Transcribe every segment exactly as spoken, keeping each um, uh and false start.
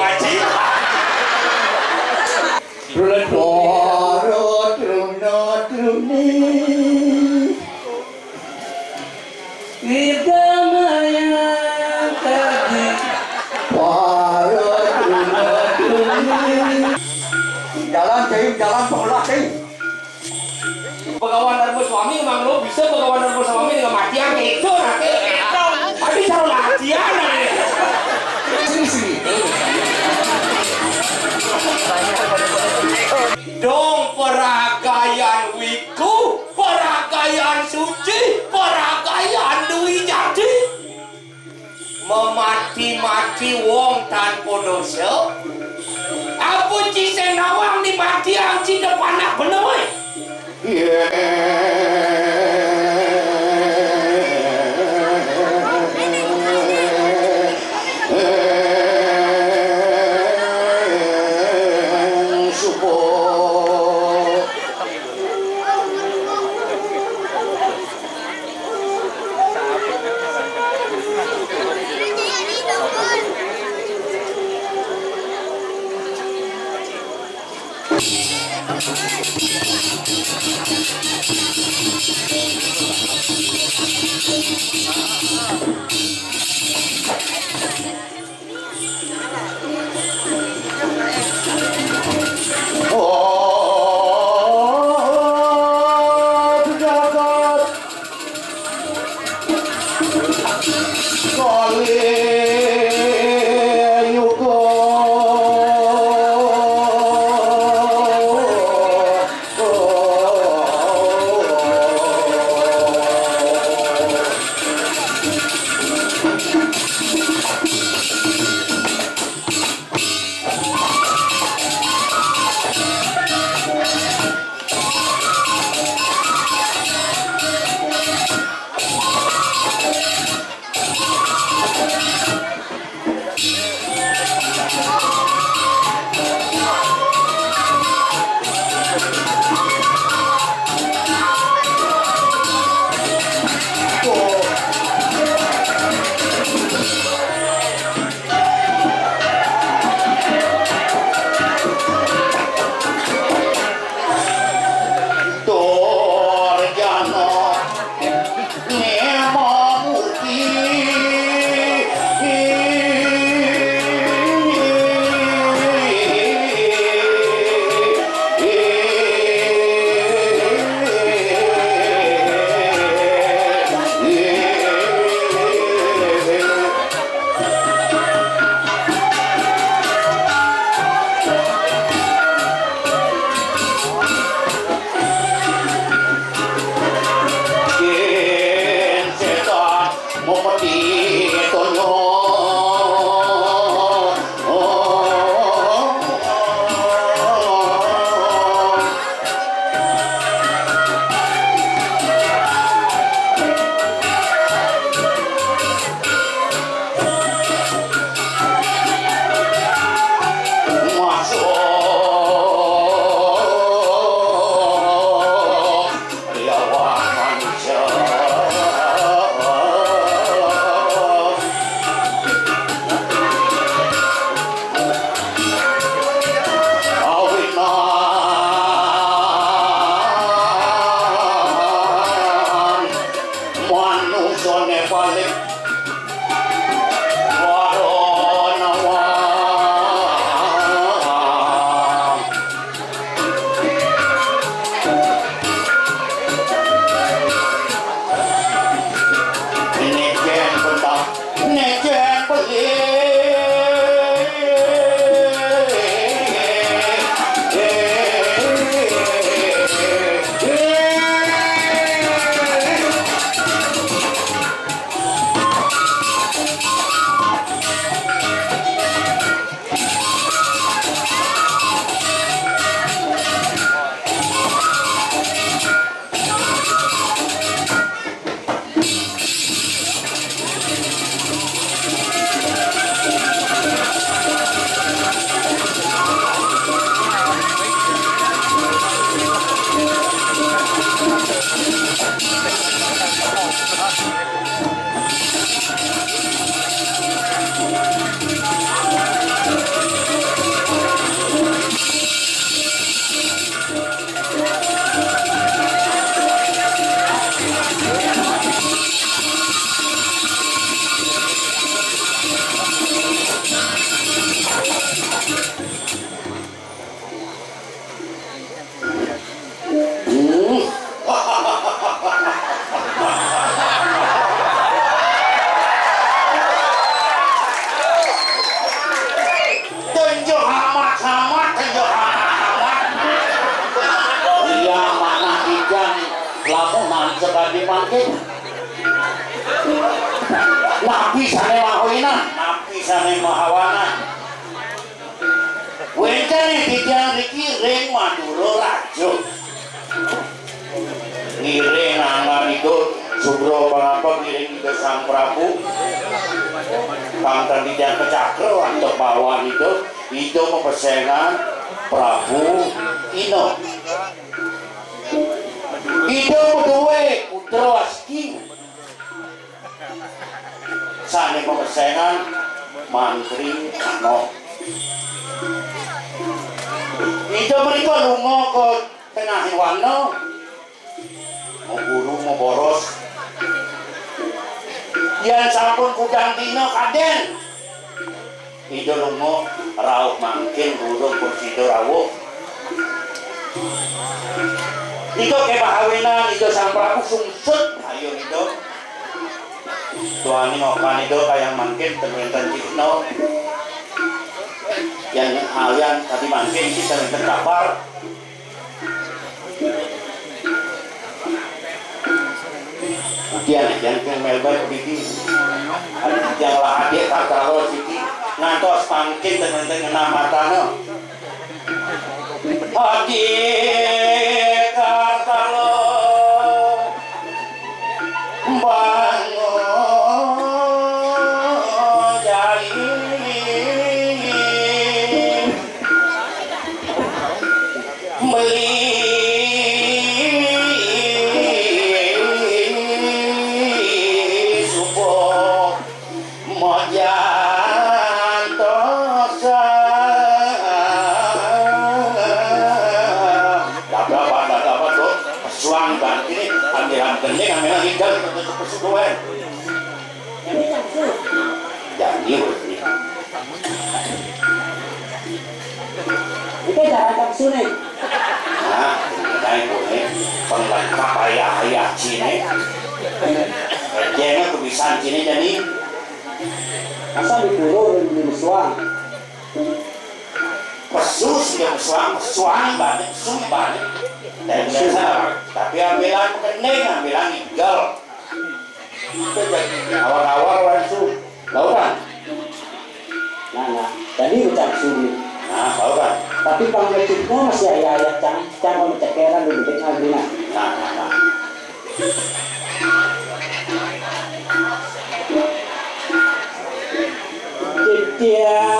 Haji. Para truna truni. Widang Hyang Tadi. Para truna truni. Jalan, Cing, jalan, pengulah, Cing. Bagawan Dharma Swami, Mang Lo, bisa Bagawan Dharma Swami dengan matian itu, nanti. Tapi selalu latihan, nanti. Sini, sini. Dong peragayan wiku, peragayan suci, peragayan dwi jati. Memati-mati wong tanpa dosa. Apa ci sing nawang di mati ang ci depan nak bener? Sekadi mangkin. Napi sané maha wenang, napi sané maha wanang. Wénten ing titiang niki ring Madura Raja. Ngiring angga Ida Subra Pangampek, ngiring Ida Sang Prabu. Kang ten titiang kacakra antuk bawahan Ida, Ida mapesengan Prabu Ina. Ida madué putra asiki. Sané mapesengan Mantri Ana. Ida mrika lunga ka tengahing wana, maguru, maboros. Yén sampun kudang dina kadén, Ida lunga rauh mangkin durung prasida rawuh. Ida kemah awinan Ida Sang Prabu sungsut ayun Ida. Duaning okan Ida kayang mangkin ten wénten cihna. Yén alian tadi mangkin iki ten wénten kabar. Udian, udian, kang melbar iki. Aduh, yang lah adik tak tahu siki. Ngantos pangkin tengah-tengah matanya. Adik tak tahu. Bangun jai. Beli subuh majan tosa. Dapat, dapat, dapat, Bro. Pesuang bang ini, ambil gending, ambil hidang, tutup pesuduan. Janji, Bro. Kita jarang tak sulit. Nah, ini kan boleh pelengkap ayah-ayah sini. Kerjanya kebisan sini jadi. Masa dikurung di suang? Pesu sih yang suang, suang banyak, suang banyak. Dan biasa, tapi ambilan pekening, ambilan igel. Awak-awak langsung. Tahu kan? Nah, nah. Jadi ucap sulit. Nah, tahu kan? Tapi pangeciknya masih ayah-ayah cang, cang mencekeran di detik ngambilnya. Nah, nah, nah. Titiang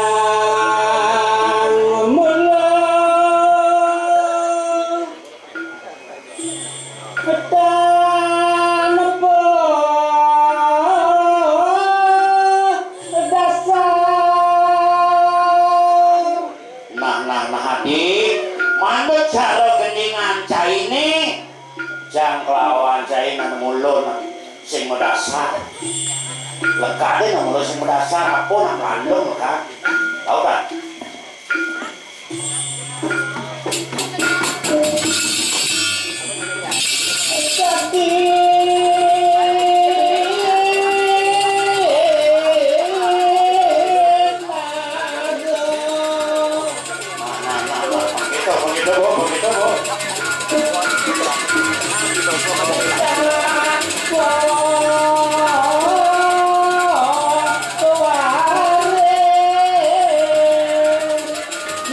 mula. Petang nepuk dasar. Nah, nah, nah, Adi, manut cara gendingan cainé, jang kelawan cainé mulun sing madasar. Lekadé mulun sing madasar, apa nak landung, kan? Tahu kan?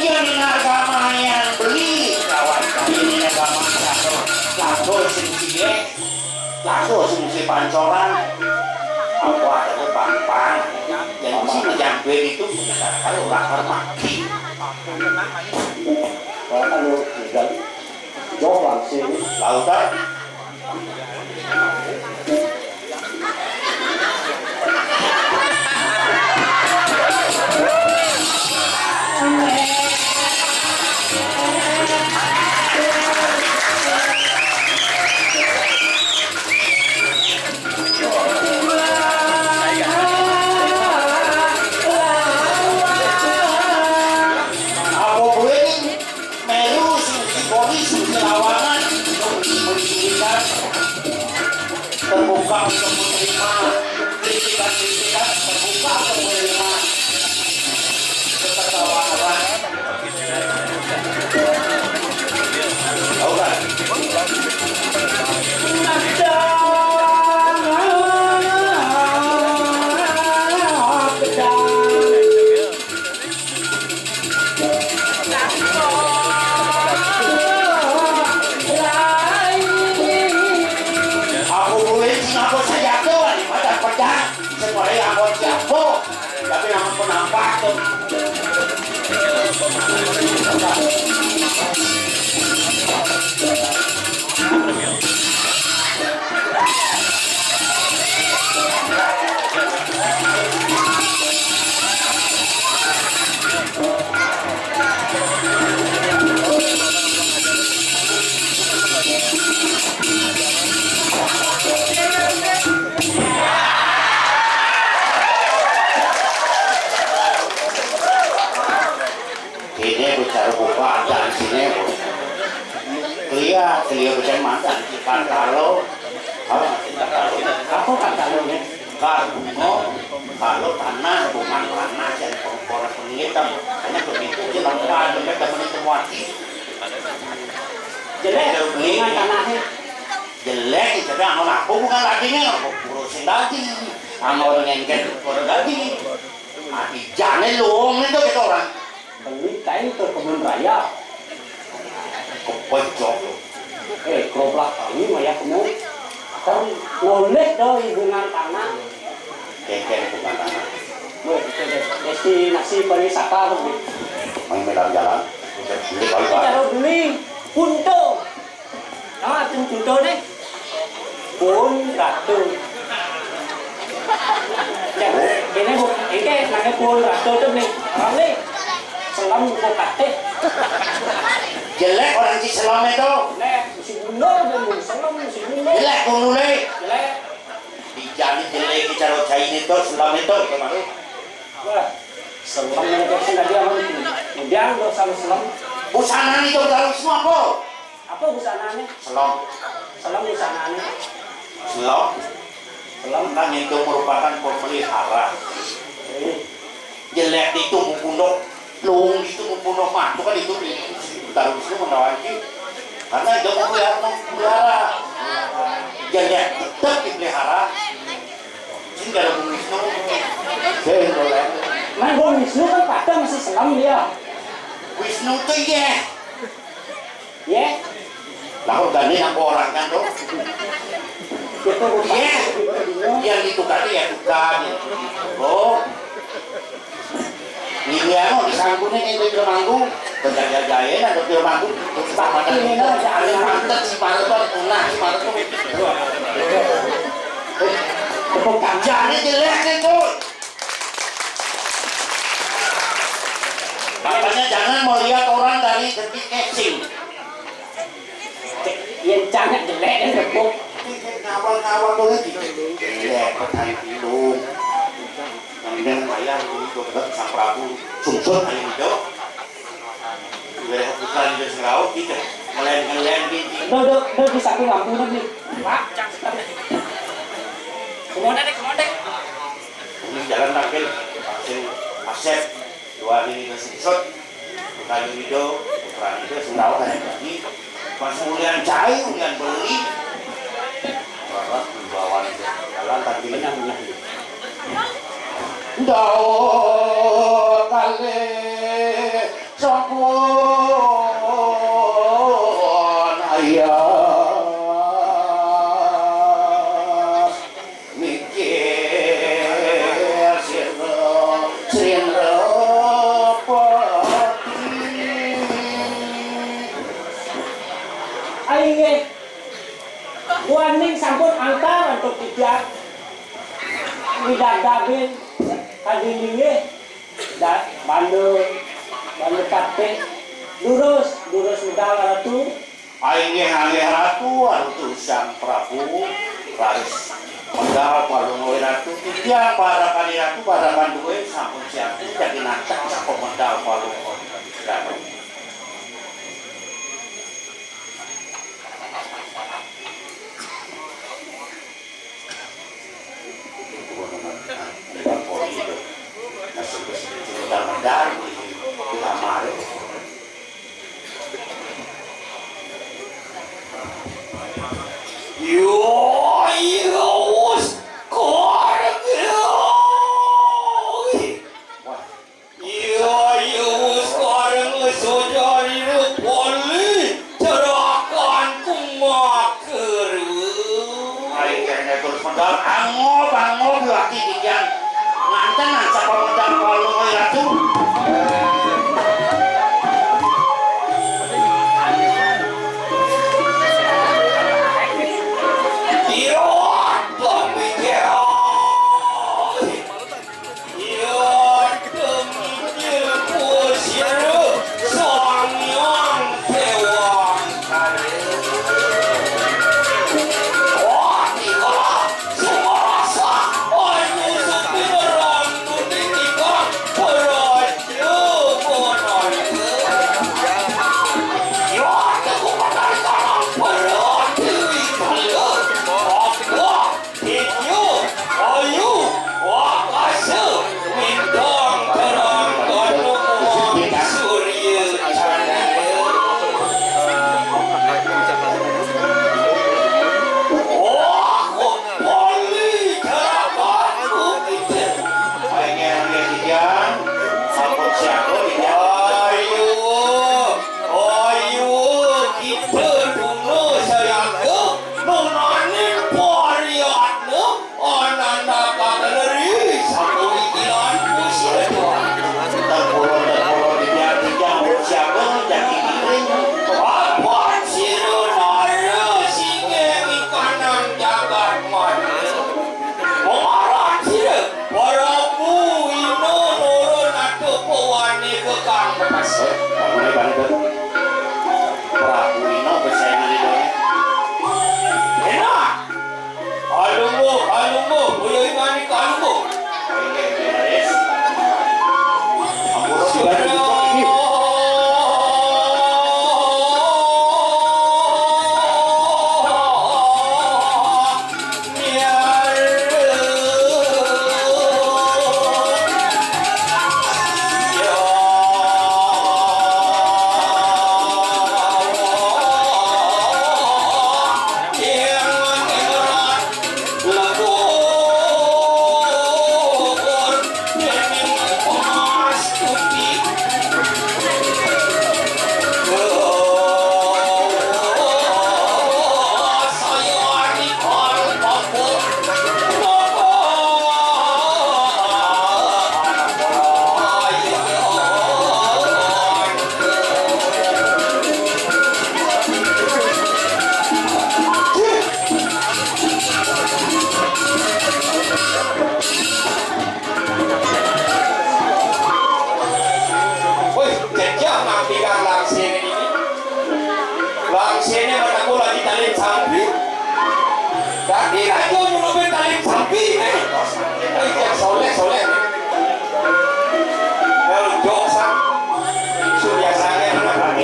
Yen ning agama yang beli kawan, yen ning agama satu, lagu sing cilik, lagu sing si pancoran, apa ada pang-pang, yang mesti ngejambil itu, kalau orang hormati. Kalau tinggal jauh langsung. Lautan. Apa boleh nih? Melu sing siboni sing lawangan, sing pendidikan terbuka untuk menerima kritikan-kritikan, terbuka untuk menerima kekecewaan. Tahu kan? Beliau bisa mantan si Kartalo. Apa? Kartalo. Apa Kartalo ini? Karbunga, kalau tanah, bukan tanah, yang kompor pengitam. Hanya begitu, dia lakukan, dia teman itu muati. Jelek, dengan tanahnya. Jelek, jadi anu aku bukan dagingnya, aku urusin daging. Sama orang ngengket, orang daging. Nah, ijane luwung itu kita orang. Beli kain ke kebun raya. Kepojok. Eh, kerobak kami maya kamu. Kan noleh do hubungan tanah. Kengkeng hubungan tanah. Weh, itu deh, destinasi pariwisata tuh. Main medan jalan. Ini kalau Cara beli, punto. Ah, itu punto nih. Pun ratu. Cek, ini bu, ini namanya pun ratu tuh nih. Orang nih, selam kok kate. Jelek orang si selam itu. Nek, si gundul dan selam, si gundul. Jelek gundule. Jelek. Dijani jelek cara cai itu selam itu, itu malu. Wah, selam yang kayak sih tadi apa? Udah, nggak usah selam. Busana itu tahu semua kok. Apa busanane? Selong. Selong busanane. Selong. Selong kan itu merupakan pemelihara. Eh. Jelek itu mupundok, luung itu mupundok mah, itu kan itu di taruh itu menawan ki. Karena itu memelihara, memelihara. Jelek tetap dipelihara. Sing kalau Bung Wisnu, sing boleh. Nah, Bung Wisnu kan pada masih selam dia. Wisnu tuh iya. Ya. Lah, kok gandeng aku orang kan, tuh? Iya. Yang ditukar ya tukar. Oh. Ini anu disangkutnya itu di manggung. Berjaya-jaya dan di manggung. Tapi ini aja ada mantep si Maroto, punah si Maroto. Tepuk tangan. Jadi jelek itu. Makanya jangan melihat orang dari segi casing. Yang sangat jelek dan tepuk. Ngawal-ngawal tuh lagi. Iya, pertanyaan itu. Yang dia bayar itu ke Sang Prabu Sungsut ayo itu. Wilayah putra di Sengkau kita ngeleng-ngeleng di. Duduk, duduk di samping lampunya nih. Pak, cakep. Kemana deh, kemana deh? Ini jalan tangkil, Asep, Asep, dua ini ke Sungsut, Kayu Ido, Putra Ido, Sengkau kan lagi. Pas ulian cai, ulian beli. Bapak wibawan jalan tangkil. Benar, benar. Ndawet kalih sampun ayas mikir sira Sri Nrapati. Inggih, waning sampun antar antuk titiang. Widadabin kadilinggih. Da-, bandul, bandul pate. Durus, durus medal Ratu. Inggih, inggih Ratu, Ratu Sang Prabu, raris medal palungguh Ratu. Titiang parekan Ratu, parekan duwe sampun siap dadi nancep sampun medal palungguh Ratu. Yo, yo, wis, korek, yo. Wah, iya, iya, wis kareng sojari poli cerakan kumaker. Ayo, kene terus medal, angop, angop, lagi dikian. Nganten, nang sapa medal kalau ratu. Iya, pemikiran. Iya, demi ilmu sira Sang Hyang Déwa Kali. Wah, nika sumarasa, ayo sepi rambut nika, praja Dadi raja nyelubin tali sampi, eh. Eh, yang soleh, soleh. Kalau joksa, sudah sangat anak.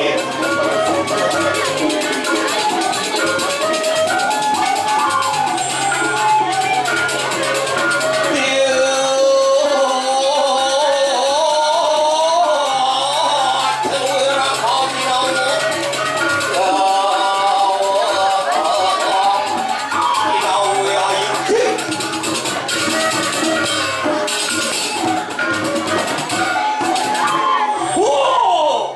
Wow!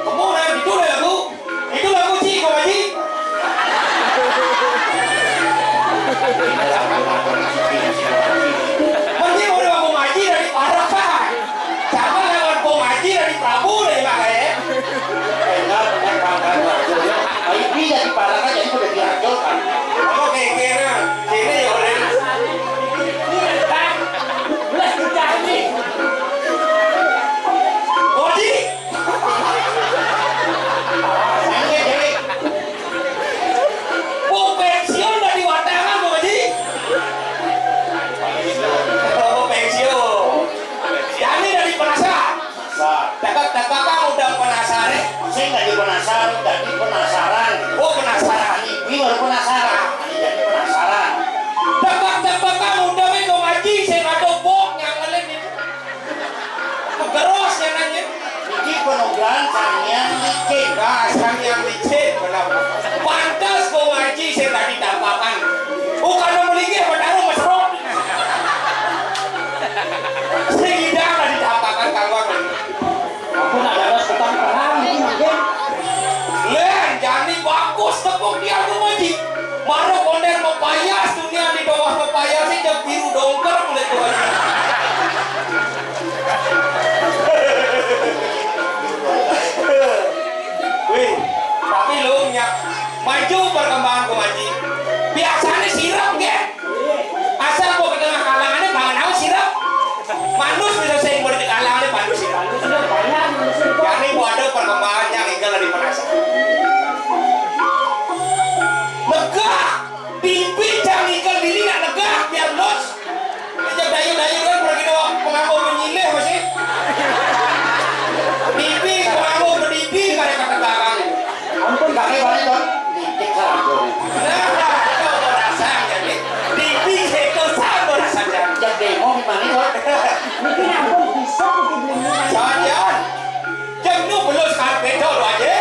Kamu nang gitu lah aku. Itu lagu Cik Kong Haji. Mending udah Kong Haji dari Parakan. Sama lawan Kong Haji dari Prabu deh, Mak, eh. Enggak, bukan Parakan, Pak. Ini dari Parakan, jadi udah dihancurkan. Oke, kira. Sini ya, udah. Lah, kita ini. Kong Haji. Mau pensiun dari Watangan, Bang Haji? Oh, pensiun. Yani dari Penasar. Tekak-tekak kan udah penasar, eh? Saya nggak di Penasar, jadi penasaran. Oh, penasaran. Ini baru penasaran. Jadi penasaran. Tekak-tekak kan udah, eh, Bang Haji, saya nggak ada bok yang ngelin itu. Kegeros ya nanya. Iki penugaran Sang Hyang Licin. Nah, Sang Hyang Licin, benar. Pantes gua ngaji sing tadi tampakan. Bukan mau linggih, mau taruh mesrot. Sing idang tadi tampakan kawan. Aku nak dapat petang perang ini mungkin. Len, jani bagus tepuk dia aku ngaji. Baru kondén mepayas dunia di bawah mepayas sih jam biru dongker kulit gua. Wih, tapi lu nyak maju perkembangan gua ngaji. Biasanya sirap, gé. Asal gua ke tengah kalangannya, kalangan apa sirap? Manus bisa sing gua di kalangannya, manus sirap. Jadi gua ada perkembangan yang igal di Penasar. Megah, pipi jangan igal diri nak megah, biar los. Aja dayu-dayu kan pergi doang, penganggo menyilih masih. Pipi penganggo berdiri kayak kata garang. Ampun, kaki balik, Bang. Dikit salah, Bang. Nah, itu gua rasa jadi. Pipi itu sama rasa jadi. Jadi mau gimana, Bang? Mungkin ampun bisa, mungkin belum. Jangan, jangan. Jam lu belum sekarang beda lu aja.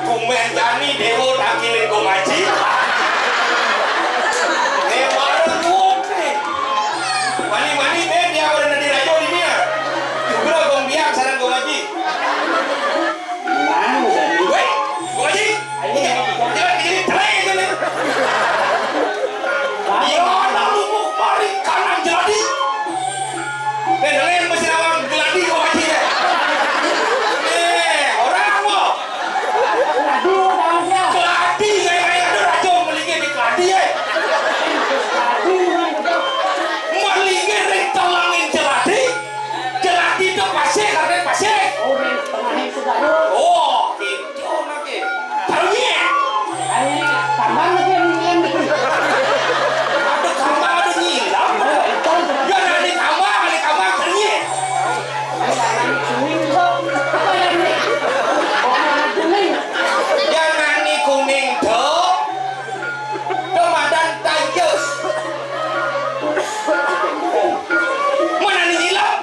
Tumben jani déwa tangkilin Gong Aji. Né bareng duwong né. Mani-mani bé dia ora dadi raja dini ya. Sugra Gong Biang sareng Gong Aji. Wéh, Gong Aji. Ini, ini, ini, celek ini. Iya, lalu mau kemari kanan jadi. Dengerin mesti awang geladi kok aja ya. Eh, orang kok. Geladi, saya kayak ada raja melingin di geladi ya. Melingin ring telangin geladi. Geladi itu pasir, karena pasir. Oh, gitu. Ternyata. Ayo, tambang lagi yang ini. Ada tambang, ada nyilam. Ya, ada tambang, ada tambang, ternyata. Yang nani kuning tuh, tuh madan tajus. Mana nih nyilam?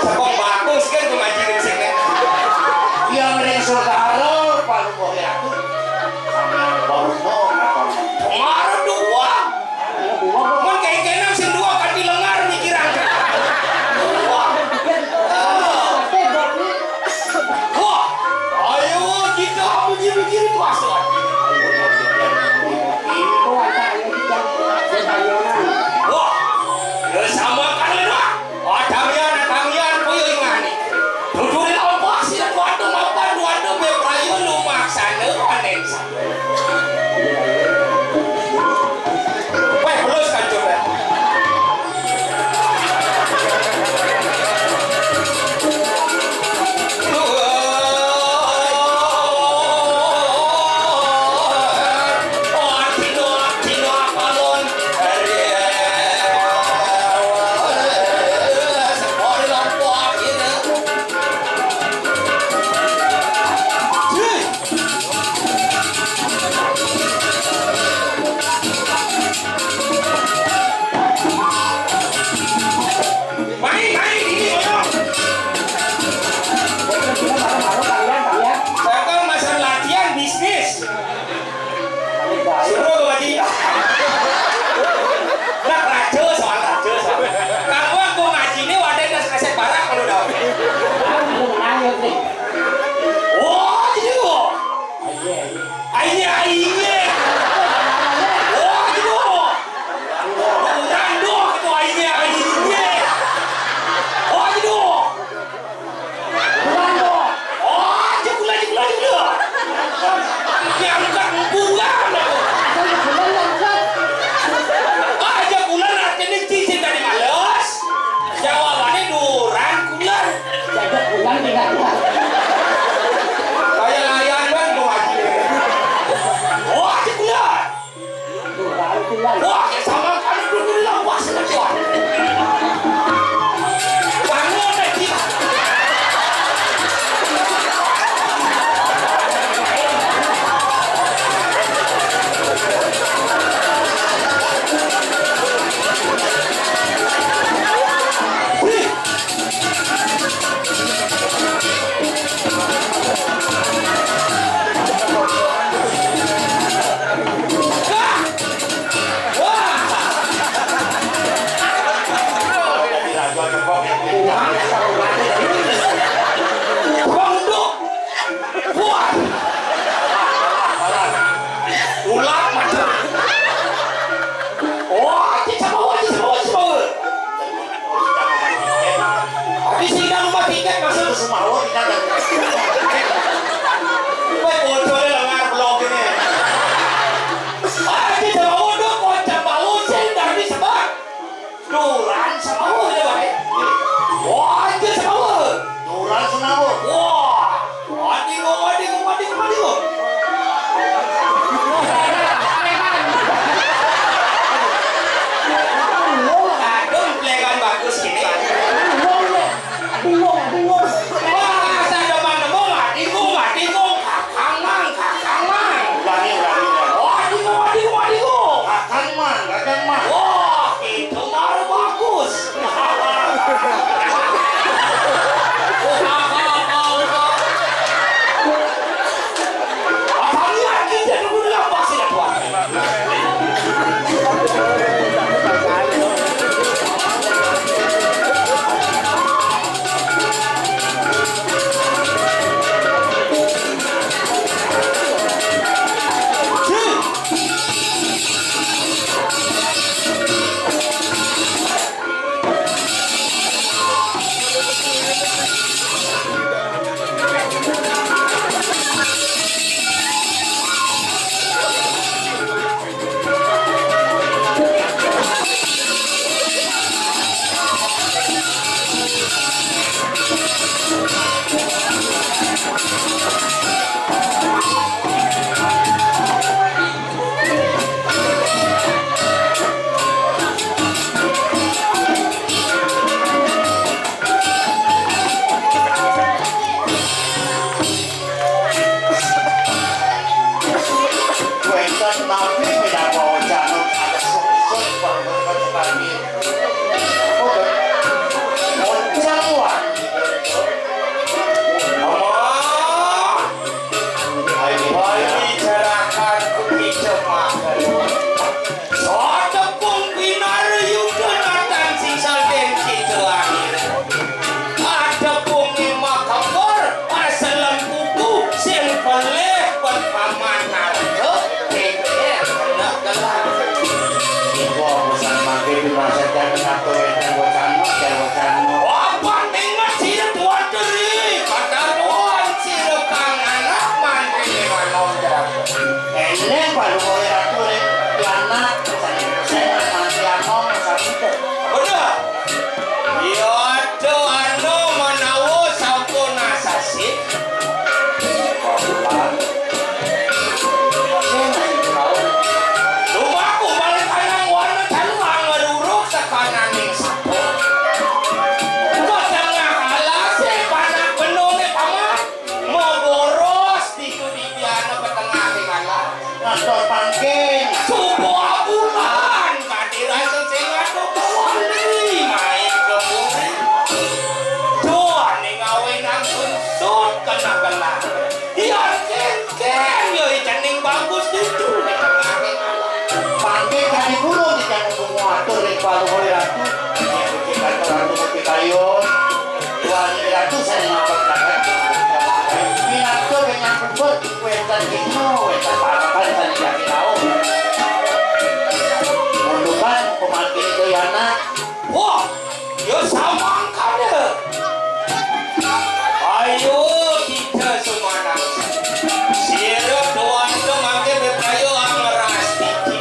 Sepong bagus kan tuh ngaji di sini. Yang ring saudara Pak Lumoh ya. Sama Pak Lumoh, Pak Lumoh. Kemarin dua. Mun kayak kenang sing dua kaki lengar mikiran. Dua. Wah, ayo kita puji-puji itu asal. Wah, ya sama kan lah. Adamian, adamian, koyo ingani. Dudure apa sih, waduh, mapan, waduh, be prayo lu maksane, aneh. Wéh, belus kancur, ya. Main, main, ini orang. Saya kan masa latihan bisnis. Suruh lagi. Nak raja soal raja soal. Kamu aku ngaji ini wadah nas kasih parak kalau dah. Wah, gitu. Aiye, aiye. Oh, gitu. Rando gitu, aiye, aiye. Oh, gitu. Rando. Oh, jebula, jebula, jebula. Diangkat bulan aku. Ah, jebula artinya cincin dari males. Jawabannya duran kuler. Jaga bulan tidak kuat. Kayak layangan tuh aja. Wah, kuler. Duran kuler. Wah, ya sama kan dulu lah, wah, sudah kuat. Bangun deh, gila. Wih. Wah. Ulah macam. Wah, kita bawa, kita bawa, kita bawa. Habis ini dah lupa tiket masuk ke Sumbawa, kita dah. Baik, bocornya lengar blok ini. Ah, kita bawa dong, kocak bawa, saya udah habis, Bang. Duran Sumbawa, ya, Bang. Wah, itu Sumbawa. Duran Sumbawa. Wah. Waduh, waduh, waduh, waduh. Aduh, pelekan bagus ini. Wah, saya demen nemu, waduh, waduh, kakang mang, kakang mang. Ulangi, ulangi, ulangi. Waduh, waduh, waduh. Kakang mang, kakang mang. Wah, itu mah bagus. Paluhur Ratu, inggih puji kata Ratu Mutikayun. Wali Ratu sané ngampetaken. Minangka kenging puput, wénten gina, wénten parekan sané jagi rauh. Mundukan pemangkin itu yana. Wah, ya samangkana. Ayo kita sumanaksa. Sira tuan mangke beprayo angeras titi.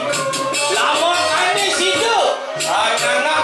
Lamakane sida, sananak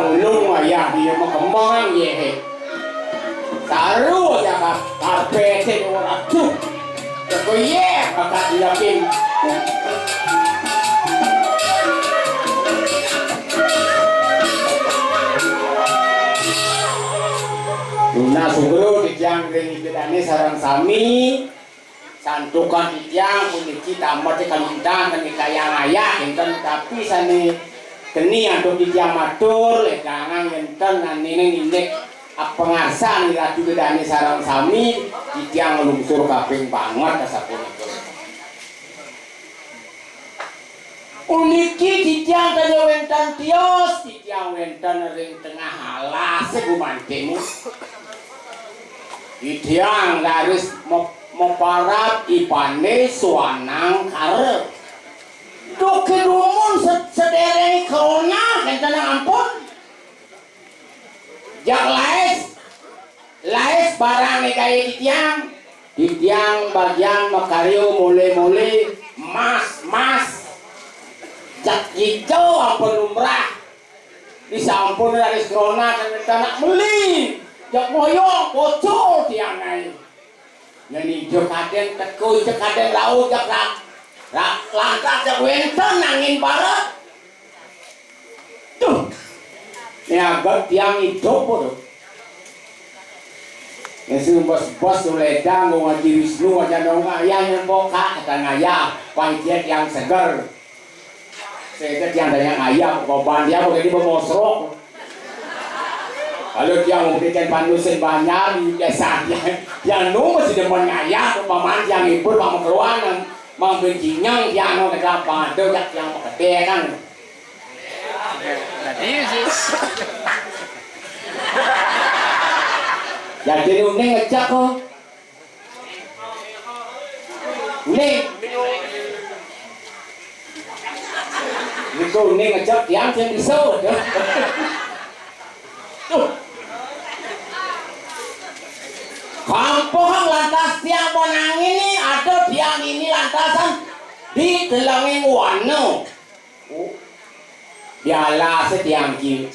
Ulung wayah dia makembang yé. Saru aja ka-, kabéh sing ora tuh. Teko yé, bakat yakin. Tunas sugro titiang ring Ida Dané sareng sami. Santukan titiang puniki tamet kalintang kami kayang ayah, énten tapi sané keni antuk titiang matur, ledangang énten aniné ngindik pangarsan Ratu Ida Dané sareng sami, titiang nglungsur kaping banget sapunika. Puniki titiang kaya wénten tios, titiang wénten ring tengah alas gumantimu. Titiang raris me-, meparat ipané suanang kara. Duké dumun sed-, sedéréng krona kénten ampun. Jak laés, laés barang né kaya titiang. Titiang bagian makarya molé-molé, mas-mas. Jak ijo ampun lumrah. Disampun raris krona kami tanak meli. Jak moyong bocor tiang aé. Yén ijo kadén teka, ijo kadén rauh, jak ra-, ra-, lantas jak wénten angin barat. Duh. Né aget tiang idup to. Yén sing bos-bos to lédang ngajak Wisnu, ngajak dong ayah nyempok kak, kata ngayah, panitia tiang seger. Saya tiang dayang ayam, korban dia begini bemosrok. Kalau tiang memberikan panusin banyak di desa tiang, tiang nu masih demen ngayah, paman tiang ibur, paman keluanan, mang bencinyang tiang nu kata pada jak tiang pekedekan. Jadi sih. Jadi uning ngecek kok. Uning. Niku uning ngecek tiang sing bisa. Tuh. Kampuh lantas tiang ponang ini, ada tiang ini lantasan di delenging wana. Oh, dialasé tiang ki.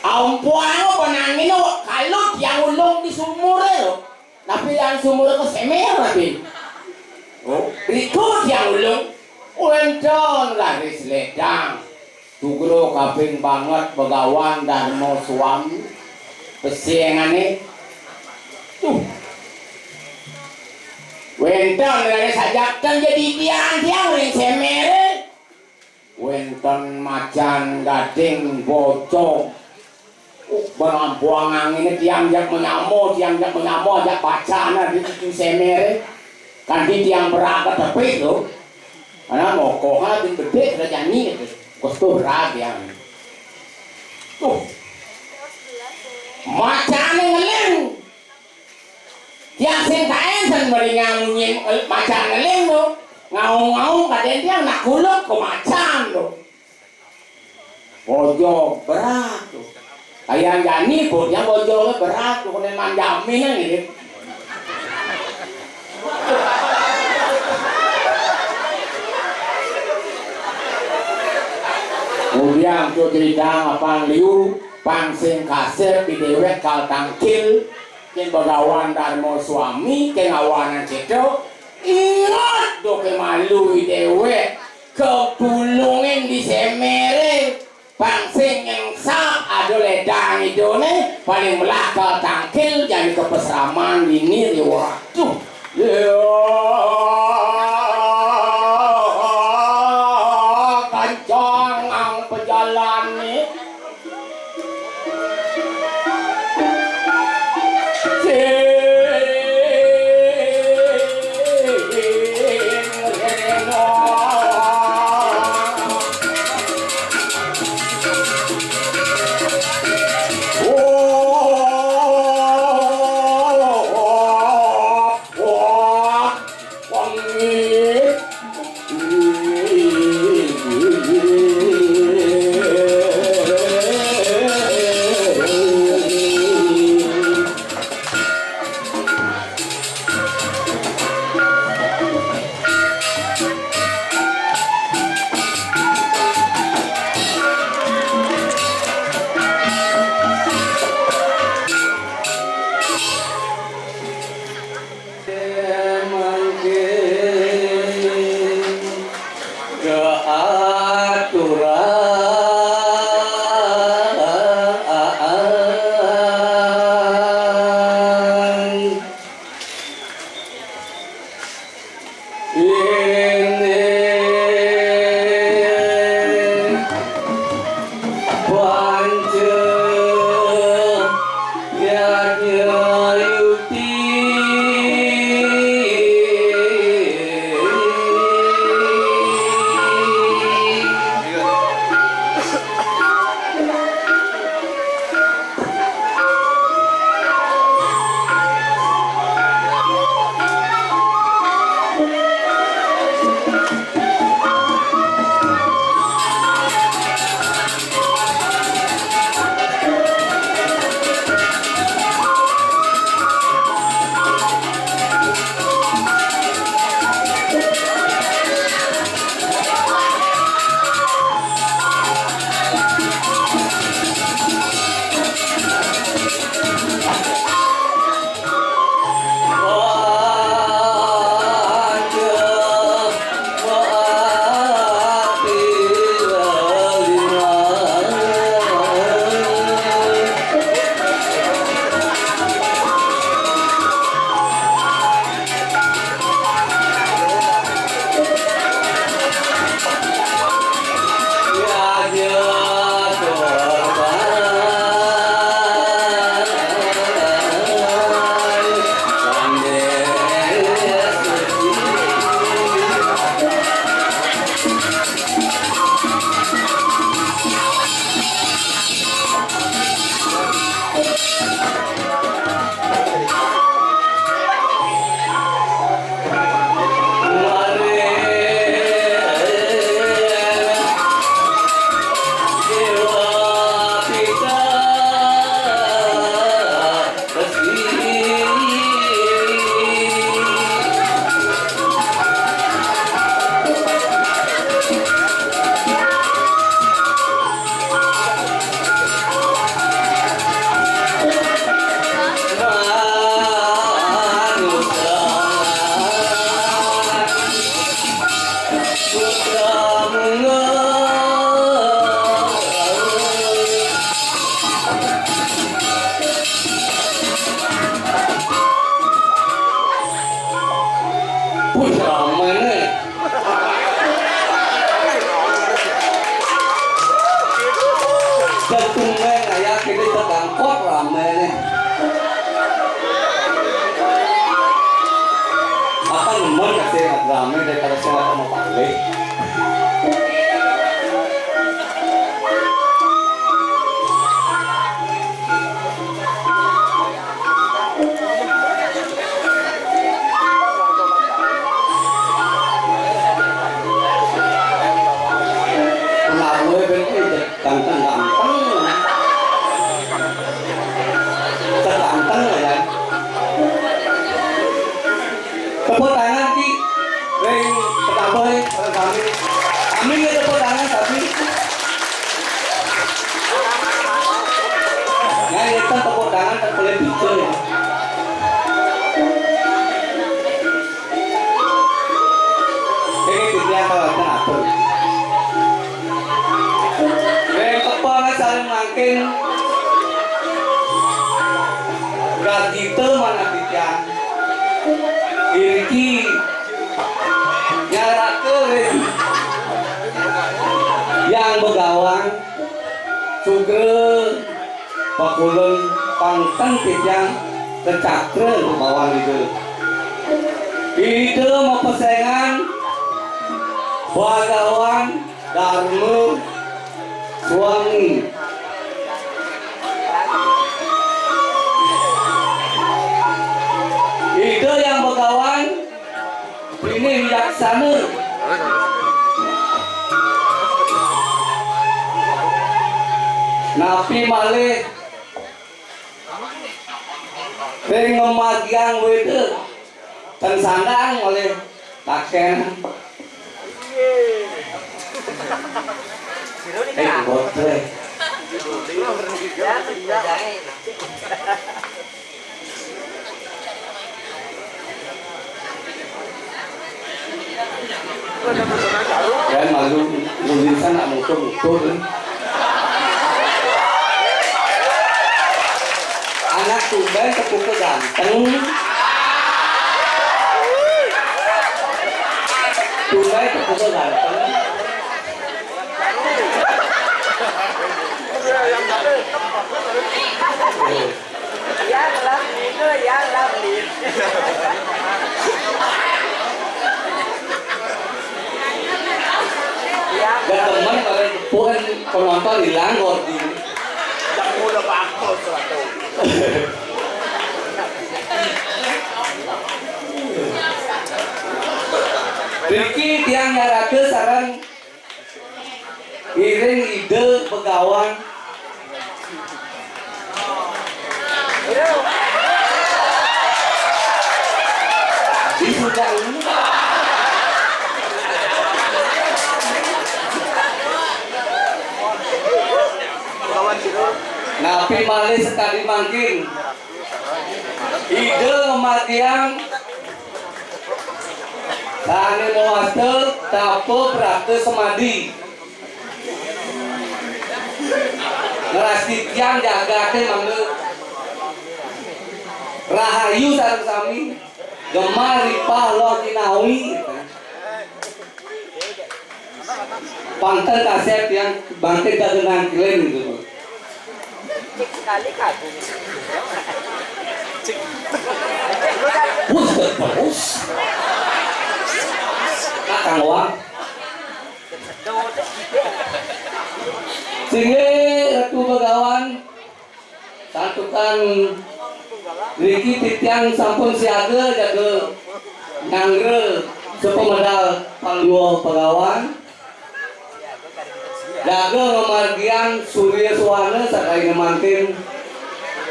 Ampuang apa nangin, kalut tiang ulung di sumuré lho. Tapi yang sumuré kok semer tapi. Oh, berikut tiang ulung. Wénten raris lédang. Sugro kaping banget Begawan Darma Suami. Pesengané. Tuh. Wénten raris sajak ten jadi tiang-tiang ring seméré. Wénten macan gading bocong. Bang ampuang anginé tiang jak menyamo, tiang jak menyamo, ajak pacana di cucu seméré. Kanti tiang beragat tepit lho. Ana mokoh aja gedé kerajaan ini. Kostur raga. Tuh. Macané ngeling. Tiang sing kaénten mari ngamunyin macan ngeling to. Ngaung-ngaung kadén tiang nak kuluk ke macan to. Bojo berat to. Kayang jani bo tiang bojo berat to, kena manjamin aja gitu. Kemudian to cerita apang liu, pang sing kasép di déwék kal tangkil, Kén Begawan Darma Suami, kén awanan céto, inget duké malu déwék, katulungin di seméré, pang sing nyengsap, ada lédang idané, paling melah kal tangkil, jani ka pasraman dini, waduh. Ya, kancang ang pejalané. Tetumbén aya kéné tebangkot raméné. Apa nemen kasih ramé daripada sing apa mau panggil. Pengaruhnya berarti ganteng-ganteng. Seganteng ya. Tepuk tangan ki. Ring petambai, para sami. Sami ya tepuk tangan, sami. Nah, kita tepuk tangan, tak boleh bikin ya. Ini titiang kawasan atur. Ring kepala saling mangkin. Gagita manah titiang. Iriki nyaraka ring Yang Begawan. Sugra pakulun pangten titiang kecakra pabawan Ida. Ida mapesengan Bagawan Darma Suwangi. Ida Yang Begawan Bini wicaksana. Napi malih ring ngamargiang Wéda, ten sandang olih taken. Eh, botré. Yan malu nulisan nak mutu-mutu tu. Anak tumbén tepuka ganteng. Tumbén tepuka ganteng. Yang love Lina, yang love Lina. Yang gak temen pada tepuan penonton hilang kok di. Yang udah bagus lah tuh. Riki tiang nyaraka sareng Ngiring Ida Begawan. Di sudah ini. Napi malih sekadi mangkin. Ida ngamargiang sané mawasta tapa brata semadi. Ngrastitiang jagaté mangda rahayu sareng sami, gemah ripah loh jinawi. Pangten kasép tiang bangkit dagenan kilin gitu. Cik sekali kagum. Cik. Bus terus. Kakang Wang. Singgih Ratu Begawan. Santukan riki titiang sampun siaga jaga nyanggra sapamedal Palungguh Begawan. Jaga ngamargiang Surya Suwana sakadi mangkin.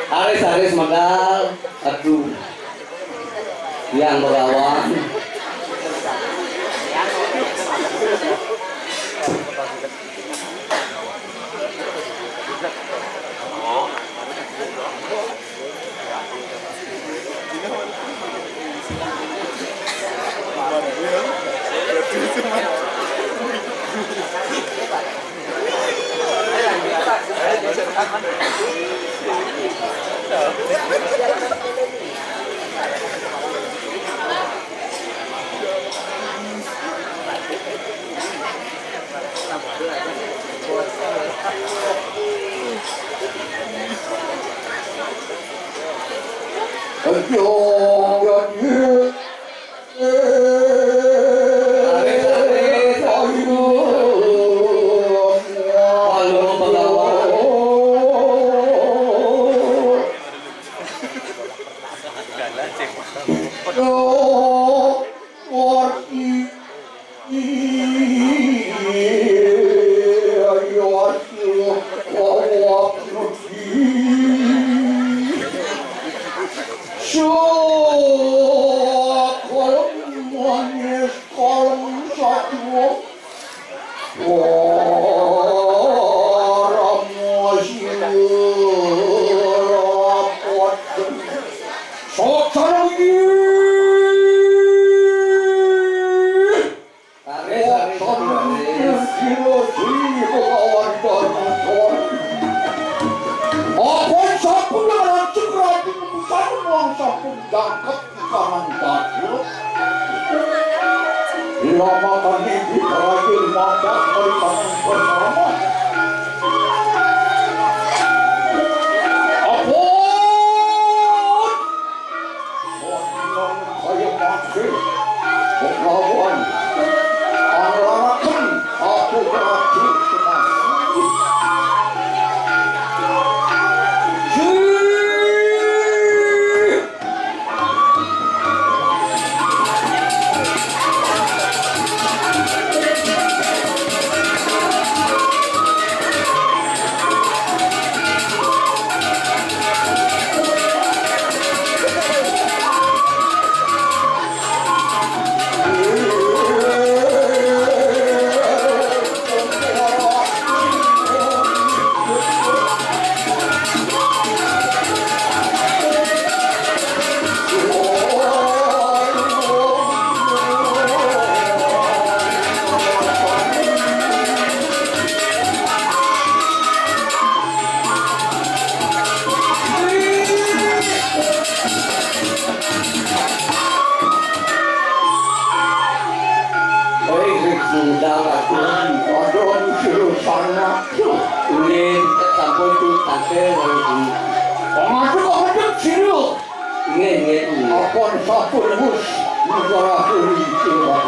Aris-aris medal, aduh. Yang Begawan. Ayo, ayo, ayo, ayo. Raris, raris, raris. Apa sampun rancak rancak wong sampun jangkep di kanan dapur. Lama kami di kerajaan makan mari tangan bersama. Apa? Kaya mati. Begawan. Anglaraken aku beradu senang. Oi, Rik Sundal aku. Aduh, suruh sana. Ini sampun tuh tante. Pengasuh kok ngedek sini. Nggih, nggih, nggih. Apa sampun wis negara suri iki, Pak?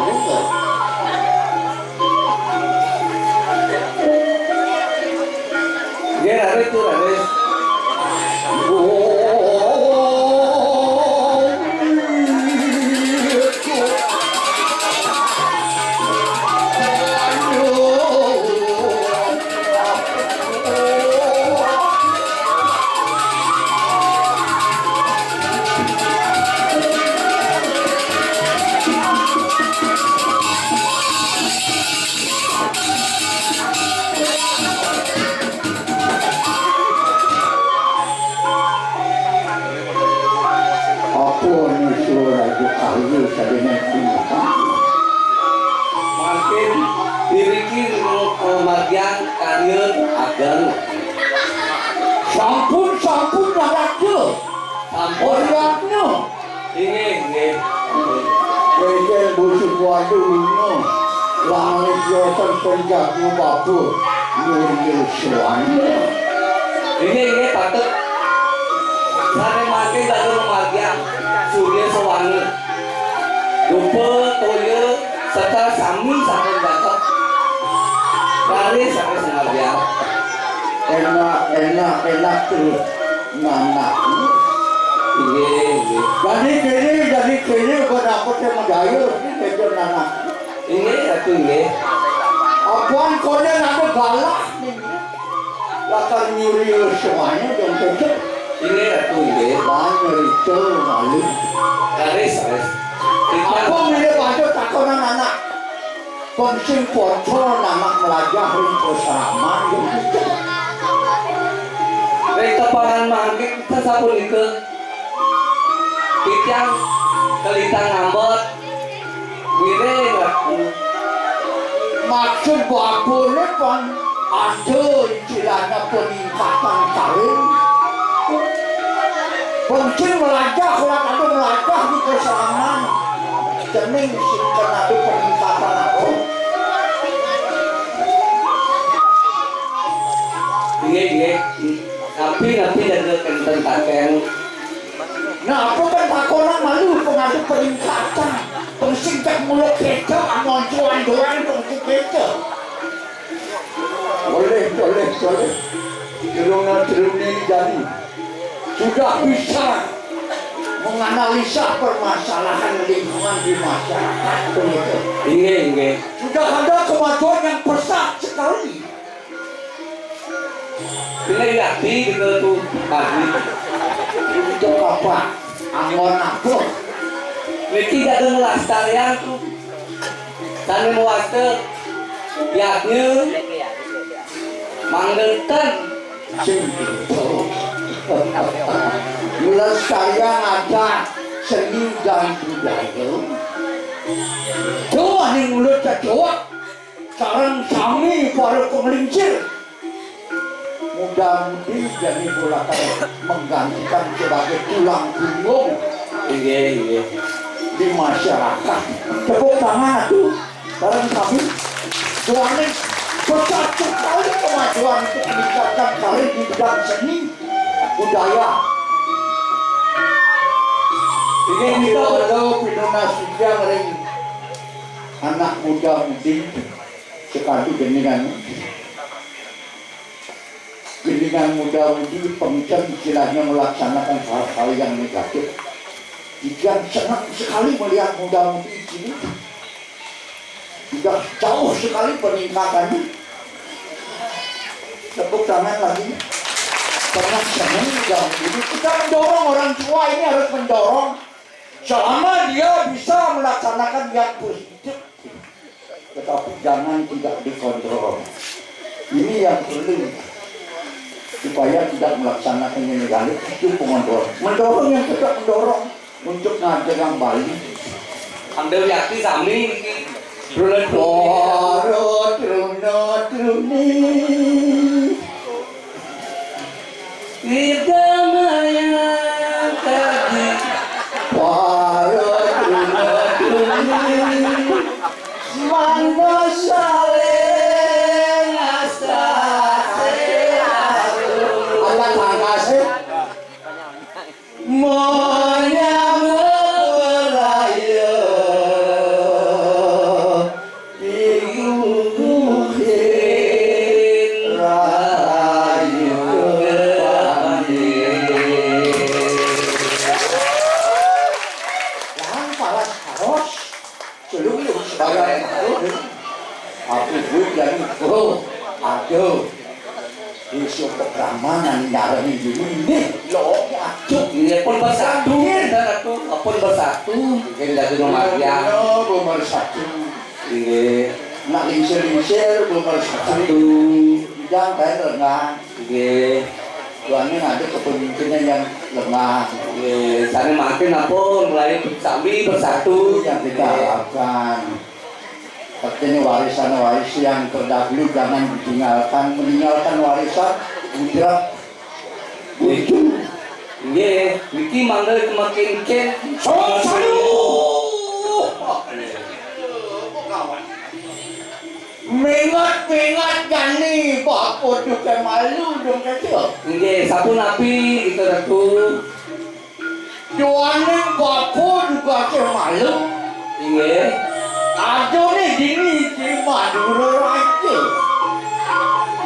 Nggih, raris, raris. Apa nyusul raja kahya sadengan cinta? Mangkin diriki, eh, margian kalian ageng. Sampun, sampun, Ratu. Sampun. Ratu. Inggih, inggih. Wénten busuk wadu lunga. Langit yosan penjaga babu. Nuril suwana. Inggih, inggih, patut. Sané mangkin dados margian Surya Sawana. Dupa, toya, serta sami sampun jangkep. Raris, raris margian. Enak, enak, enak terus. Nanak. Inggih, inggih. Dadi kéné, dadi kéné, kok dapet sing medaya, sing kéto nanak. Inggih, Ratu, inggih. Apan koné ada galah, inggih. Lakar nyuri semuanya, dong, cocok. Inggih, Ratu, inggih. Lah, nyerita, malu. Raris, raris. Apa milih pada takonan anak? Pun sing padha namak mlajah ring pasraman, ring teparan mangkin sapunika. Titiang kelintang ngambet, ngiring Ratu. Maksud babone pun ada istilahnya peningkatan kawin. Pun sing mlajah, ora kado mlajah di pasraman. Dening sing kena peningkatan aku. Nggih, nggih. Napi-napi jaga kenten kakeng. Nah, aku kan Peningkatan, pengsintek mulut kita, amoncuan doang, pengsintek kita. Boleh, boleh, boleh. Ilmu Tribun ini jadi sudah bisa menganalisa permasalahan lingkungan di masyarakat, begitu. Inggih, inggih. Sudah ada kemajuan yang pesat sekali. Ini yakti gitu tuh, Pak. Untuk apa? Anggon apa? Niki jaga ngelestarian tuh. Sami mawasta yadnya mangdakan. Sing gitu. Ngelestarian adat seni dan budaya. Coba nih mulut kecoa. Sareng sami para penglingsir. Muda-mudi jani bolakan menggantikan sebagai tulang punggung. Inggih, inggih. Di masyarakat. Tepuk tangan tuh. Sareng sami. Soalnya besar sekali kemajuan untuk meningkatkan karir di bidang seni budaya. Inggih, kita perlu pinunas juga ring anak muda-mudi. Sekarang gendingan, gendingan muda-mudi pengcen istilahnya melaksanakan hal-hal yang negatif. Tidak senang sekali melihat muda-mudi di sini. Sudah jauh sekali peningkatannya. Tepuk tangan lagi. Sangat senang muda-mudi. Kita mendorong orang tua ini harus mendorong selama dia bisa melaksanakan yang positif. Tetapi jangan tidak dikontrol. Ini yang perlu supaya tidak melaksanakan yang negatif itu pengontrol. Mendorong yang tetap mendorong untuk ngajegang Bali. Ambil yakti sami niki. Truna truni. Para truna truni. Ida mayang tadi para truna truni mangga saling asase. Anak mangkase. Monyang beraya. Pingguhin rayu pandi. Lan palas karos, celung lu sebagai aku. Aku gue jadi, oh, aduh. Isu pekramanan nyarengi dulu ini. Lo, aduh. Ini pun bersatu, kita ratu, pun bersatu. Mungkin dari rumah dia. Lo, bersatu. Nggih. Nak lingsir-lingsir, belum harus satu. Bidang kae lengah. Nggih. Tuannya ada kepemimpinan yang lengah. Nggih, sane mangkin ampun mulai sami bersatu. Yang kita harapkan. Artinya warisan waris yang terdahulu jangan ditinggalkan, meninggalkan warisan mutlak. Nggih, niki mangga kemakin-kin. Salam saluh. Mengat-mengat jani bapa duke malu dong kecil. Nggih, sapunapi kita Ratu. Duaning bapa duke malu. Inggih. Aduh nih dini di Madura Raja.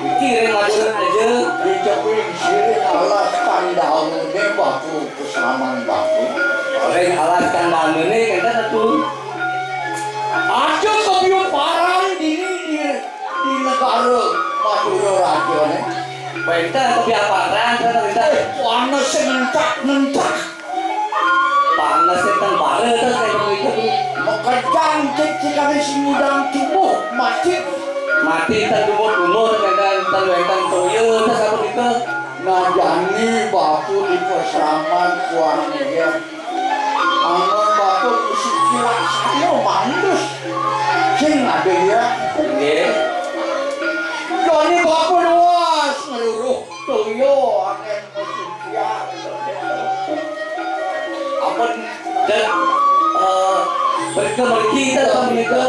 Iki ring Madura Raja. Dicepin siring alas tandalmene bapa kesaman bapa. Ring alas tandalmene kenten Ratu. Aja kebiuparan dini di, di negara Madura Raja ne. Wenten kebiuparan kenten. Panas sing ngencak-ngencak. Panas sing teng bare terus kayak begitu. Makejang cek cikane sing ngundang tubuh mati. Mati ten dumo-dumo ten ten wenten toya terus apa gitu. Najani bapa di pesraman kuang dia. Amun bapa mesti kira saya mandus. Sing ada ya. Nggih. Jani bapa luas ngeluruh toya angin. Ampun, dan, eh, mereka mereka kita kan mereka.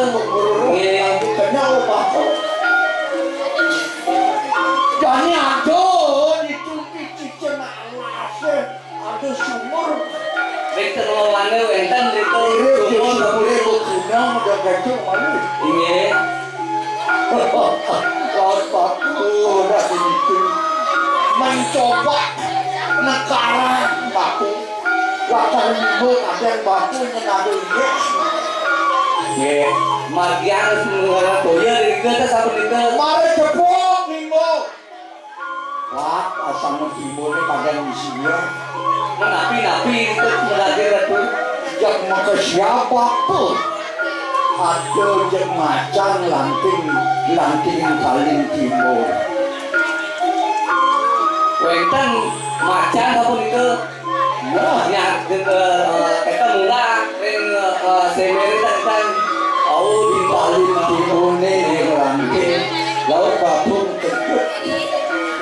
Nggih. Kenyal batuk. Jani ada di tumpi cicing alase, ada sumur. Wénten wewane, wénten rika. Urip di sumur gunung, udah gajah malu. Inggih. Laut Batu, udah begitu. Mencoba negara Batu. Wakar Limbo, kadang Batu nyenado, inggih. Nggih, margian negara Toya rika ta sapunika. Mare jebok Limbo. Wah, asam Limbo ini kadang isi ya. Menapi-napi itu belajar itu. Jak maka siapa pun. Ada jak macan lanting, lanting paling Limbo. Wénten macan sapunika. Wah, nyat, eh, éta munggah ring, eh, semere ten, ten. Au di paling Limbone ning lanting. Laut Batu kejut.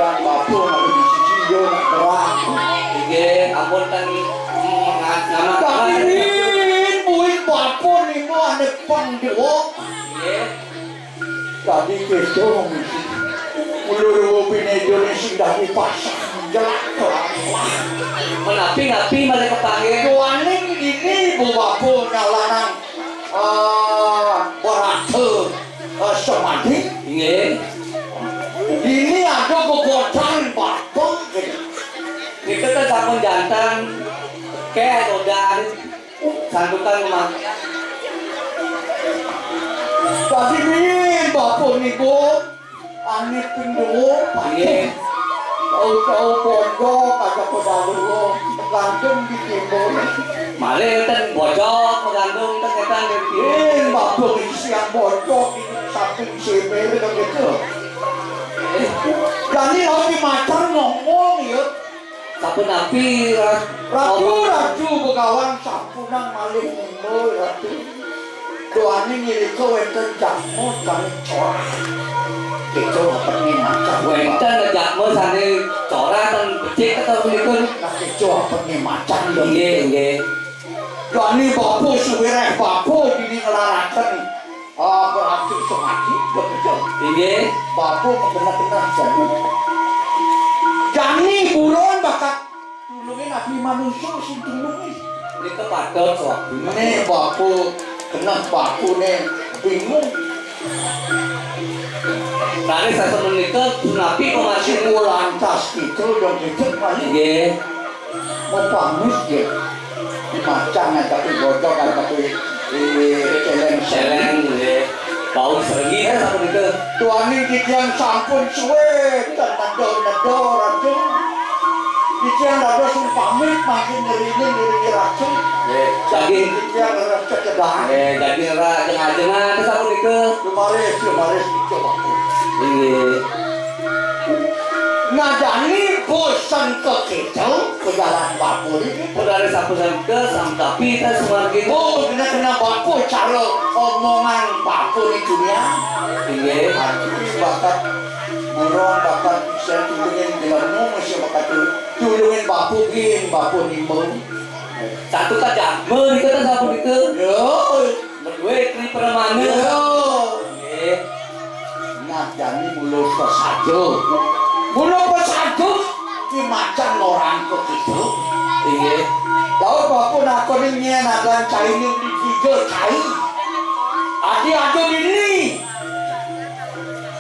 Dan Batu nak di siji yo nak berang. Inggih, ampun ten, mm, ngat-, ngamat. Tapi rin, buin Batu ning ane pang diwok. Inggih. Tadi kéto mesti. Ulur Pinedone sing dadi pasang jelek. Menapi-napi malih kepanggih. Duaning dini Bu Bapa nyalanan, ah, berata, ah, semadi. Inggih. Dini ada gegodan Bapa. Nika kan sampun janten kéh godan. Santukan mangke. Tadi rin Bapa niku ane ping duwur, nggih. Tahu-tahu bojok aja pedalur, gantung di timbul. Malih ten bojok, gantung ten ketan di timbul. Rin Bapa niki siang bojok di samping semere gitu. Jani laut di macan ngomong ya. Sapunapi, Ra-, Ratu, Ratu Begawan sampunang malih nimo, Ratu. Duaning irika wénten jadma sané corah. Kéto apetné macan. Wénten jadma sané corah ten becik ta punika. Nah, kéto apetné macan, lho. Nggih, nggih. Duaning Bapa suwireh Bapa dini nglaraken. Ah, berarti semadi, betul. Inggih. Bapa keneh-keneh jani. Jani buron bakat tulungin abdi manusia sing tulungin. Nika patut, Pak. Né Bapa keneh, Bapa né bingung. Raris sasapunika punapi pamargi lantas kita udah dicek malih. Nggih. Mau pamit ya. Di macan ada tapi bocok ada tapi di celeng. Celeng, nggih. Bau sergi kan sapunika. Tuaning titiang sampun suwe ten nedor-nedor, Ratu. Titiang dados pamit mangkin ngerini ngiringi Ratu. Nggih. Daging titiang rasa kedah. Nggih, daging ra jeng-ajengan sapunika. Lumaris, lumaris, coba. Inggih. Nah, jani bosen kekéto pejalan Bapa niki. Pun dari sapunika, samtapi ta sumargi. Oh, kena-kena Bapa cara omongan Bapa ni dunia. Inggih. Ati bakat murung, bakat bisa tulungin jelema, mesti bakat tu-, tulungin Bapa gin, Bapa nimba. Satu kajama nika ta sapunika. Yo. Menduwe Tri Pramana. Yo. Nggih. Nah, jani mula pesaja. Mula pesaja ki macan orang ke kita. Inggih. Laut Bapa nakoni nyén adan cainé di tiga cai. Adi ada dini.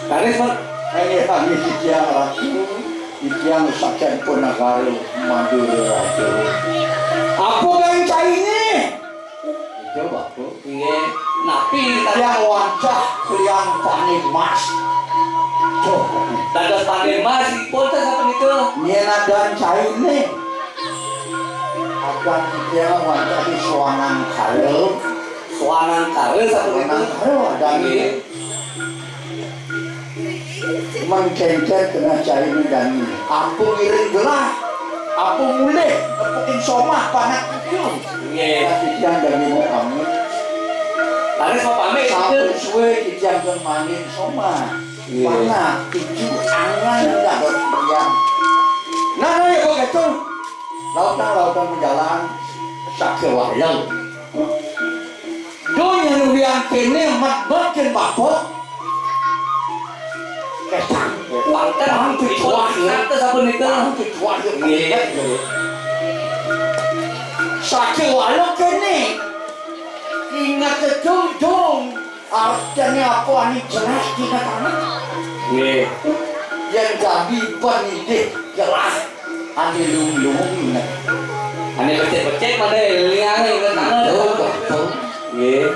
Karis, Pak. Ayo, kami titiang Ratu, titiang saking Penegara Madura Raja. Apa kan cainé? Itu, Bapa. Nggih, napi tadi? Yang wajah, yang pané mas. Tuh. Dados pané mas, ipun teh sapunika. Nyén adan cainé. Adan titiang wajah di Soanangkara. Soanangkara sapunika. Soanangkara adan. Nggih. Mengkencet kena cai ni dani. Apa ngiring gelah? Apa mulih? Apa insomah panak itu? Nggih. Tapi tiang dani mau pamit. Laris mau pamit, sampun suwe tiang ke mangin somah. Nggih. Panak tuju angan dah tiang. Nah, nah, ya begitu. Lautang, lautang menjalan. Sakya wayang. Donya nuwian kene mat-mat ken bapa. Kesang. Wonten. Wong tujuan. Sampun nika. Wong tujuan. Nggih. Sakéwala kéné, inget itu, Jung. Artiné apa ané jelas ingetane? Nggih. Yén dadi pendidik jelas, ané lung-lung inget. Ané becik-becik mané élingané ingetane. Betul, betul. Nggih.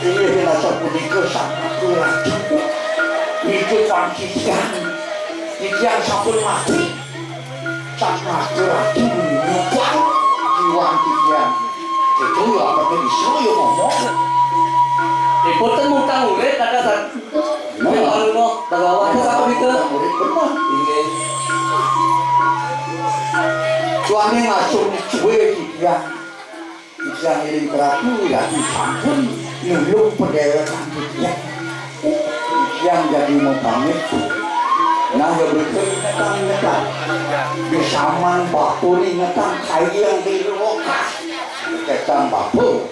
Inggih, rasa punika sangat kuat. Niki pangkisian. Titiang sampun mati. Sang Ratu Ratu nyumpang jiwan titiang. Itu ya apa bisa ya ngomong. Dipunten mutang urip kata san. Nah. Pangruna Bagawan. Nah, sapunika. Mutang urip bener. Inggih. Suami ngasuh suwe titiang. Titiang ngiring Ratu, Ratu sampun nulung padéwékan titiang. Titiang jadi mau pamit. Nah, ya betul ingetan, ingetan. Di saman bapa ingetan, kayang di lokasi. Ketang bapa.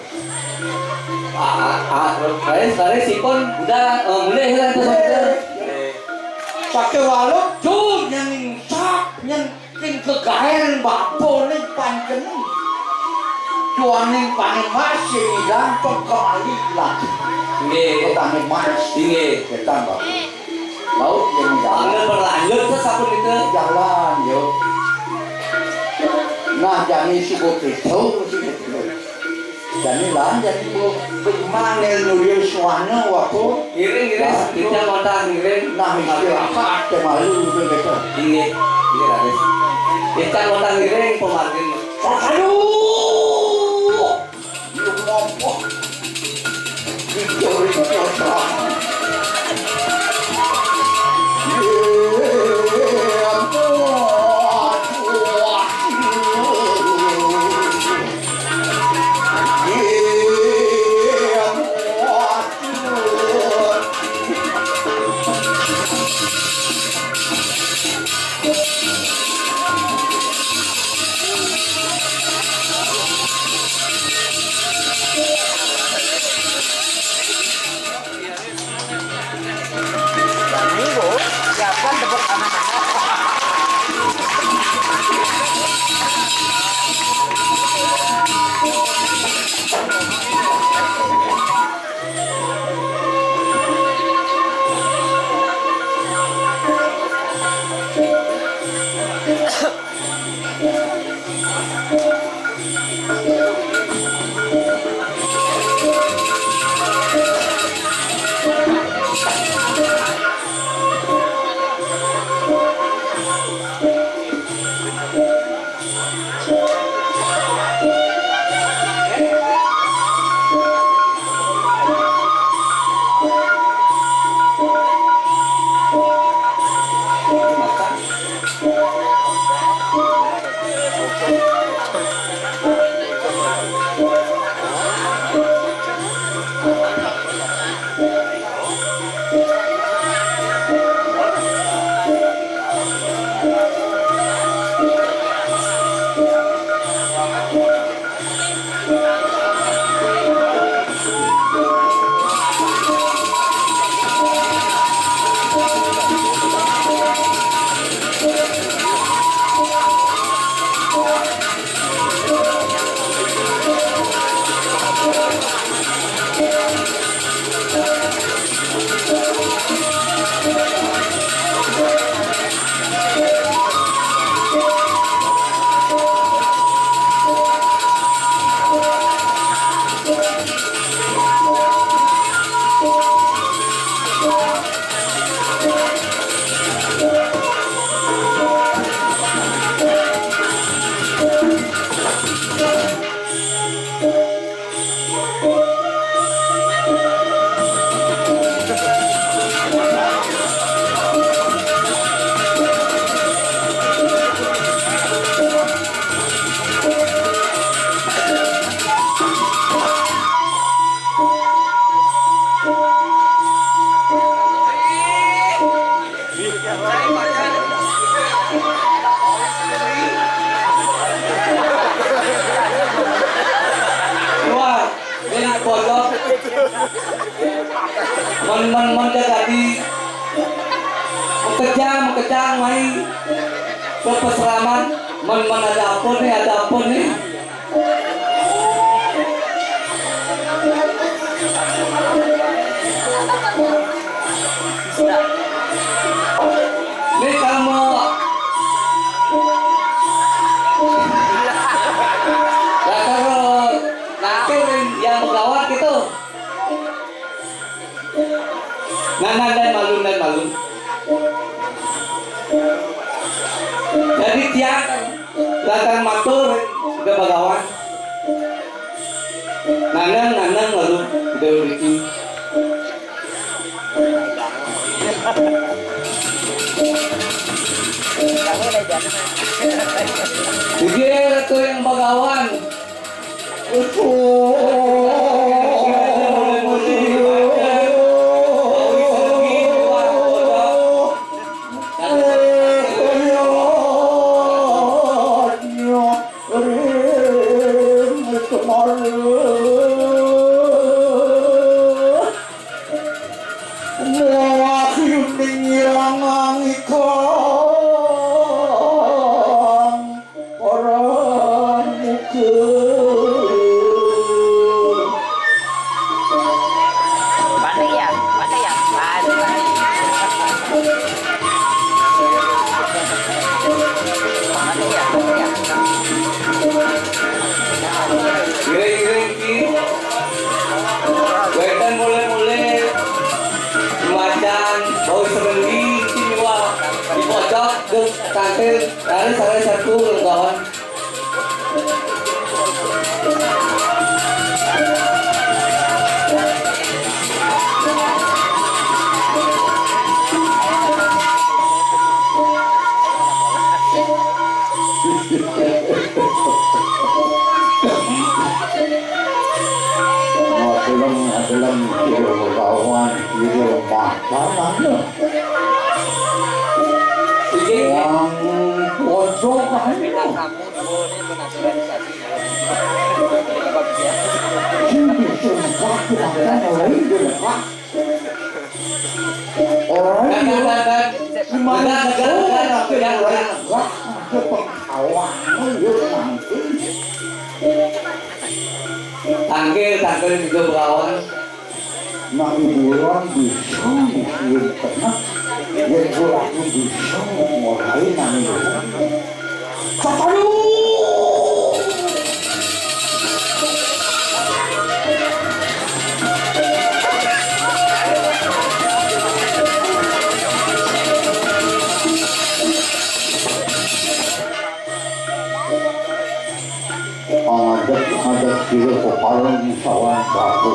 Ah, ah, ah, leres, leres, ipun udah, eh, mulih kan, tuh, mulih. Sakéwala, tuh, nyén sak, nyén Sing gegaén bapa ning panjenengan. Duaning panembahan sing ilang kembali lagi. Nggih. Panembahan. Nggih. Ketan, Bapak. Laut yang jalan. Anu berlanjut, terus apa gitu? Jalan, yo. Nah, jani subuh itu, sih gitu. Jani lan, jani Bu, Bu Iman nel nuli suana waku. Ngiring, ngiring, sedikit ngontang ngiring. Nah, istirahat, teh malu, gitu, gitu. Iya, iya, Raden. Kita ngontang ngiring, pemargin. Aduh! Belum ngomong. Dicuri, dicuri. Siapkan tepuk tangan Anda. Wah, ini bocor. Men, men, men, dia tadi kejang, kejang, main ke peselaman. Man, man, ada apa nih? Ada apa nih? Ini kamu. Lah, kalau nanti yang begawan gitu. Nah, nah, dan malu, dan malu. Jadi tiang datang matur ke bagawan. Nanang, nanang, lalu udah beriki. Jadi tuh yang bagawan. Wahyu ning yang angikang. Ora mungkin. Panik ya, panik ya, panik, panik. Panik ya, panik ya. Iring-iring ki, wetan mulai-mulai, macan, bau serendi, ki, wah, dipocok, dek, kantil, tarik, salah satu, kawan. Magelem, magelem, kira kawan, kira makanan. Wong pojok ae. Sing bisa makan, makan, ora iso makan. Ora iso. Gimana negara, negara, negara, negara, negara, pengkawan, yo, nanti. Tangkil, tangkil juga berawan. Nak hiburan bisa, musim tengah, yang kurang bisa mulai nangis. Tapalu! Ngadeg-ngadeg sira peparing sawan batu.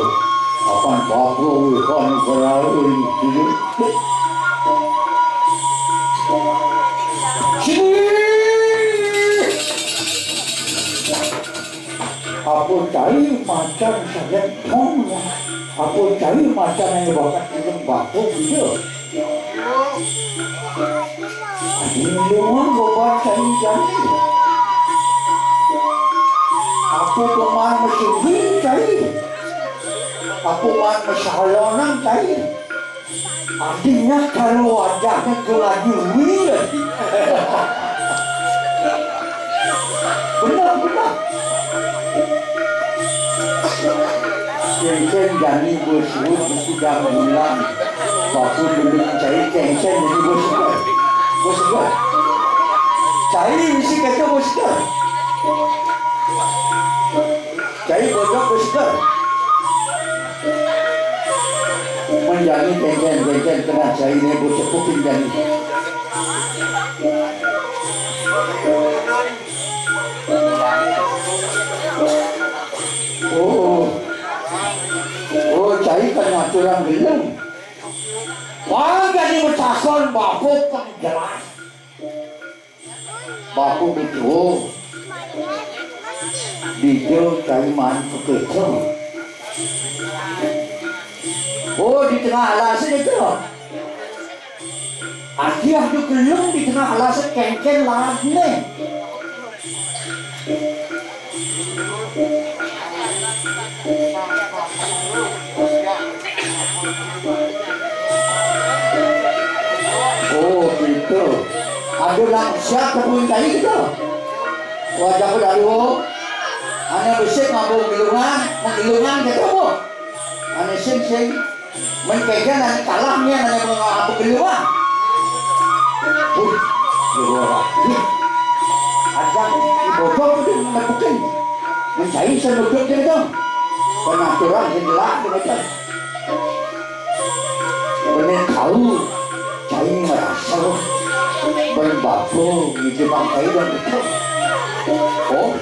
Apan batu wis ana kelawan sira. Sini! Apa cai macan sajan pong? Apa cai macan yang bakat turun batu dia? Ini luar gobat cai jani. Apa pemain mesin cai? Apa pemain mesalonan cai? Artinya kalau wajahnya kelaju. Benar, benar. Cengkeh jani bos bos di sidang bulan. Waktu dulu cai cengkeh jadi bos bos. Bos bos. Cai mesti kata bos bos. Cai bojok bos bos. Menjani cengkeh cengkeh tengah cai ini bos sepupin jani. Oh, oh, cai kan aturan gelem. Wah, jadi betakon bapuk kan jelas. Bapuk itu. Dijo cai man kekeco. Oh, di tengah alas itu. Adi adu gelung di tengah alas kengken larat ne. Oh, gitu. Adu lang siap tepung tadi gitu. Wajah ku dalu. Ané besik ngabuk gelungan, menggelungan gitu, Bu. Ané sing, sing. Men kéja ané kalah, nya ané mengabuk gelungan. Wih, gelungan. Wih. Ajak di bojong tu nepukin. Men cai senuduk gitu. Penaturan jendelak gitu. Bener tahu, cai ngerasa. Ben babo, ngijebang cai dong itu. Oh,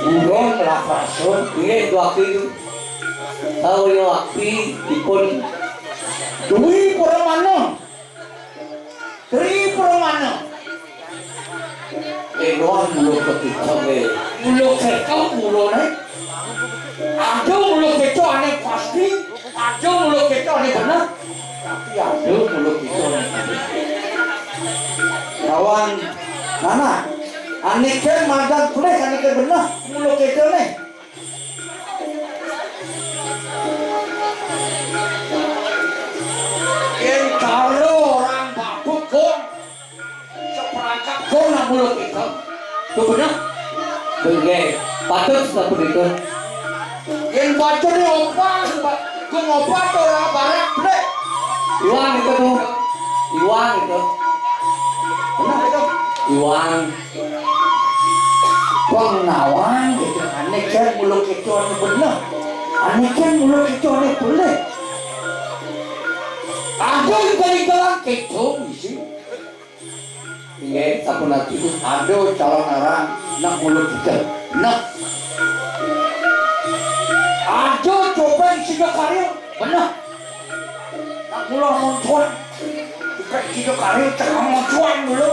buron lah rasa. Nggih, dua kali. Tahu yo api, ipun. Dwi Pramana. Tri Pramana. Éwon mula ketika, wé. Mula ketika mulané. Aduh, mula ketika ané pasti. Aduh, mula ketika ané bener. Tapi aduh, mula ketika ané bener. Lawan mana? Ané kan madan tulis, ané kan bener. Mula ketika né. Yén cara orang mabuk gong, seperangkat gong nak muluk itu. Itu bener? Nggih, patut sapunika. Yén bacane opat, gong opat ora barak, Blék. Iwang itu, Bu. Iwang itu. Bener itu? Iwang. Pang nawang gitu, ané kan muluk itu ané bener. Ané kan muluk itu ané boleh. Ada igal-igalan gitu, isi. Inggih, sampun ati. Ada calon arang nak muluk itu. Nah. Ada coba isi karya, bener. Nak mula moncoan. Bukan kita kari tengah moncoan dulu.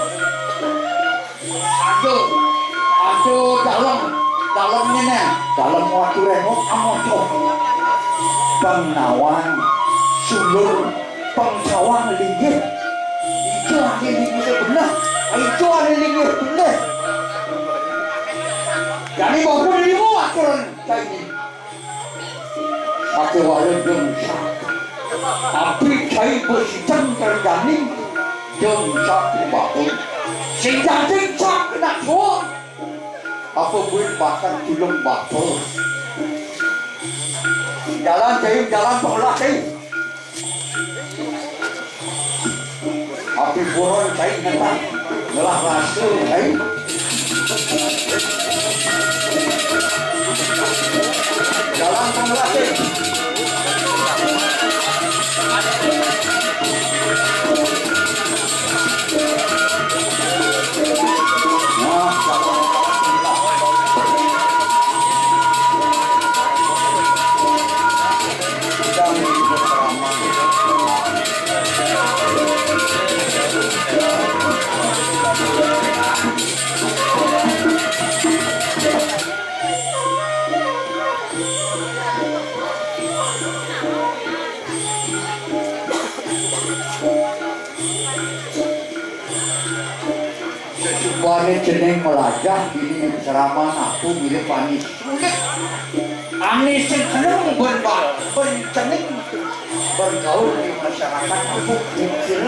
Aduh, aduh, dalam, dalam ini, dalam waktu remot amoto. Bang Nawang, Sulur, Bang Cawang linggih. Itu ahli linggih benar. Itu ahli linggih benar. Jadi, maupun ilmu aturan kayak ini. Ati wara jeng sak. Abdi cai besideng terjani jeng sak batur. Sing dadi sak kena suwun. Apa buin bahkan tulung batur. Jalan cai, jalan pengelah cai. Api buron cai ngetah, ngelah rasa cai. Jalan pengelasih. Nah, jalan pengelasih. Sesubané jeneng melajah ini ceramah aku mirip Ani sulit. Ani sing seneng ben ba-, ben jeneng bergaul di masyarakat aku mikir.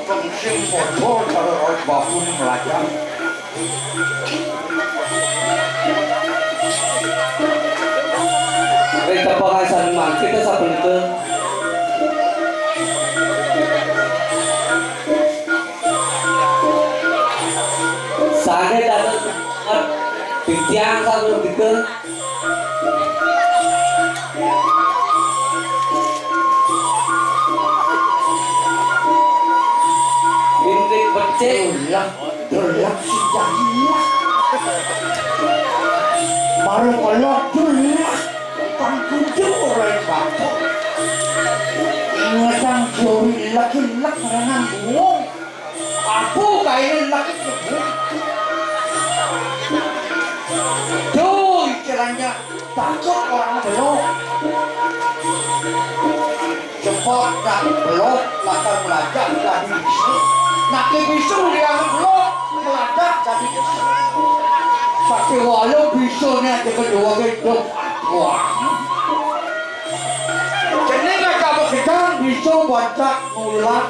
Peng sing padha cara roh bahu melajah. Ring tepengan sané mangkin sapunika. Sané dados titiang sapunika. Indik becik. Lah. Delak sing cah ilang. Mara kelod delak. Pang kudu ora ing bangkok. Ingetang jori lek-lek ngenang wong. Aku kae lek nyebut. Duh, istilahnya takut orang belok. Cepot nak belok, lakar melajah dadi bisu. Nak bisu dia belok, melajah dadi bisu. Sakéwala bisune aja kedua gedhe. Wah. Jeneng aja gedang bisu bancak nulak.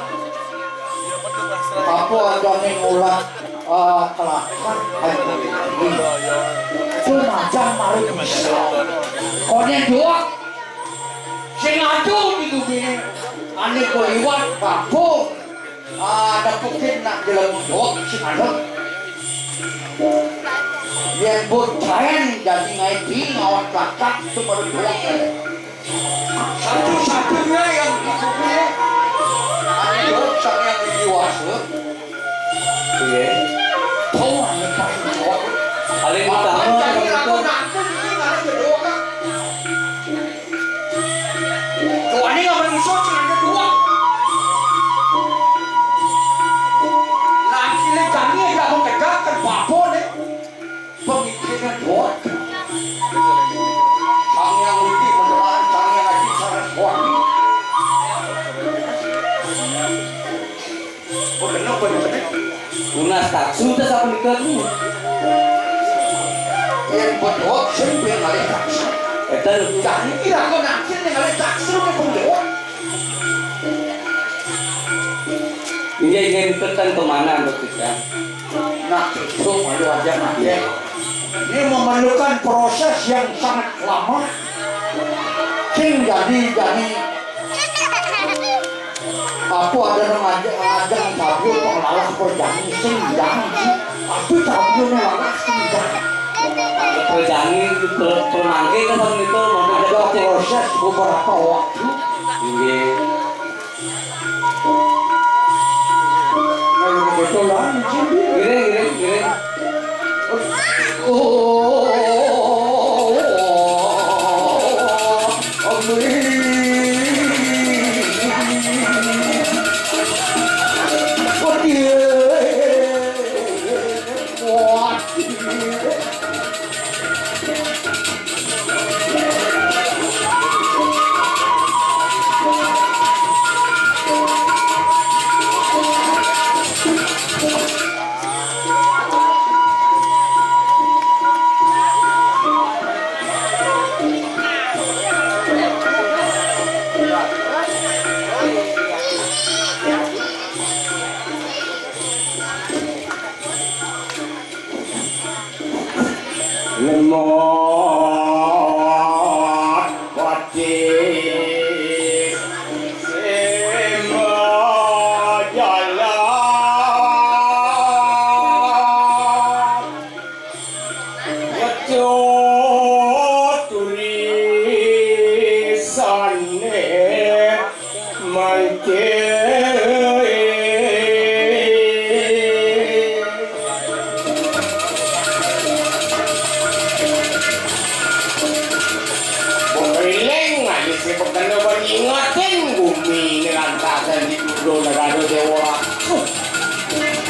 Apa adané ngulat, eh, kelakar? Ayo, ini. Itu macam mari bisa. Koné dua. Sing adu di dunia. Ané kuliwat, bapa. Ah, nepukin nak jelem dua, sing adu. Yén bocahén jadi ngaéti ngawat kelakar, itu baru dua. Satu-satunya yang di bumi, adalah Sang Hyang Widi Wasa. Iya. Tahu anu paling kuat. Paling utama. Jadi lagu nanti ini nggak ada kedua, Kak. Tuh, ini nggak ada musuh, cuma ada dua. Nanti lagi kami ada mau tegakkan bapa nih. Pemikiran kuat. Sang Hyang Widi menelan, Sang Hyang Aji sangat kuat. Oh, bener, bener, bener. Tunas taksu téh sapunika tuh. Yén betul, sing pengen ngalih taksu. Éta lho. Jangan kira kau nak sing ngalih taksu ke pembawa. Inggih, inggih, enten kemana, Mbok Tika? Nah, itu malu aja, Mas, ya. Ini memerlukan proses yang sangat lama. Sing jadi, jadi apa ada ngajak, ngajak sabu penglalah perjani sing jadi. Tapi sabuné lalah sing jadi. Perjani per-, permangke kan saat itu ada proses beberapa waktu. Inggih. Nah, kebetulan di sini. Giring, giring, giring. Oh, amin. Oh, dia. Wah. Lemot pati sema jalan. Ngecut tulisané mangké. Beriling aja sih bekena ban ingetin bumi ini lantasan di Negara Dewa. Uh,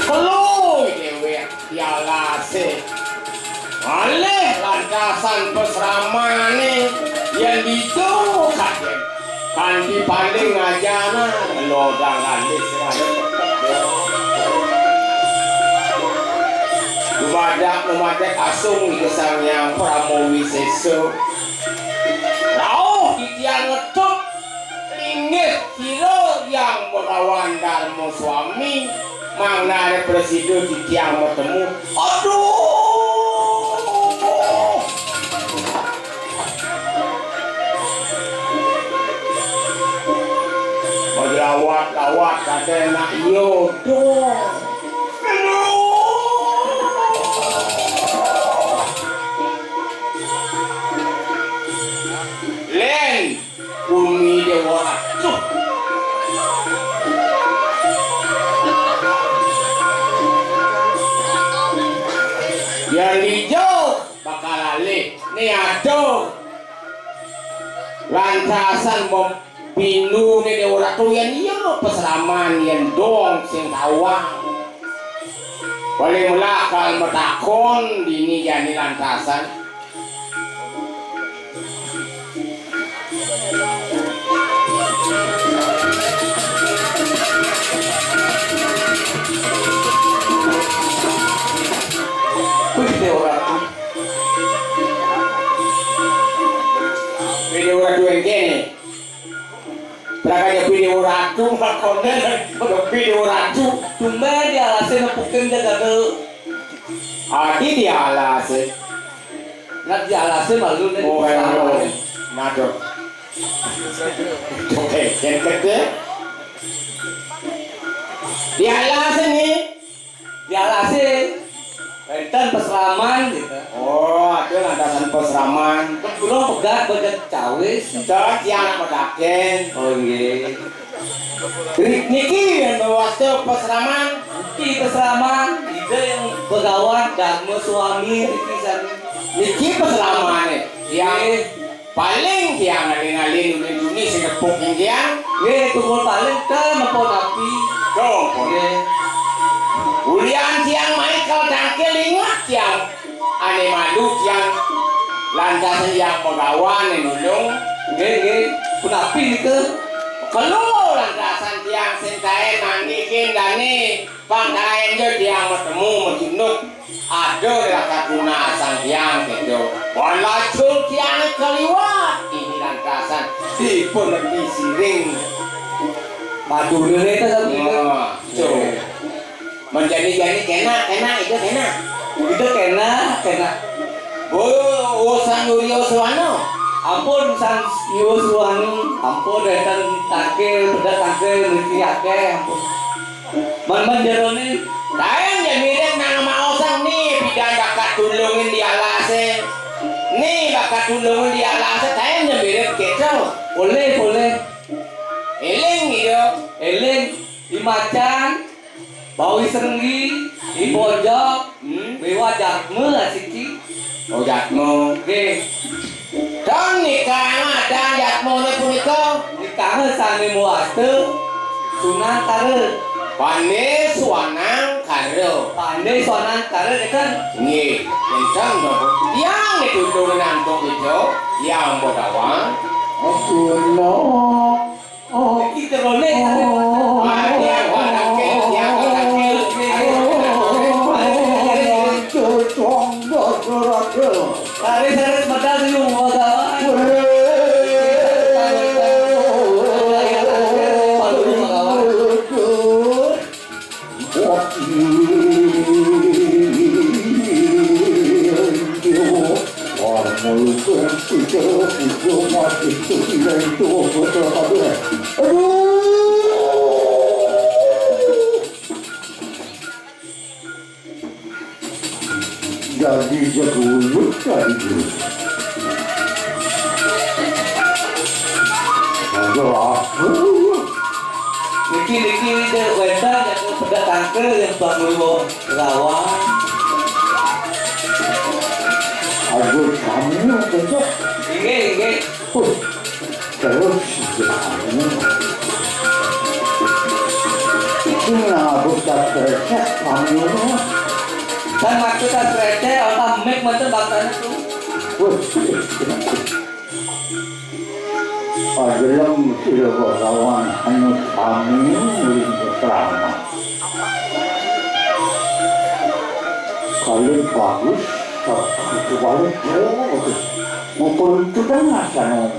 perlu déwék. Yalase. Malih lantasan pasramane yen ditu kaden. Kanti paling ngajaran lodang alis. Dumadak memadek asung Ida Sang Hyang Parama Wisesa. Rauh titiang ngetut. Linggih sira Hyang Begawan Darma Swami, mangdane prasida titiang matemu. Aduh. Majrawat-rawat kate nak iya doh. Aduh. Len. Bumi Dewa Ratu. Yang hijau bakal alih. Ni aduh. Lantasan bom pindu ni Dewa Ratu yang iya peseraman yang dong sing tawang. Paling mula akal metakon dini jani lantasan. Wih, Dewa Ratu. Wih, Dewa Ratu yang kene. Berangkat nyepi di Ratu, makonnya nyepi di Ratu. Tumben di alasé nepukin dia gatel. Adi di alasé. Nah, di alasé malu nih. Oh, eh, oh. Nah, Dok. Oke, yang kedua. Di alasé nih. Di alasé wénten pasraman gitu. Oh, ada lantasan pasraman. Kula pegat bajak cawis. Cocok ya anak pedagang. Oh, nggih. Ri-, niki yang bawa pasraman. Niki pasraman, ida yang begawan Dharma Suami niki sami. Niki pasraman ya. Nggih. Paling tiang ngalih-ngalih nuli-nuli sing nepuk tiang. Nggih, tungkul paling ten napa napi. Tungkul. Nggih. Ulian tiang mai kal tangkil ingat tiang. Ané malu tiang lantasan tiang pegawan nulung. Nggih, nggih. Punapi nika? Kelo lantasan tiang sing taén manggihin dané. Pang taén jo tiang matemu majunuk. Aduh, raka tuna sang tiang kéto. Wan lajur tiang kaliwat. Ini lantasan dipun ngerti siring. Madura nika sami. Oh, jo. Menjadi-jadi kénak, kénak, itu kénak. Itu kénak, kénak. Oh, oh, sang Yuryo Suwano. Ampun, sang Yuryo Suwano. Ampun, wénten tangkil, bedak tangkil, mriki akéh, ampun. Men-men jeroné. Taén ya mirip nang maosang nih, bidan bakat tulungin di alasé. Nih, bakat tulungin di alasé, taén ya mirip kéto. Boleh, boleh. Éling, gitu. Éling, di macan, bawi serenggi, di pojok, hmm, miwah jadma asiki. Oh, jadma. Nggih. Dong nikah ada jadmane punika? Nikah sami muwasta Sunangkara. Pandé Swanangkara. Pandé Swanangkara, nika. Nggih, kenceng dong. Tiang dituduh ngantuk itu, tiang bodawang. Aduh, no. Oh, iki terone. Mari, aku tangkil, ya, aku tangkil. Laris, laris, medal, yuk, mau gawa. Aduh. Jadi jago tadi. Ada apa? Niki, niki, niki, wénten, niki, pedak tangkil yang bangun rawa. Aduh, kamu, Cocok. Inggih, inggih. Uh, terus, ya, kamu. Ini nang abut tak kerja, kamu. Kan maksud tak kerja, apa mik macam baktanya tuh? Wah. Ajelem sira Bagawan anu sami ring kekraman. Kalih bagus, sabda kebalik, oh, bagus. Ngumpul itu kan asal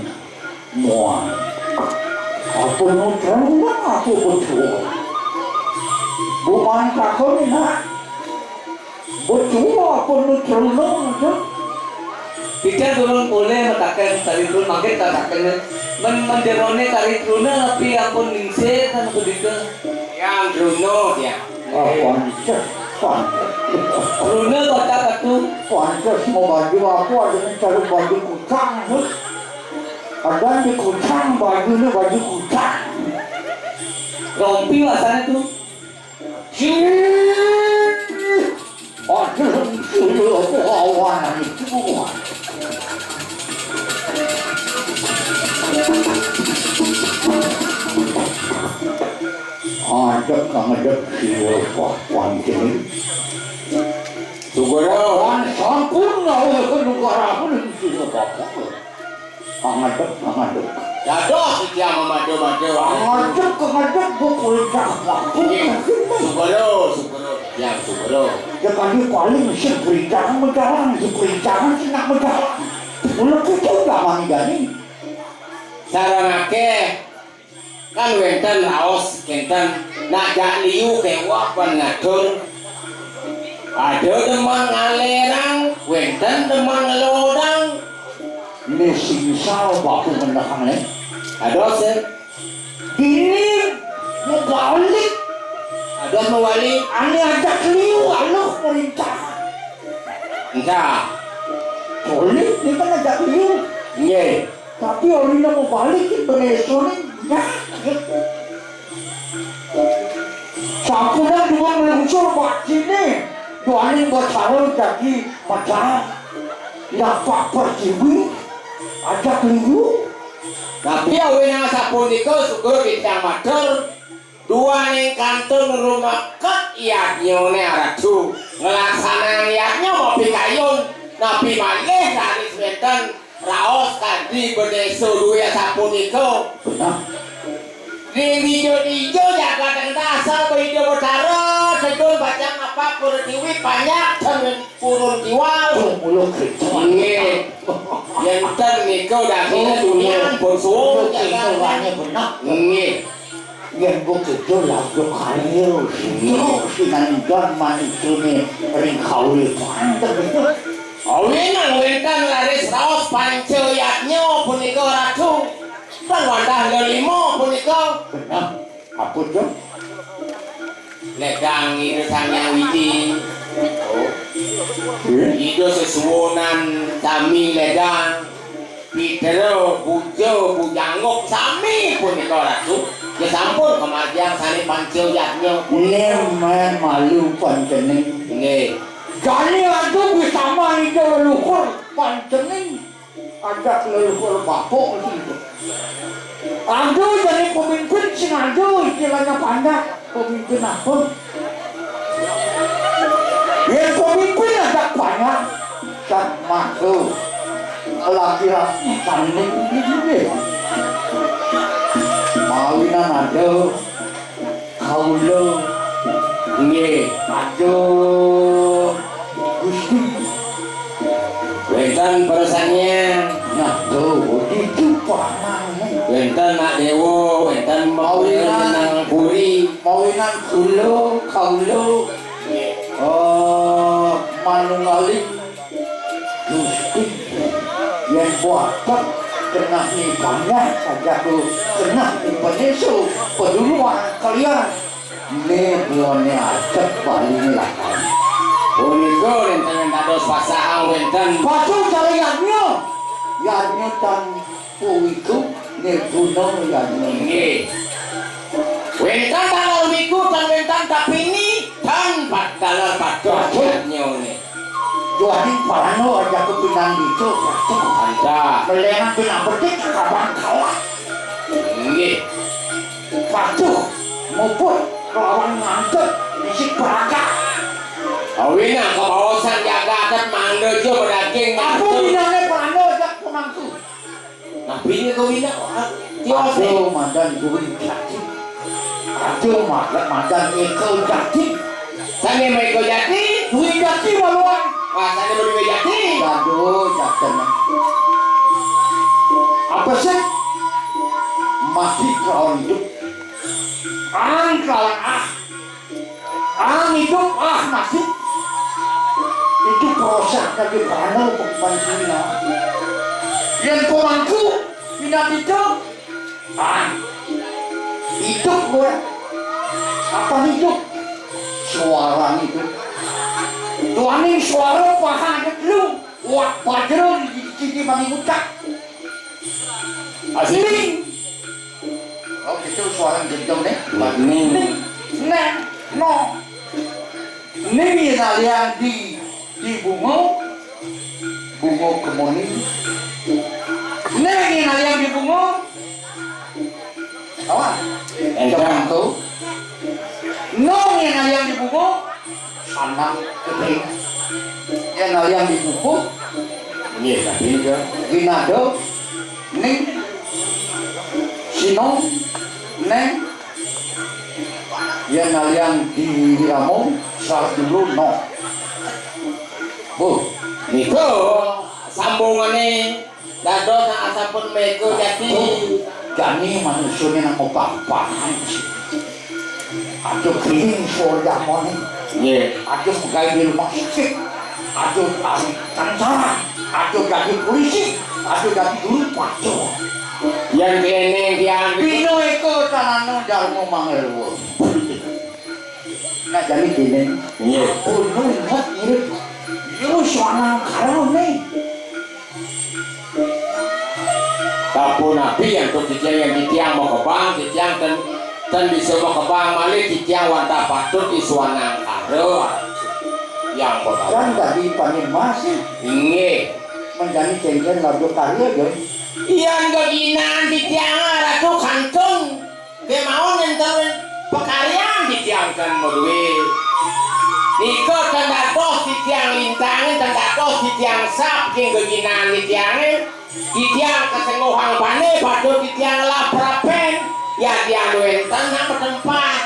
muan. Apa nutrang aku betul. Bukan takon nak. Betul apa nutrang nak. Kita turun boleh mataken tari turun, makin kataken men menjerone tari turun, tapi ampun ningsih kan begitu. Yang Bruno ya. Ah, pantes, pantes. Bruno kota batu. Pantes mau baju aku ada mencari baju kucang tu. Ada di kucang, baju ni baju kucang. Rompi rasanya tu. Cih. Aduh, suruh aku awal itu. Adep kang adep siwa wah wangkene. Sugoro. Wan sampun nawa kelukaran siwa bapak. Kang adep, kang adep. Dados iki mamado-mado. Kang adep, kang adep, bu kulit cakep. Nggih. Sugoro, sugoro. Ya, sugoro. Ya, kali paling sing beridangan mendalang, sing beridangan sing nak mendalang. Ulah kita udah manggani. Sarang akeh. Kan wénten raos, kénten, nak jak liu kéweh pun ngatur. Ada demen ngalerang, wénten demen ngelodang. Né sing sal bapu ngendehané. Ada sing. Dini mau balik. Ada mau balik. Ané ajak liu aluh perintahan. Entah. Soalnya dia kan ajak liu. Nggih. Tapi orina mau balik ke Bendésa né, ya, ya. Sampun dua nglungsur baciné, duaning bacara jagi macan. Lapak pertiwi, ajak liu. Tapi awinang sapunika sugra titiang matur, duaning kantun rumeket yadnyané Ratu, nglaksanayang yadnya mapikayun, napi malih raris wénten raos kadi Bendésa duwé sapunika. Nah. Ring dija-dija jagat endah asal Ida Betara, sedun pacang napak pura tiwi panjak ten purun tiwal. Tuh, mulo kerja. Nggih. Yén ten nika dagingé Oh, tunian iya. Pun suwung Mulo jagat. Kerjanya benar. Nggih. Yén kok kerja lagu karya, terus sinandan manusane ring kaule pantes. Awinang wénten raris raos panca yadnya punika Ratu. Tan wantah lelima punika. Benar. Apa, Jeng? Ledang Ida Sang Hyang Widi. Oh. Iya. Ida sesuwunan sami ledang. Pitra, puja, pujangguk sami punika Ratu. Ya sampun kamargiang sané panca yadnya. Né mén malu pancening. Nggih. Jani Ratu bisa mah ida leluhur pancening. Ajak leluhur bapa mesti itu. Aduh, jadi pemimpin sing aduh istilahnya pandak. Pemimpin apa? Yén pemimpin ajak pandak. Sak masuk. Laki-laki cantik ini. Mawinan ada. Kaula. Nggih. Aduh. Gusti. Wénten persanian. Nah, tuh, itu panane. Wénten Nak Déwa, wénten Mawinan. Menang Puri. Mawinan kula, kaula. Nggih. Eh, manunggaling Gusti, yén boten genah ni panjak, ajaku genah ni penesu, peduluan kalian. Né buane ajak Bali lakon. Punika wénten dados pasahan wénten. Patuh cara yadnya. Yadnya tan Puwiku nirguna yadnya. Nggih. Wénten dalar wiku tan wénten tapini tan pat dalar patuh. Patuh. Yadnyane. Duaning parana ajaku pinandita patuh. Anta. Melengan pinabedik kaban kalah. Nggih. Patuh muput lawan ngantuk isik praga. Awinang kabaosan jagat mangda ja madaging. Apa ngantuk. Dinane parana ajak pemangku. Napi nika wina? Tiwas. Aduh, madan Dwi Jati. Aduh, madan, madan Eka Jati. Sane Eka Jati? Dwi Jati maluan. Wah, sane Dwi Jati. Aduh, jaten. Apa sih? Mati kelawan hidup. Ang kelawan ah. Ah, idup, ah, mati. Idup proses dadi prana pemangkuna. Yen pemangku pindah idup, ah, idup kowe. Apa idup? Suara idup. Tuaning suara paha ada telu. Wah, bajra di sini mani ucap. Asli. Oh, gitu suara gendong nih. Ning. Ning. Neng. No. Ning yen alian di, di bunga, bunga kemuni. Ning yen alian di bunga, apa? Enggak. Jangan tuh. Nong yen alian di bunga, sanang gede. Yen alian di buku, nggih, tapi nika. Ginado, ning, sinong, neng, yen alian di Wiramo, sah dulu, no. Bu, nika sambungane dados nak sampun mega jati. Jani manusiané nang obah-obahan. Aduh giling suara jamane. Nggih. Aduh pegawai di rumah sakit. Aduh ahli tentara. Aduh dadi polisi. Aduh dadi guru pacu. Yang kene yang bina eka tanana jalma mangerwa. Nah, jani dene. Nggih. Kono inget mirip. Yo, suanang karone. Sapunapi antuk titiang, yang titiang makebang, titiang ten, ten bisa makebang malih, titiang wantah patut isuanang kara. Yang pertama. Kan tadi panen masih. Inggih. Menjadi cengkeh lagu karya, Jon. Yang keginan titiang ratu kantun. Kémaon nénten pakaryan titiang ten madué. Nika ten dados titiang lintangin, ten dados titiang sap king geginan titiangé. Titiang kasengguhang pané patut titiang ngelah prapén. Yadian wénten nak matempat.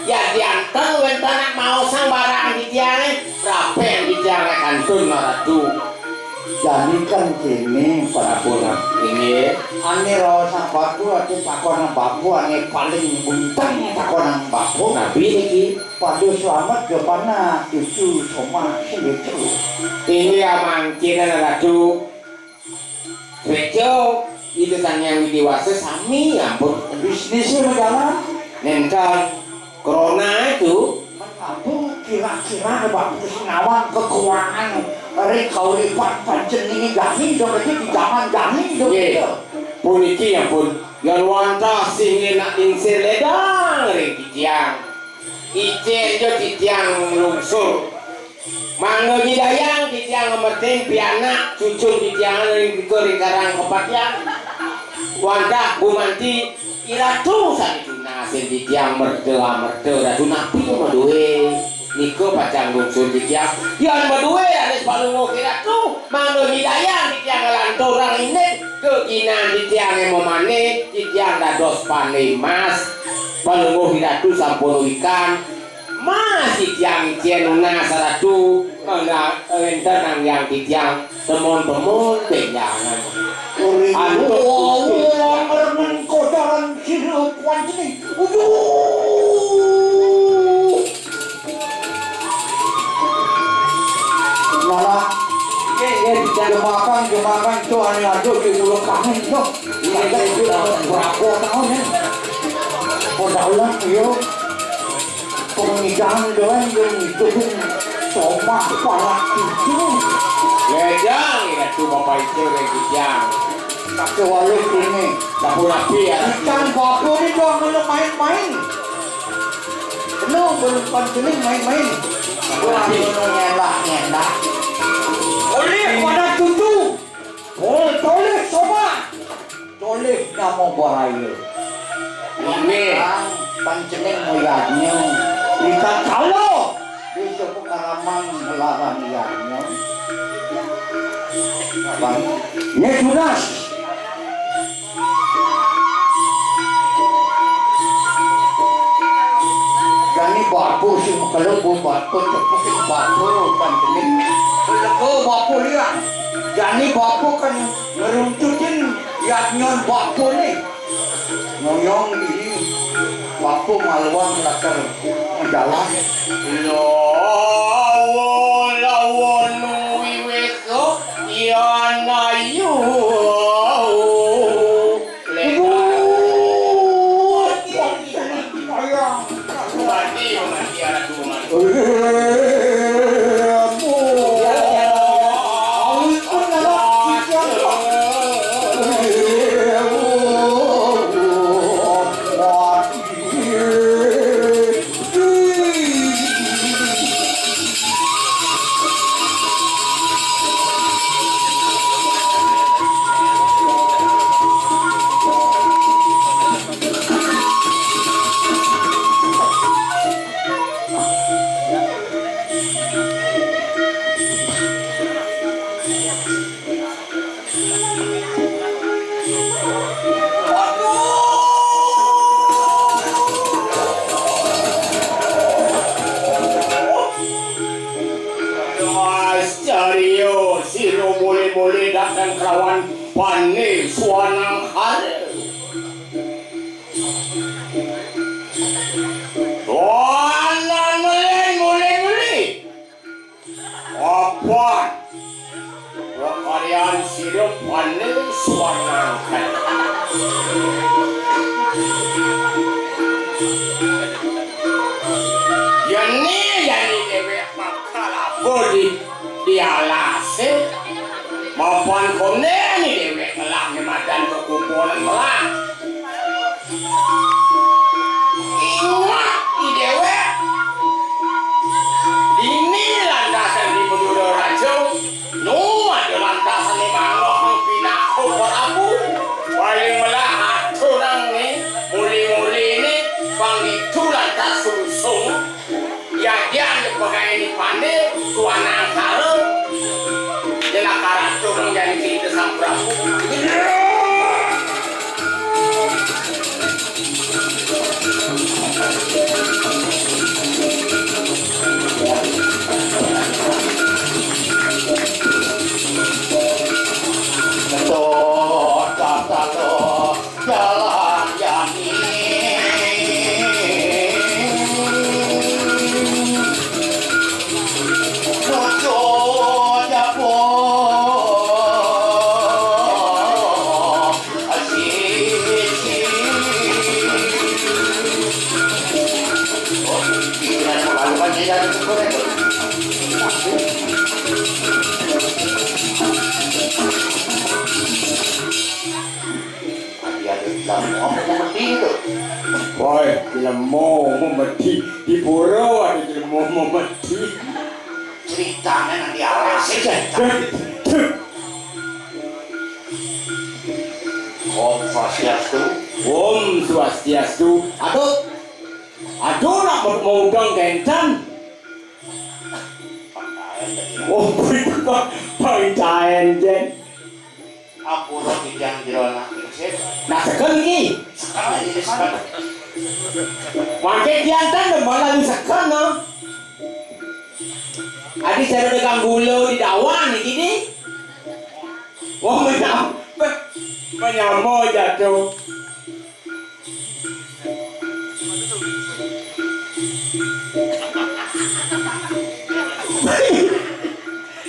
Yadian ten wénten nak maosang barang titiangé, prapén titiangé kantun, Ratu. Jani kan kéné, Prabu. Inggih. Ané raosang bapa, ané takonang bapa, ané paling bunteng takonang bapa. Napi niki? Pada slamet jebana cucu Somah Sumitra. Inggih, mangkin, Ratu. Reca Ida Sang Hyang Widhi Wasa sami ampun. Bisnisé majalan. Nénten. Krona itu. Mengapa kira-kira Bapak Sinawan kekurangan ring kauripan panjenengan jani, dong, di zaman jani, dong, nggih. Puniki ampun, yén wantah sing nak lingsir ledang ring titiang. Icén ja titiang lungsur. Mangda nyidayang titiang ngemetin pianak cucu titiang ring, ring karang kepatihan. Wantah gumanti Iratu sané tunasin titiang merta amerta, Ratu, napi madué. Nika pacang lungsur titiang. Yén madué raris palungguh Iratu, mangda nyidayang titiang nglanturang indik geginan titiangé mamané, titiang dados pané mas. Palungguh Iratu sampun wikan. Mas titiang icén nunas, Ratu, éndah, énten anggiang titiang temon-temon bénjangan. Uri, antuk wong remen kodaran sira kuancene. Uduh. Lala. Nggih, nggih, jemakan, jemakan, tuh, ane aduh, di mulut kami, tuh. Iya, iya, iya, berapa tahun, ya? Kodalan, iya. Pengidang doang yang ngidupin Somah Parak Kijang. Ledang, Ratu, Bapak Ijo, Reng Kijang. Pakai waluh ini. Dapur api ya. Ikan bapa ini doang kalau main-main. Penuh belum panceling main-main. Dapur api. Penuh nyendak-nyendak. Oleh pada tutu. Oh, toleh Somah. Tolih nama bahaya. Inggih. Kang pancening moyadnya. Kita kala bisa pengalaman melarang yadnya. Abang. Ini tunas. Jani bapa sing makelo, bapa tepuk bapa pancening. Lego bapa lian. Jani bapa kan ngeruncutin yadnyan bapane. Ngoyong diri, bapa maluan lakar majalan. Lawa, lawa nu wiwit yan ayu. Lebar. Aduh, sayang. Mati, mati, anak guru mati. Ascaryo, sira mule-mule dateng kelawan pane swanang hara. Paning suanang. Yén né, yén né déwék makalabo di, di alasé, mapan koné né déwék ngelah né madan kekuburan melah. Inget i déwék, dini lantasan di Madura Raja, nu ada lantasané manggah pinaka Prabu. Paling melah aturang né, muli-muliné, pang ditu lantas sungsung. Yadian pegawai di Pandé, tuan angkara, jenaka ratu nang jani kita Sang Prabu. Betul, tak salah. Jalan jani. Cucu jago. Asik. Oh, pikiran malu kan dia. Adi ada jelema memedi tu. Woi, jelema memedi. Di pura ada jelema memedi. Ceritanya nanti arah sih. Om Swastiastu. Om Swastiastu. Aduh. Aduh, nak mau udang kenten. Oh, pancaen, Jen. Ampura titiang jero anak pingsir. Nah, seken iki. Seken iki, seken. Mangke tiang ten demen lagi seken, no. Adi cara dagang gula di dawan iki, di. Wah, menyam-, menyamo jatuh.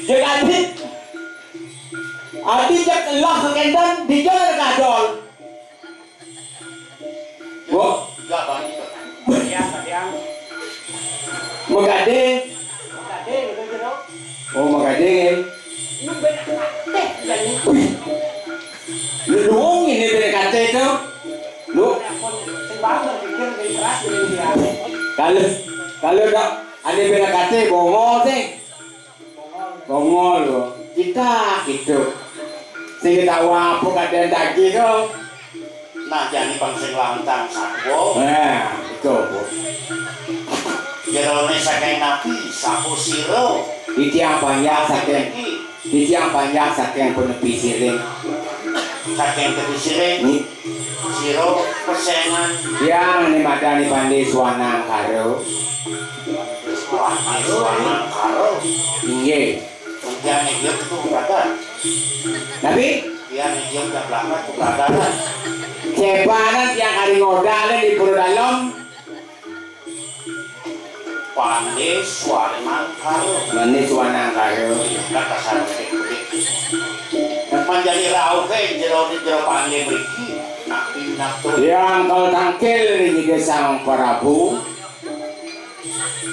Jek adi, adi jek elah kekenten, dijol kadol. Wo. Iya, Bang, itu. Iya, Bang. Megade. Megade, gitu, gitu. Oh, megade, nggih. Lu ben aktif, kan? Wih. Lu dong ini ben kate itu. Lu. Sing bangun, pikir, ben keras, ben dia. Kalau, kalau dak ada ben kate, bongol, sih. Bongol lho. Kita gitu. Sing ketawa apa kadang daging kok. Nah, jani pang sing lantang sapo? Nah, itu, Bu. Jerone saking nabi, sapo sira? Titiang panjang saking, iki. Titiang panjang saking penepi siring. Saking tepi siring? Ni. Sira pesengan. Tiang ni madani Pande Swanang Karo. Pande Swanang Karo. Inggih. Tiang niki itu berada. Tapi? Tiang niki udah berangkat ke Pradana. Cepanan tiang hari ngodale di Pura Dalem. Pande Swanangkara. Pande Swanangkara. Kata salah petik-petik. Manjadi rauh ke jero di jero pande mriki. Napi natur. Yang kal tangkil niki Sang Prabu.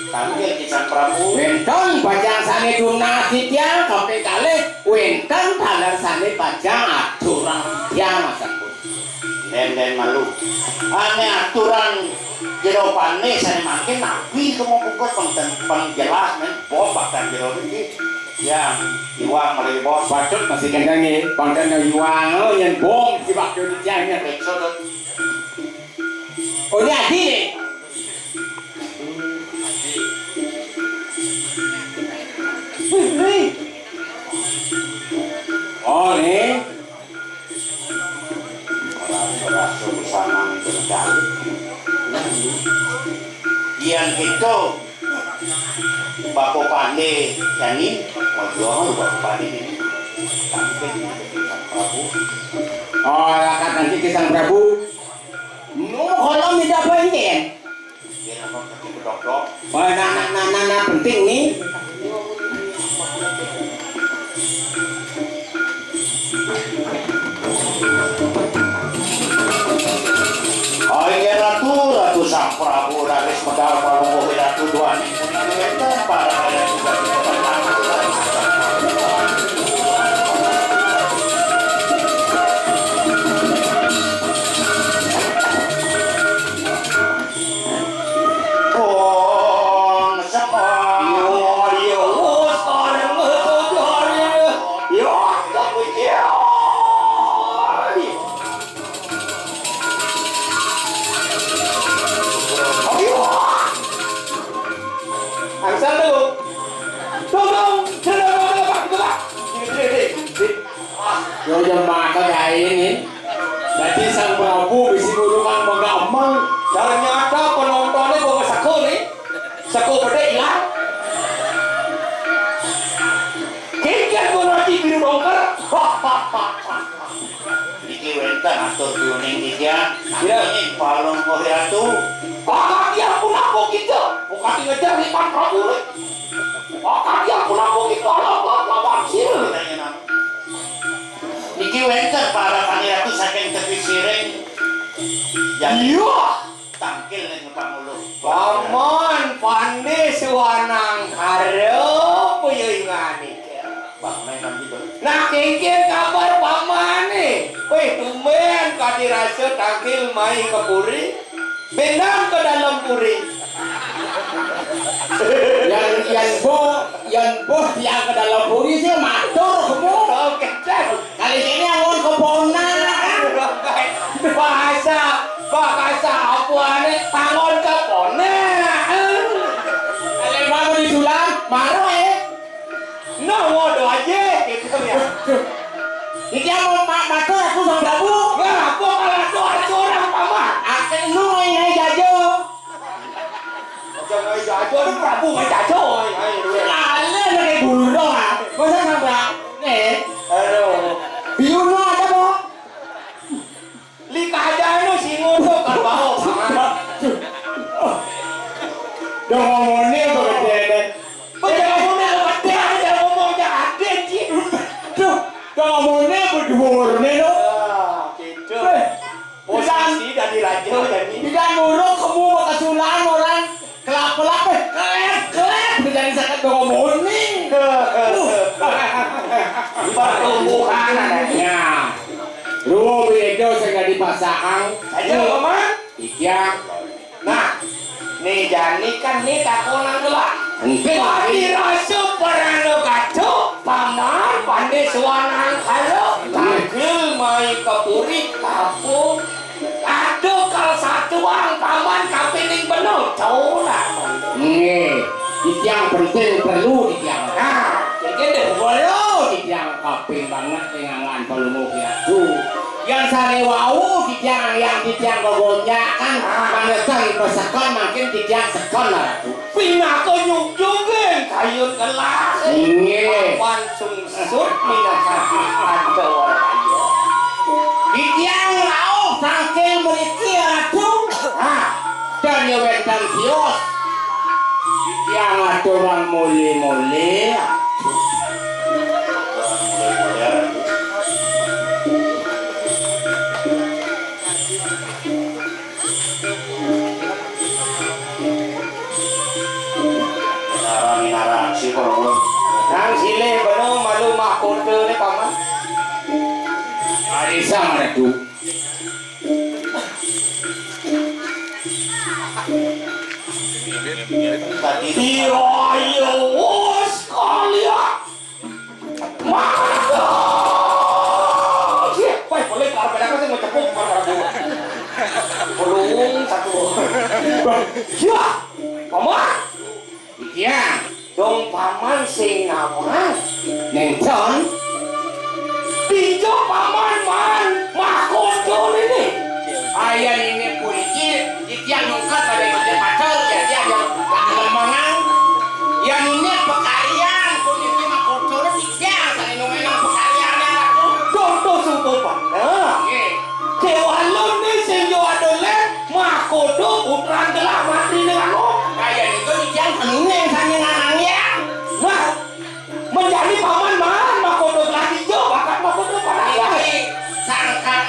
Tangkil ki Sang Prabu. Wénten pajang sané tunas titiang kaping kalih, wénten taler sané pajang aturang titiang, Mas Anggun. Ndén-ndén malu. Ané aturan jero pané sané mangkin napi kemupukut pengten-, pengjelas men bom bakal jero niki. Ya, iwang malah bom. Patut masih kendang nggih, pangken iwang, oh, yén bom si bakal titiang nya. Peksa, Dut. Oh, ini adi nih. Wih, wih. Oh, nih. Rasa-rasa sanang terjadi. Yang itu, Bapak Pande, yani, majuang Bapak Pande ini. Sampai di Sang Prabu. Oh, lakat nanti ke Sang Prabu. Nu kalau tidak penting. Wah, nah, nah, nah, nah, nah, penting nih. Prabu raris medal Palungguh Wiratu Dwani puniki wénten para kaya juga dipun. Wong semua. Iya, iya, wis pareng metu jare. Ya, tapi ya. Ayo. Angsal dulu. Tolong, tolong, tolong, Pak, gitu, Pak. Gitu, gitu, gitu. Yo, yo, maka kae ini. Dadi Sang Prabu bisi guru kang menggamel. Ternyata penontonnya bawa seko nih. Seko bedek ilang. Kikian guru Haji Biru Dongker. Niki wénten atur piuning titiang. Iya. Nanging Palungguh Ratu. Kakang yang punapa kita? Bukan ngejar lipan Prabu. Kakang yang punapa kita? Alam lawan sira. Niki wénten para paniratu saking tepi siring. Iya. Tangkil ning pangulu. Paman Pandé Suwanang Harep ya inganika. Bang, main kan gitu. Nah, kengken kabar pamane. Wéh, tumben kadi rasa tangkil mai ke puri. Benang ke dalam puri. Yang, yang bo, yang bo dia ke dalam puri sih matur semua. Oke, Cek. Kali ini angon keponakan. Bahasa, bahasa apa ane tangon keponakan. Kalau mau disulam, maro eh. Nah, waduh aja gitu ya. Iki mau ma-, matur aku Sang Prabu. Wah, apa kalau ada seorang paman? Aku nu ini jajo. Aja ngai jajo, ada Prabu ngai jajo, ngai, ngai, ngai. Lale lagi burung ah. Masa sampai nih? Aduh. Biuno ada kok. Likajane sing ngono karo bawa paman. Dong ngomongnya apa gedene? Kok jangan ngomongnya apa gedene, jangan ngomong jangan ade, Ci. Duh, dong ngomongnya apa dhuwurne, lho? Ah, gitu. Eh, posisi dadi raja jadi. Tidak nurut kamu mau kesulaan orang. Kelap-kelap, eh, kelep, kelep, udah jadi sakit dong muni. Pertumbuhan anaknya. Lu beda sing dadi pasangan. Ayo, Paman. Iya. Nah, nih jani kan nih takonan gelak. Enggak. Pati rasa perano kacau, Paman, Pandé Suwanang kalau tagel mai ke puri, kapung. Aduh, kalau satuan paman kapining penuh, corak. Nggih, titiang penting perlu titiang. Nah, iki deh, perlu titiang kaping banget dengan ngan perlu aku. Yang sare wau titiang, yang titiang gogonjakan, ah, manesan pesekon makin titiang sekon lah, Ratu. Pinaka nyugjugin kayun kelas. Inggih. Papan sungsut minakadi Andawaraya. Titiang rauh saking mriki, Ratu. Hah? Dan ya wénten tios. Titiang aturang muli-muli. Minara, minara, si Korongul. Nang silih beno malu mahkota ne, Paman. Ari sang Ratu. Tadi iya, iya, wes kalian. Mantap! Yah, wah, boleh kalau beda sih mau cepuk, kalau beda. Belum satu. Yah, Paman. Iya. Dong Paman sing nawang. Neng Jon. Dijo Paman man mahkota ini. Ayan ini puniki. Titiang nyungkat pada pada pacar, ya, ya, ya, lembangan. Yang ini pekarian, kok ini mah kotor, titiang, saya nunggu nang pekarian, ya, aku. Contoh sungguh pandang. Nggih. Dewa Lun ni sing yo ada lek, mahkota putra telah mati dengan lo. Kaya itu titiang seneng, saya nganang, ya. Nah, menjadi paman man, mahkota telah hijau, bahkan mahkota pada. Ini sangkan,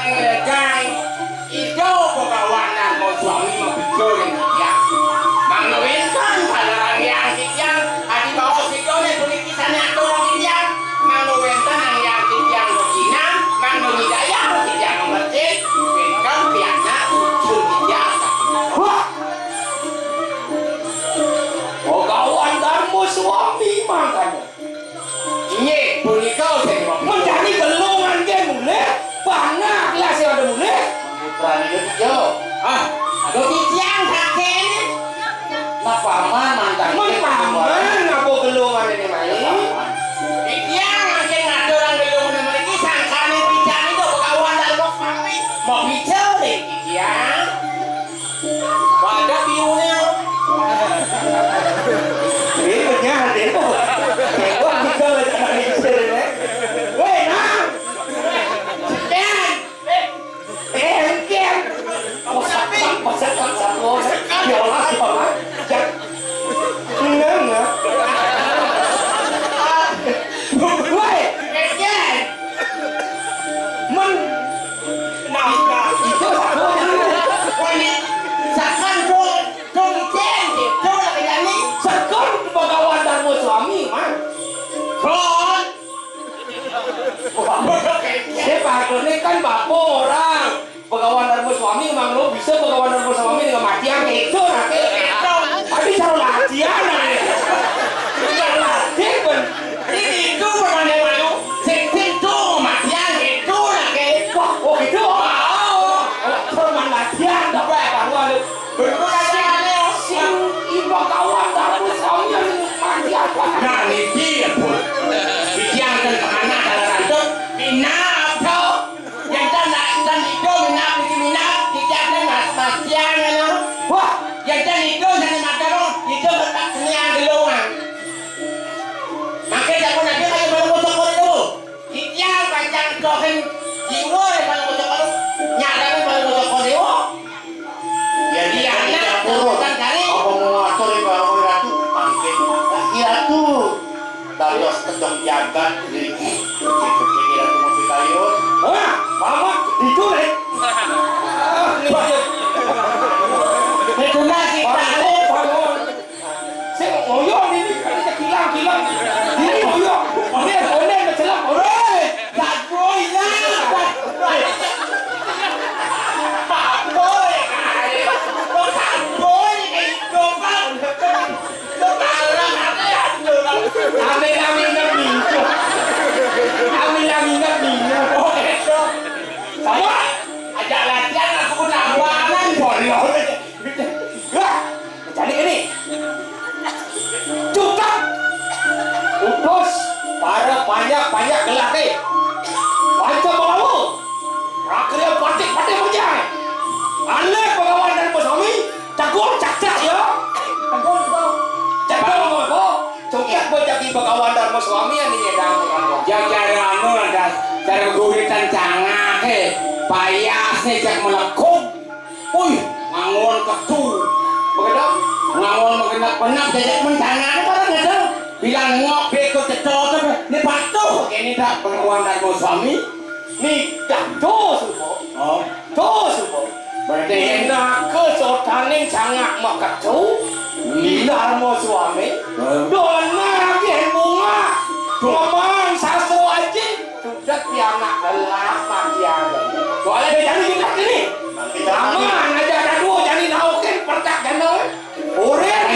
Ah, aduh, titiang saking. Nah, paman mantan. Mun paman ngabo gelungan ini, Mai. Titiang saking ngaturang gelungan ini, sangkane pican itu Bhagawan Darma Swami. Mau bicara, titiang. Pada biunya. Ini benyah, ini. Wah, kita lagi anak ini, weh, nah. Sekian. Engkel. Masak, masak, masak, masak. Ya Allah, ya Allah. Jak. Enggak, enggak. Woi, engkel. Men. Nah, nah. Itu satu. Wani, sakan tuh, tuh, tuh, tuh, lagi, lagi. Sekon Bhagawan Darma Swami, man. Kon. Wah, saya Pak Doni kan bapa orang. Bhagawan Darma Swami emang lo bisa Bhagawan Darma Swami dengan matian itu nanti. Tapi cara latihan nanti. Cara latihan, ben. Ini itu bukan yang malu. Sing itu matian itu nanti. Wah, oh gitu. Oh, oh, oh, latihan, tapi apa lu? Sing, sing iba kawan Darma Swami yang mati apa? Nah, niki ya, Bu. Iki yang kan anak dalam rantuk, minap, tau. Yang kan nak, kan itu minap, iki minap, iki ada mas, matian, ya, no. Wah, yang kan itu, yang mati, no. Itu tak senian gelungan. Makanya aku nanti kayak belum masuk koridor. Titiang pacang dosen jiwa yang paling bocah kalu, nyarane paling bocah kalu. Ya, iya, iya, iya, iya, purun. Kan kali. Apa mau ngatur ibu ratu? Mangkin. Iya, tuh. Dados kedong jagat, riki. Riki, riki, ratu mau dikayun. Hah? Mama, diculik? Ah, ini dia. Itu nasi, bangun, bangun. Sing ngoyong ini, ini kilang-kilang. Ini ngoyong. Ini boleh mencelam. Ore, jago ya. Jago ya. Jago ya. Jago ya. Amin, amin, amin. Amin, amin, amin. Oh, itu. Sama. Ajak latihan aku nambahan. Boleh. Wah, jadi ini. Cukup. Utus para panjak-panjak gelah ke. Panca Balawa. Rakria patik-patik berjaya. Anak Bhagawan Darma Swami, cakul cakcak ya. Cakul, cakul. Cakul apa? Cukup berjagi Bhagawan Darma Swami yang ini dah. Ya, cara anu ada, cara guritan cangak, eh. Payasnya cak melekung. Uy, ngangon ketu. Begitu? Ngangon magenep-genep, jajak mencangan, barang itu. Bilang ngok, beko, cecok, ini patuh. Ini tak pengawan Darma Swami. Ni dah dos, Mbok. Oh. Dos, Mbok. Berarti ini ke sotaning sangak maketu. Hmm. Di Darma Swami. Hmm. Dona lagi bunga. Tuh. Ngomong sastra aja. Sudah pianak lelah mati ada. Soalnya dia jadi juga ini. Zaman aja ada dua jadi naukin percak janda. Orang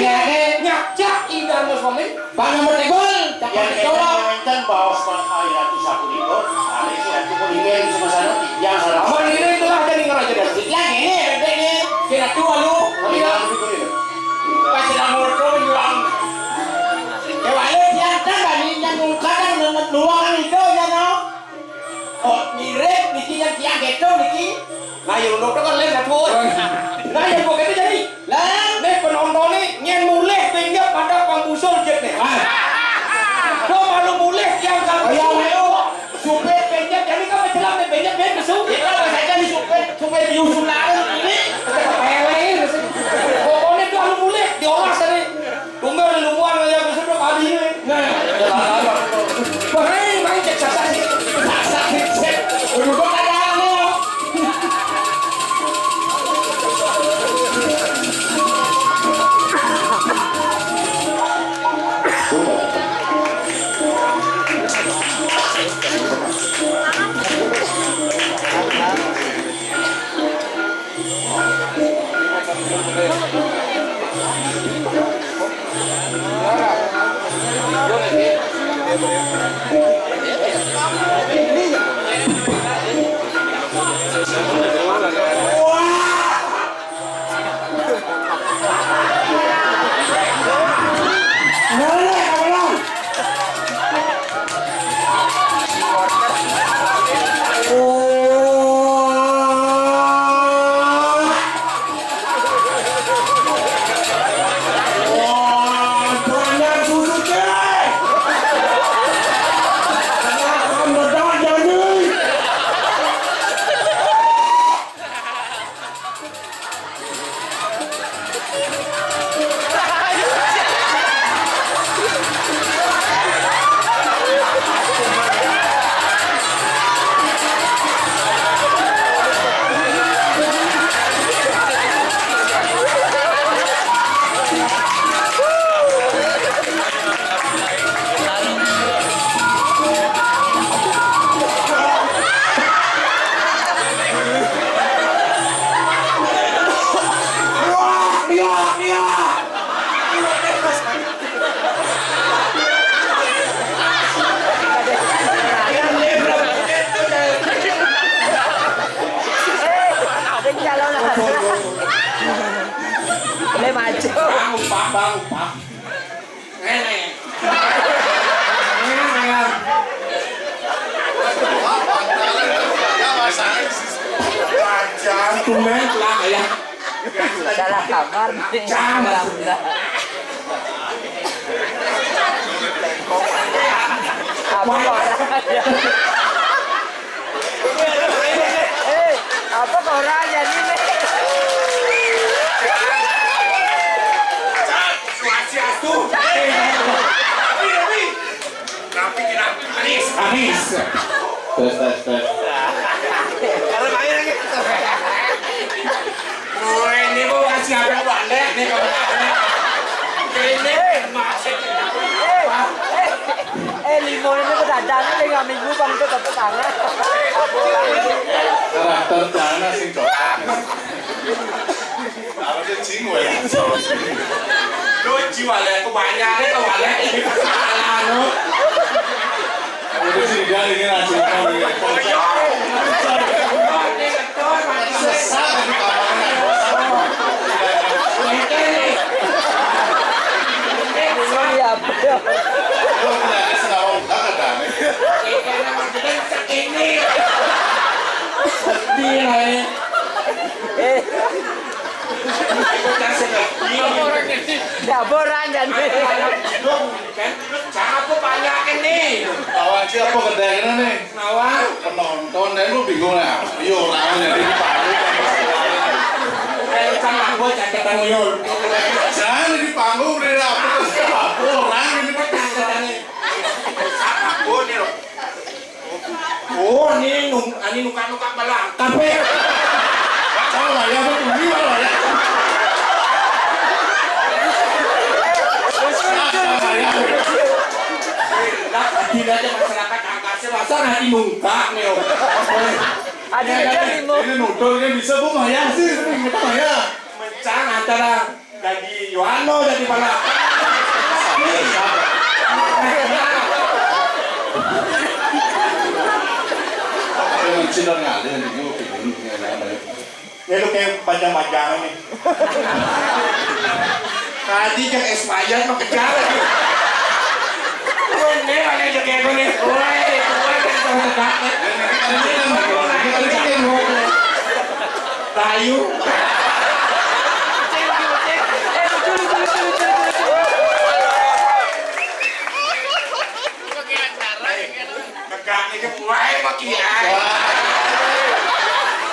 nyakcak idan mas komen. Bang nomor tegol, cakap tegol. Enten baos pat air ratu sapu likur. Hari si ratu pun ingin sama sana. Yang salah. Aman ini telah jadi ngeraja dan. Yang ini, bebek ini. Kira tua lu. Tapi ya. Pas sudah motor juang. Kewale tiang kan bani yang nungkadan nungkadan itu ya no. Oh, mirip niki yang tiang gitu niki. Nah, yang untuk kan lain satu. Nah, yang pokoknya jadi. Lah, nih penonton nih nyen mulih pinggir pada pambusul jet nih. Ah. Do malu mulih tiang kalau ayo. Supir pinggir jadi kan mencelam nih pinggir pinggir besu. Kita saja di supir supir di usulan ini. Pokoknya tuh lu mulih diolah tadi. Tunggal lumuan aja aku sudah padi ini. Nah, bahaya main cek sasak sih. Sasak sih. Udah kok ada anu. Maju. Bang, upah, bang, upah. Ngene. Ngene, ngene. Jangan tumen lah ya. Salah kamar nih. Jangan. Apa kok orang? Eh, apa kok orang jadi nih? Swastiastu. Tapi, tapi. Tapi kenapa? Anis. Anis. Tes, tes, tes. Kalau main lagi. Woi, ini mau kasih apa balik nih kalau ini masih. Eh, limo ini kedatangan dengan minggu bang itu tetap sana. Karakter Cina sih kok. Apa sih cing, weh? Lucu, wale, aku banyak nih, wale. Salah, lu. Udah sih, udah, ini langsung. Oh, iya. Ini betul, Mas. Sesat, ini kamarnya. Iya, betul. Lu udah kasih nama udah ada nih. Ini. Sedih, lah, ya. Eh. Laporan ini. Laporan jadi. Kan, lu siapa banyak ini? Lawan siapa gendengnya nih? Lawan. Penonton, dan lu bingung lah. Iya, orang jadi di panggung. Kayak sama gua catetan Yul. Jangan di panggung, udah dapet. Apa orang ini? Sama gua nih, loh. Oh, ini nung-, ini nukak-nukak balangkap, eh. Sama ya, betul, iya, ya. Sama ya. Lah, gini aja masyarakat angkasnya, masa nanti nungkak, nih, oh. Ada aja, Bimo. Ini nudul, ini bisa, Bu, Maya sih, ini kita Maya. Mencang antara Jadi Yohano jadi pala. Ini lu kayak bajang-bajang ini. Tadi yang expired mah kejar lagi. Ini mana yang kayak gini? Woi, woi, yang tahu tegak. Ini kan, ini kan, ini kan. Bayu. Negak iki wae kok kiai.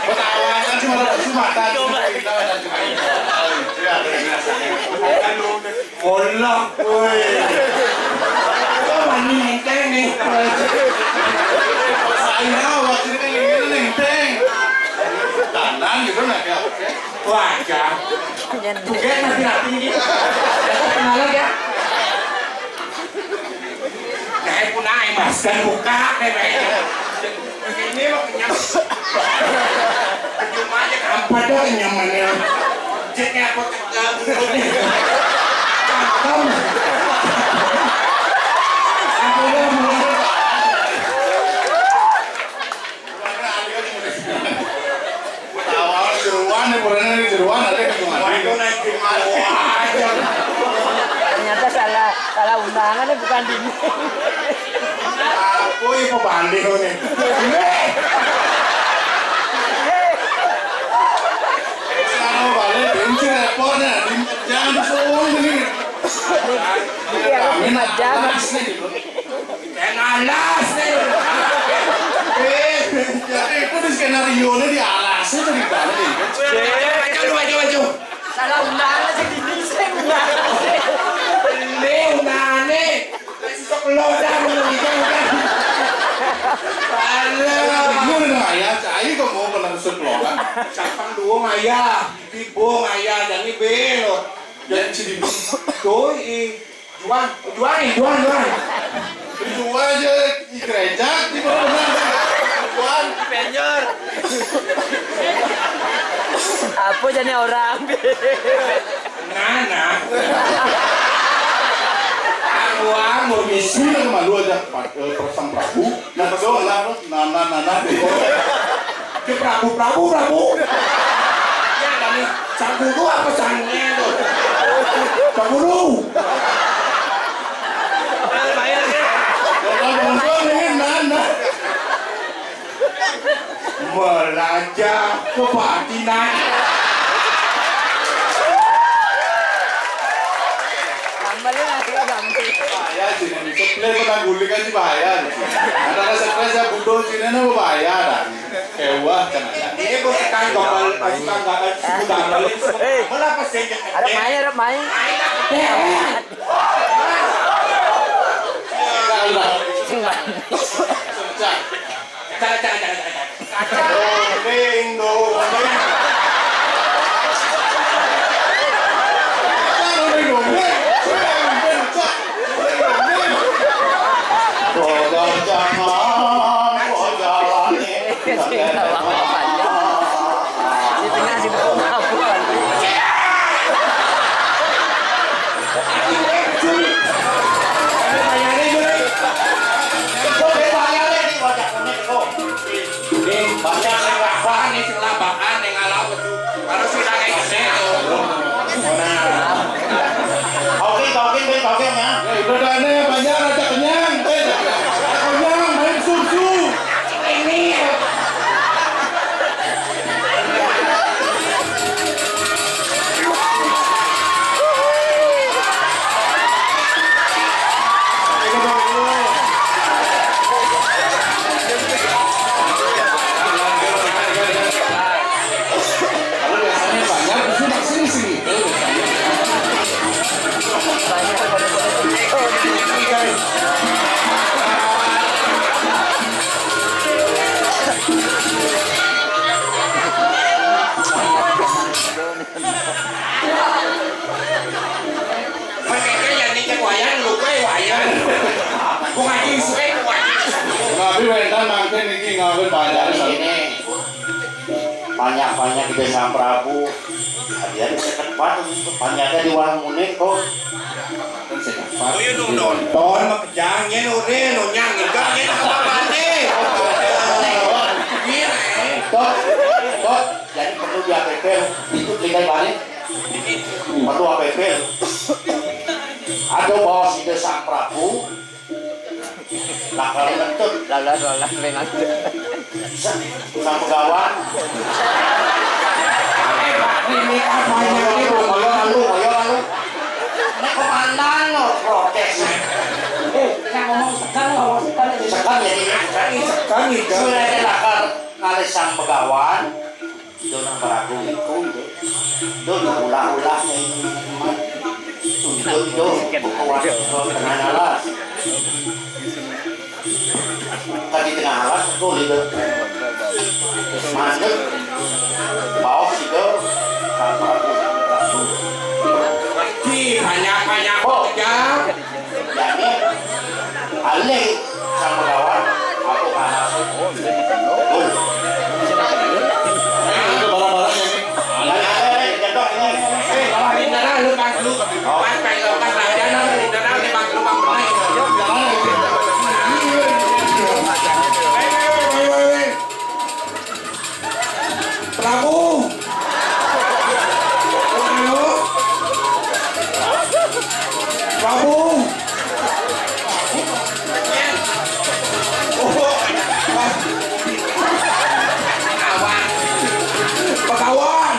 Ketawa kan cuma ada kesempatan. Coba. Kita ada kesempatan. Iya, ada yang ngerasa. Aduh, Allah, woi. Kok wani enteng nih? Saya waktu itu kayak gini nih, enteng. Tandan gitu, nah, kayak apa? Wajah. Yen juga nanti nanti ini. Kenalan ya. Nah, aku naik masker buka deh, Pak. Ini mah kenyang. Cuma aja kampret dah kenyamannya. Ceknya apa? Cakep. Tawa jeruan nih, bulannya nih jeruan, ada yang jeruan. Waduh, naik jeruan. Ternyata salah, salah undangan nih, bukan dinding. Apa ya, pebanding nih? Sekarang balik, benci repotnya, jangan disuruh ini. Iya, lima jam. Alas nih, gitu. Yang alas nih. Eh, jadi itu di skenario ini di alasnya ceritanya nih. Maju, maju, maju, maju. Salah undangan sih, di sini undangan. Ini undangan nih. Sok lo dah, lo nih, kan. Alah. Ini udah nggak ya, cai kok mau kena sok lo kan. Siapa dua nggak ya? Di bo nggak ya, jadi belo. Jadi sini. Doi. Juan, Juan, Juan, Juan. Juan aja di gereja, di mana? Juan. Di Penjor. Apa jadi orang? Nana. Arwah mau misi. Ini malu aja, Pak, eh, Pak Sang Prabu. Nah, betul, nah, nana, nana. Ke Prabu, Prabu, Prabu. Ya, kami sang guru apa sangnya tuh? Cangkuru. Kalau nonton ini nana. Belajar kebatinan. Gambarnya nggak sih, gambar. Bahaya sih, ini seplay pernah guling aja bahaya sih. Ada seplay saya butuh sini nih bahaya dah. Kewah kan. Ini bos tekan gambar, suka nggak suka gambar. Eh, mana pas saya ada main, ada main. Di tengah sini. Banyak sing labahan nih, sing labahan nih, ngalau. Kalau sudah kayak gede tuh. Nah. Oke, oke, oke, oke, ya. Eh, udah dah nih, banyak, rada kenyang. Eh, rada kenyang, main susu. Ini. Kalau biasanya banyak, sudah sini sini. Mereka yang nikah wayang, lupa ya wayang. Gua ngaji suka, gua ngaji suka. Tapi wentan mangke niki ngawin pacar. Ini banyak-banyak di Desa Prabu. Hadiah seket empat, banyaknya di warung Munik kok. Ayo dong, nonton, makejang, ya, nore, nonyang, enggak, ya, apa-apa, nih. Iya, eh. Tot, tot, jadi perlu di A P P, itu belikan balik. Perlu A P P. Ada bawa si Desa Prabu, lakar lentut. Lalas, lalas, lengan. Sa-, Sang Begawan. Eh, Pak, ini apa ya? Ayo, ayo, ayo, ayo. Ini komandan lo protes. Eh, nak ngomong sekan, ngomong sekan aja. Sekan ya, ini. Sekan, sekan, ya. Sudah ada lakar ngalih Sang Begawan. Dona barago iku, Nduk. Dona ulah-ulahnya ini. Nduk, Nduk, buka warung tengah alas. Tadi tengah alas, aku lihat. Mandek. Bawa situ. Sang Prabu. Ih, banyak-banyak. Oh. Aja. Jadi, alih sama kawan, aku panas. Betul. Ini barang-barang ini. Alih, alih, alih, jatuh ini. Eh, bawa bintara, lu pas lu. Pas, pas, pas, pas, raja, nah, bintara, lu pas lu, pas, pas. Ayo, ayo, ayo, ayo. Prabu. Ayo. Prabu. Oh. Pegawan.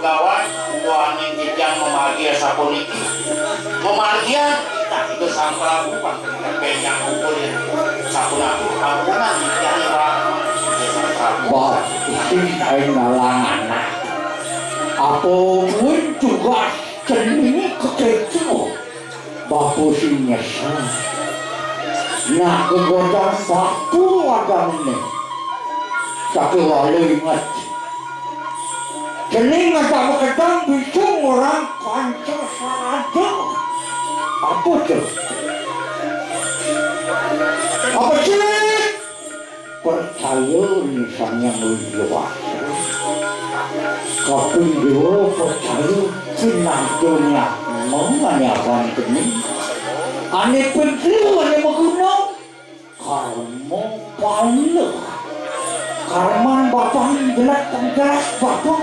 Kawan, tuaning titiang mamargi sapuniki. Mamargian titah Ida Sang Prabu, pangkeng benjang ukur ya. Sapunapi, ampunan titiang, Pak. Ida Sang Prabu. Bah, isin aing ngalang anak. Apa mungkin tugas cening kekecoh? Bapa sing nyesel. Nak gegodan bapa wadahné. Sakéwala inget. Cening asa makedang bisi ngorahang panca saraja. Apa to? Apa sih? Percaya ring Sang Hyang Widhi Wasa. Kaping dua percaya kinarjanya menganyakan geni. Ané ping telu ané maguna karma pala. Karman bapa jelek pangjelas bapa.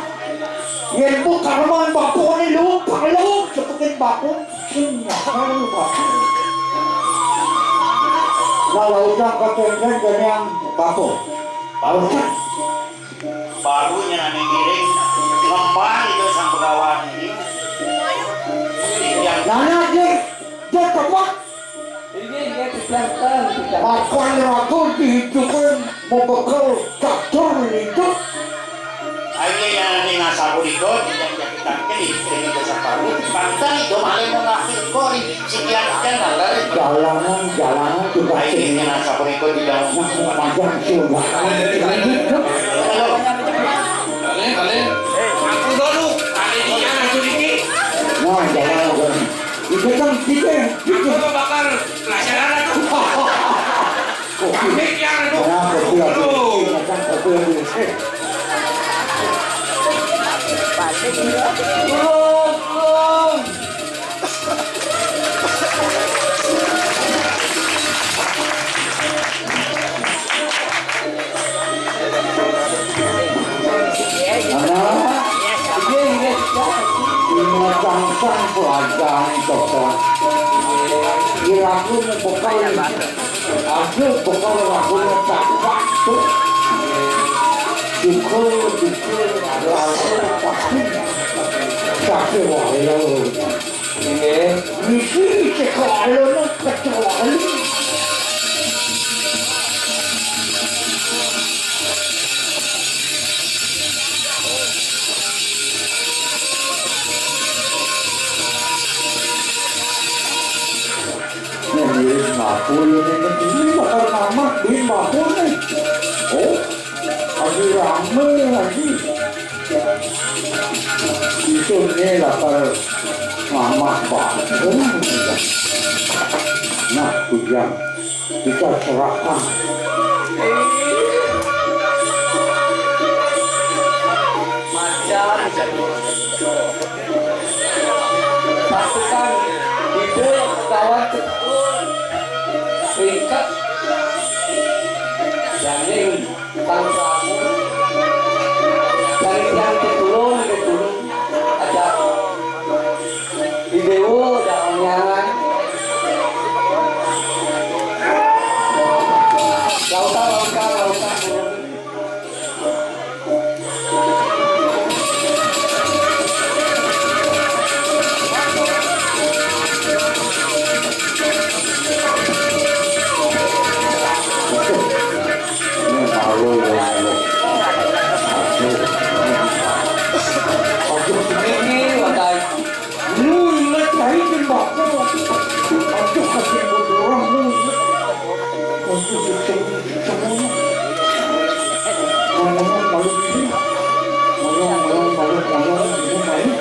Yén buin karman bapa né luung pala seperti bapa. Nah, lautang katéngkén geniang bapa. Lautang. Baru nyan ané ngiring ngembang itu Sang Begawan ini. Yang nana dia, dia tepat. Ini dia pecahkan, pecahkan. Mapan ragu dihidupin, mau bekel catur hidup. Ayo yang ini ngasapunika, yang jadi tangkil, ini bisa tahu. Pantai, domale mau ngasih kori. Jalanan, jalanan juga. Ayo, ini nasa berikut di dalam. Nah, panjang sudah. Halo. Halo. Aku dulu. Ada di sana, Suliki. Nah, jalanan, jalanan. Itu kan kita, kita. Aku bakal pelajaran tuh. Kopi. Pamit ya, aduh. Nah, kopi lagi. Aduh. Makan kopi lagi. Balik ya. Belum, belum. Anak, ini, ini, ini tangsang pelajaran dokter. Diraku bekal, aku bekal lagu tak waktu. Syukur, syukur, ada aku pasti. Tapi wah, ya. Nggih, niki cekok alun kecuali. Nih, mirip ngapul ini, ini bakal ngamat di ngapul nih. Oh. Lagi rame lagi. Itu nih lapar mamah banget. Nah, bujang. Kita serahkan. Macan. Pasukan ide kawan ringkes. Janing. Sang Prabu. Dari tiang pitulung, pitulung. Ada di Dewa, ada Onyangan. Lautan, lautan, lautan. Ini malu, malu. Aduh. Aduh. Ini, watai. Lu inget, Rai, jeung bapa. Aduh, kasih orang lu inget. Aduh, semuanya. Ngomong malu ini. Ngomong, ngomong, malu, ngomong, ngomong, malu.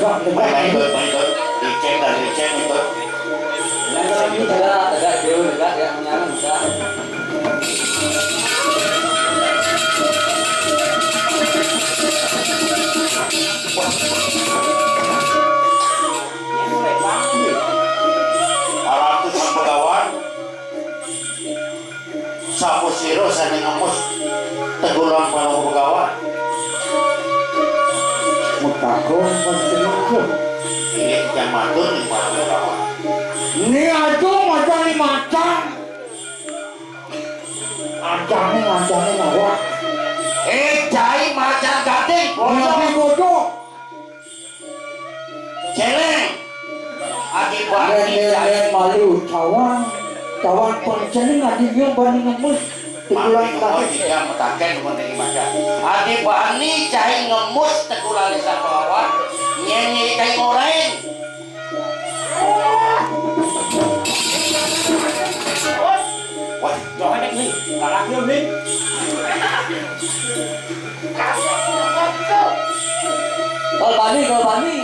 Baik, baik, baik, baik. Dicek dan dicek itu. Yang tadi tegak, tegak, jauh, tegak, ya, nyaman, tegak. Aratu Sang Begawan. Sapa sira sané ngemos tegulang Palungguh Begawan? Mutako pancen. Inggih titiang matur ring Palungguh Begawan. Ni aja macan ni macan. Ancane, ancane, Pak. Eh, cai macan gading, bodoh. Bodoh. Celeng. Adi bani cai. Malu, cawang. Cawang pencening adi ngemus. Mati kemoi tidak metaken rumah tinggi macan. Adi bani cai ngemus tegulane sama lawan. Nyenyi cai ngorain. Wah, jangan nih, galaknya nih. Kalau Bani, kalau Bani.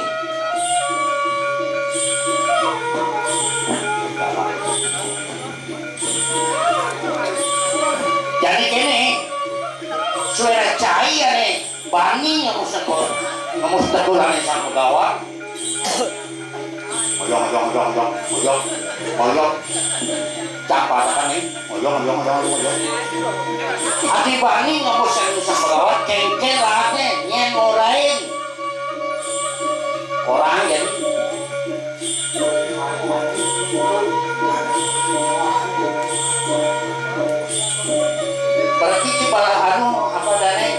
Jadi kene, suara cai ya nih. Bani ngemus tegul, ngemus tegul ane sang Begawan. Ngoyong, ngoyong, ngoyong, ngoyong, ngoyong, ngoyong. Cak patakan nih. Ngoyong, ngoyong, ngoyong, ngoyong. Ati Bani ngemus ane sang Begawan, kengken lahatne, nyen ngorain. Orang jadi. Berarti ci balas anu apa dane?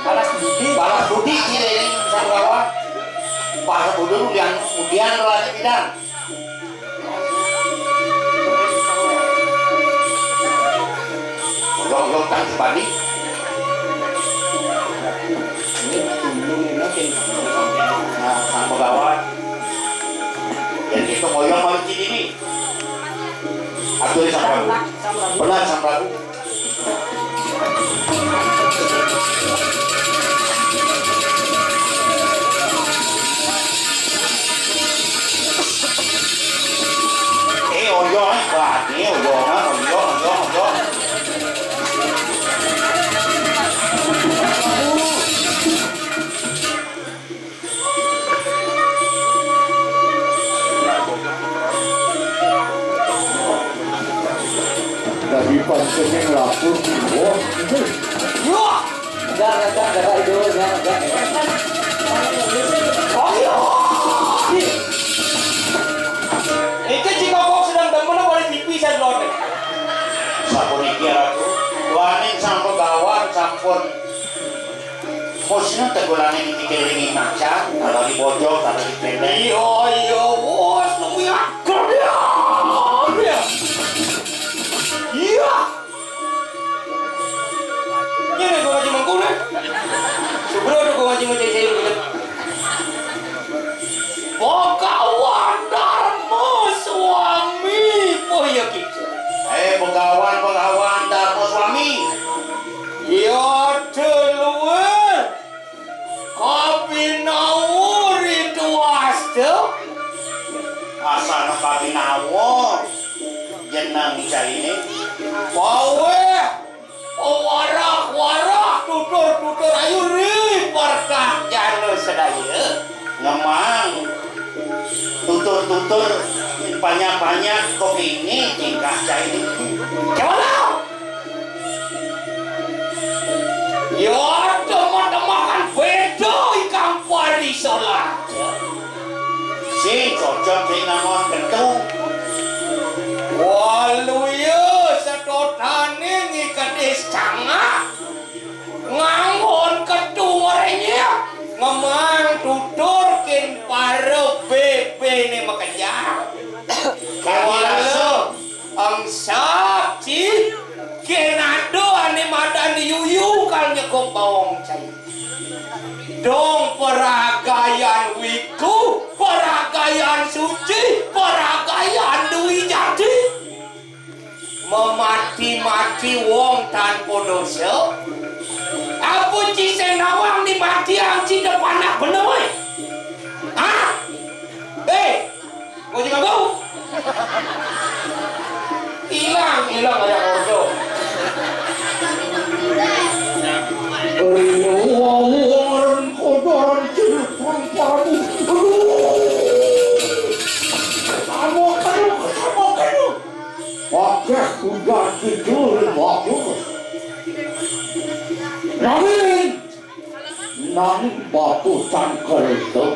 Balas budi. Balas budi ci dene sanggawa. Balas budi udian udian lagi bidan. Udah udah tang sebani. Ini dulu ini. Nah, sang Begawan. Yang itu ngoyong malu ci dini. Atur sang Prabu. Benar sang Prabu. Eh, oyo, eh, wah, ini oyo, ah, oyo, oyo, oyo. Dari pancene lapor, wah, ini. Wah! Enggak, enggak, enggak, enggak, itu, enggak, enggak. Oh, iya. Iki jika kok sedang demen apa di T V saya nonton. Sampun iki, Ratu. Waning sampun gawan, sampun. Posisi tegulane iki dikelilingi macan, kalau di pojok, kalau di pendek. Iya, iya, wes, nemu ya. Iya. Iya. Ngene kok ngaji mengkune. Sebelum aku ngaji ngecek saya gitu. Begawan Darma Swami, oh iya gitu. Eh, Begawan, Begawan Darma Swami. Ya, deluwe. Kapinawur itu astu. Asana kapinawur. Jeneng caine. Pawe. Warah-warah, tutur-tutur, ayu ri, perkak jana sedaya. Ngemang. Tutur-tutur, banyak-banyak, kok ini tingkah caine. Coba tahu. Ya, demak-demakan beda ikang parisolah. Sing cocok sing ngangon kentu. Waluya setotane ngiketis cangak. Ngangon kentu ngerenyek. Ngemang tutur kin para bebene makejang. Kawala. Angsap, ci. Kenado ane madan yuyu kal nyekop bawong cai. Dong peragayan wiku, peragayan suci, peragayan dwi jati. Memati-mati wong tanpa dosa. Apa ci sing nawang ni mati ang ci depan nak bener, weh? Hah? Eh, Mau juga bau? Hilang, hilang ada ordo. Orang kotoran celupan padu. Aduh. Amok kayu, amok kayu. Wakil kuda tidur bagus. Ramin. Nang bapu tangkel tu.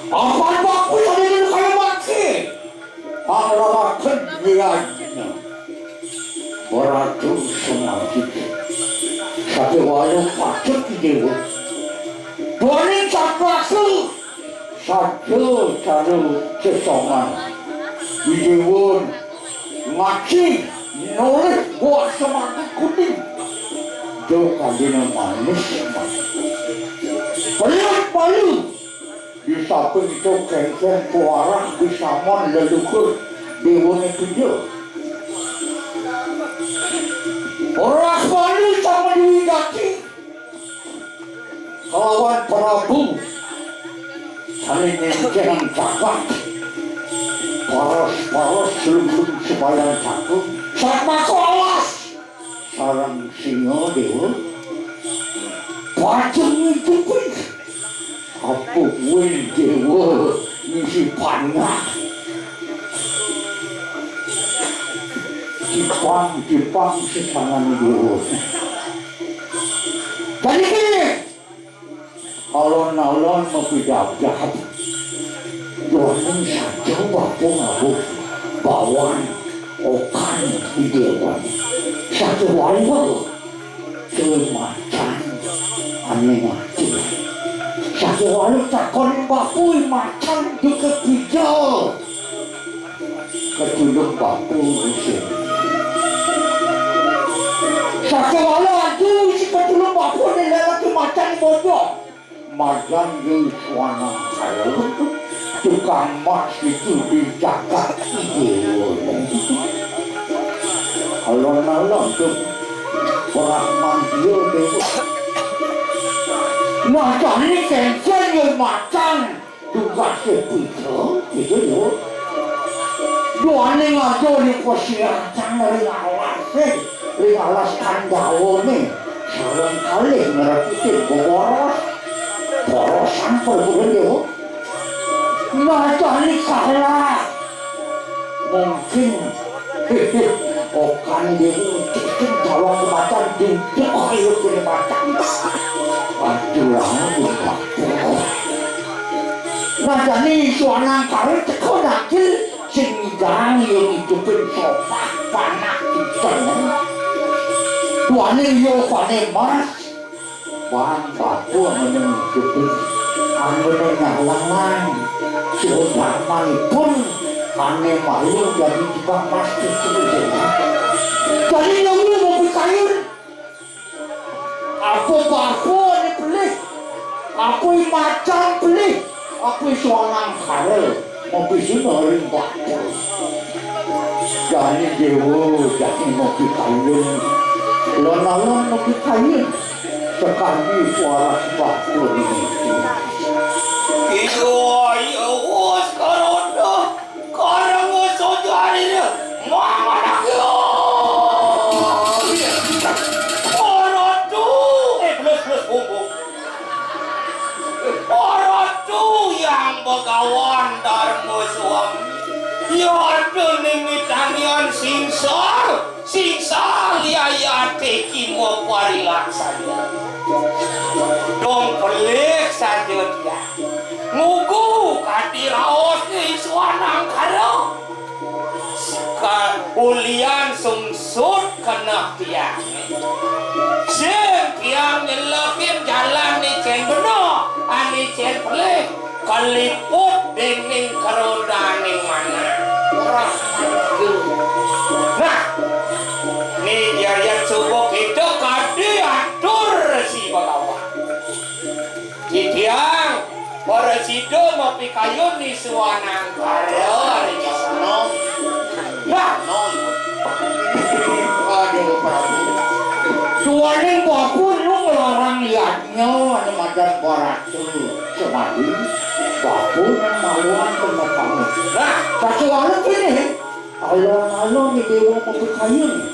Apan bapu yang ini kaya mati. Panglaraken wiajna. Ratu Semajid. Sakéwala pacet Déwa. Duaning sapunika saja cara sesongan. Idéwa ngaji nolih buah semangka kuning. Jo kandina manis. Pelit palu. Di samping itu kéngkén kuarah bisamon leluhur déwané puja. Rahwana sama Déwi Dati kalawan Prabu sané ngéngkén jagat. Paras-paras selungsung sebayan cakung. Satmaka alas. Sareng singa Déwa. Paceng ngidupi. Apa kuwi Déwa ngisi panah. Dipang, dipang sesangan Déwa. Dadi kene. Alon-alon mapidadah. Duaning saja bapa ngawuh bawan okan di déwan. Sakéwala kemacan ané mati. Sakéwala takon bapa macan juga pijal. Kejulung bapa isin. Sakéwala adu isi kejulung bapa né lelaki macan bojong. Majan Yuswana saya tukang mas itu di jagat Déwa. Alon-alon tuh orang manggil Déwa. Nah, jani kéngkén yo macan. Tugasé puja, gitu yo. Duaning aja ning pasiratan ring alasé, ring alas Kandawané. Sareng kalih ngreputin boboros. Borosan perguruan yo. Nacani kalah. Mungkin okan dhewe cicing calon kematan duduk ayo kene macan. Waduh, lama duduk. Nacani isu anang karet teko nakil sing ngidang yo ngidupin somah panak kita. Tuane yo pane mas. Bang, bapa meneng gedhe, anggone nyawang, seudamanipun ane malu dadi timbang mas itu. Dadi nyawu mau pikayun, apa bapa ane pelih, apa macan pelih, apa soanang kara. Mopi sing ring batu. Jani dewa, jani mopi kayun. Lon-alon mopi kayun. Sekali suara batu ini. Iya, iya, wes karoda. Karang sojari. Mama nak yo. Karoda. Eh, belus, belus, bumbung. Para tu yang begawan Dharma Swami. Ya ada ning mitanian singsar, singsar yayate kimo parilaksana. Dong pelih saja dia. Ngugu kati raos ni suanang karo. Ka-, ulian sungsut keneh tiang. Sing tiang nyelekin jalan icen bena, ane icen pelih, kaliput dening kerodaning manah. Ora maju. Nah, ni jarian subuh kita kadi atur si Bagawan. Titiang, para sida mapikayun ni suwanang karya ring sasana. Nah, aduh, Prabu. Suwaning bapa nu nglarang yadnya anu madan Baratu Semadi. Bapa nang maluan kena pamit. Nah, sasuwala kene. Alon-alon ni dewa mapikayun.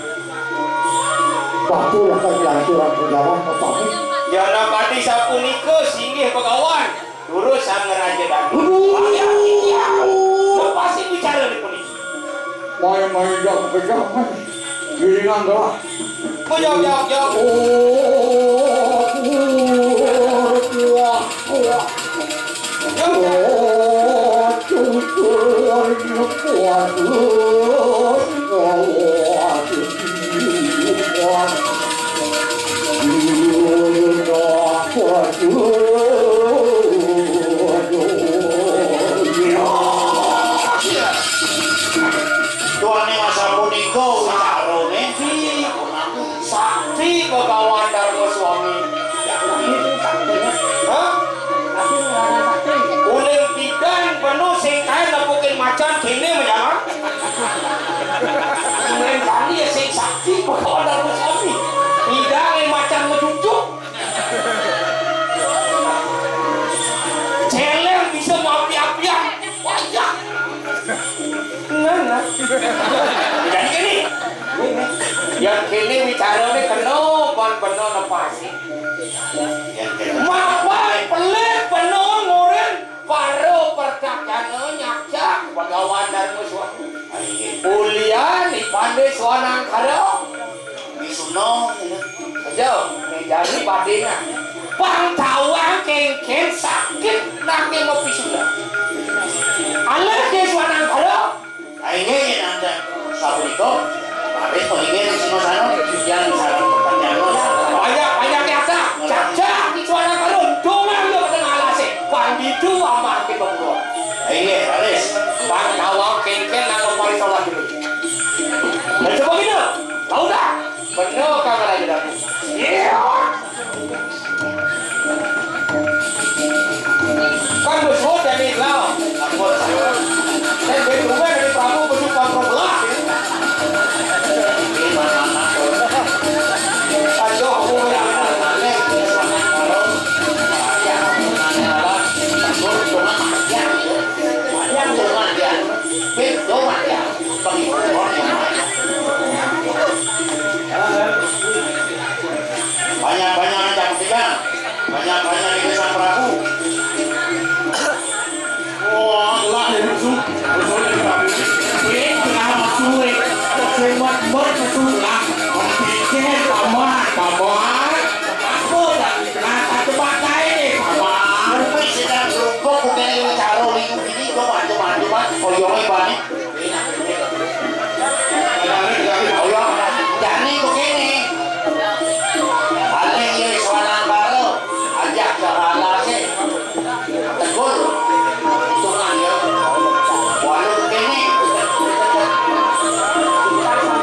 Bapa lakar nglanturang pagawan mapamit. Yana kadi sapunika singgih pagawan. Durus sang raja datu. Aduh. Lepasi bicara ni puniki. Main-main jam pejam. Gilingan gelah. Pejam, jam, jam. Oh, wah, wah. Jam, jam. Oh, cucur, cucur, cucur. Tuane masa punika wicarane di Sakti Bhagawan Dharma Swami. Hah? Uling bidang penuh sing kae nepukin macan kene menyaman. Uling kali ya sing Sakti Bhagawan Dharma Swami. Bidange macan mecucuk. Celeng bisa mau api-apian. Wayah. Nah, nah. Jadi gini. Yang kene wicarane kena ban bena nepasi. Mapai pelit bena ngurin para perdakjana nyaksa Bhagawan Dharma Swami. Ulian ipande swanangkara. Bisuna. Aja, mejani padena. Pang tawang kengken sakit nake mapisuna. Alih de swanangkara. Aine yen anda sapunika, mari pengingin sing sana, yang sareng pertanyaan. Banyak-banyak kata, cacak di suara karung, doang yo pada ngalase, panditu amah ke pembuat. Aine, Aris, bang tawang kengken nang kemarin sholat dulu. Dan coba gitu, tahu dah? Bener kagak lagi dah. Iya. Kan wis suwun dene ilang. Ampun. Nek duwe dene Prabu kudu kontrol belah. Aduh, aku Banyak-banyak minta ketiga. Banyak-banyak ini sang Prabu. Wah, lah ya musuh. Musuh ini Prabu. Ini kenapa suwe? Suwe buat buat musuh lah. Pikir paman, paman. Aku dah. Nah, satu pakai nih, paman. Wis sedang berubah bukan ini caro liu ini, coba, coba, coba. Oh, iya, balik. Ayo, jani begini. Paling ya suanan baru. Ajak ke alas sih. Tegur. Hitungan ya. Walau begini.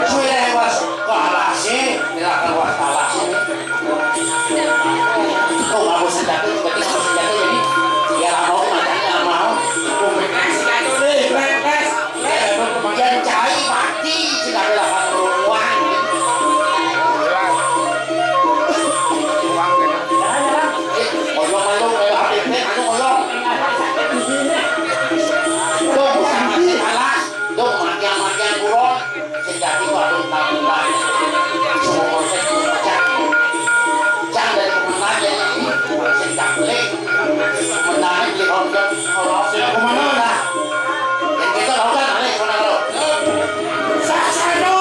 Sudah lewas ke alas sih. Tidak lewas ke alas sih. Tuh, nggak bosan jatuh, tiba-tiba bosan jatuh, jadi ya nggak mau, makanya nggak mau. Tuh, mereka sih kacau deh, beres. Eh, kemudian cai mati, sih nggak ada lahan ruang. Eh, koyong ayo, kayak Habib nih, anu koyong. Tuh, bosan jatuh, alas. Tuh, makian-makian buron. Sing dadi wadon tabulan. Semua proses pemecah. Cang dari pemenang ya ini. Sing tak beli. Menangnya beli honda. Kalau sing pemenang lah. Yang kita lakukan aneh, saudara. Saksano.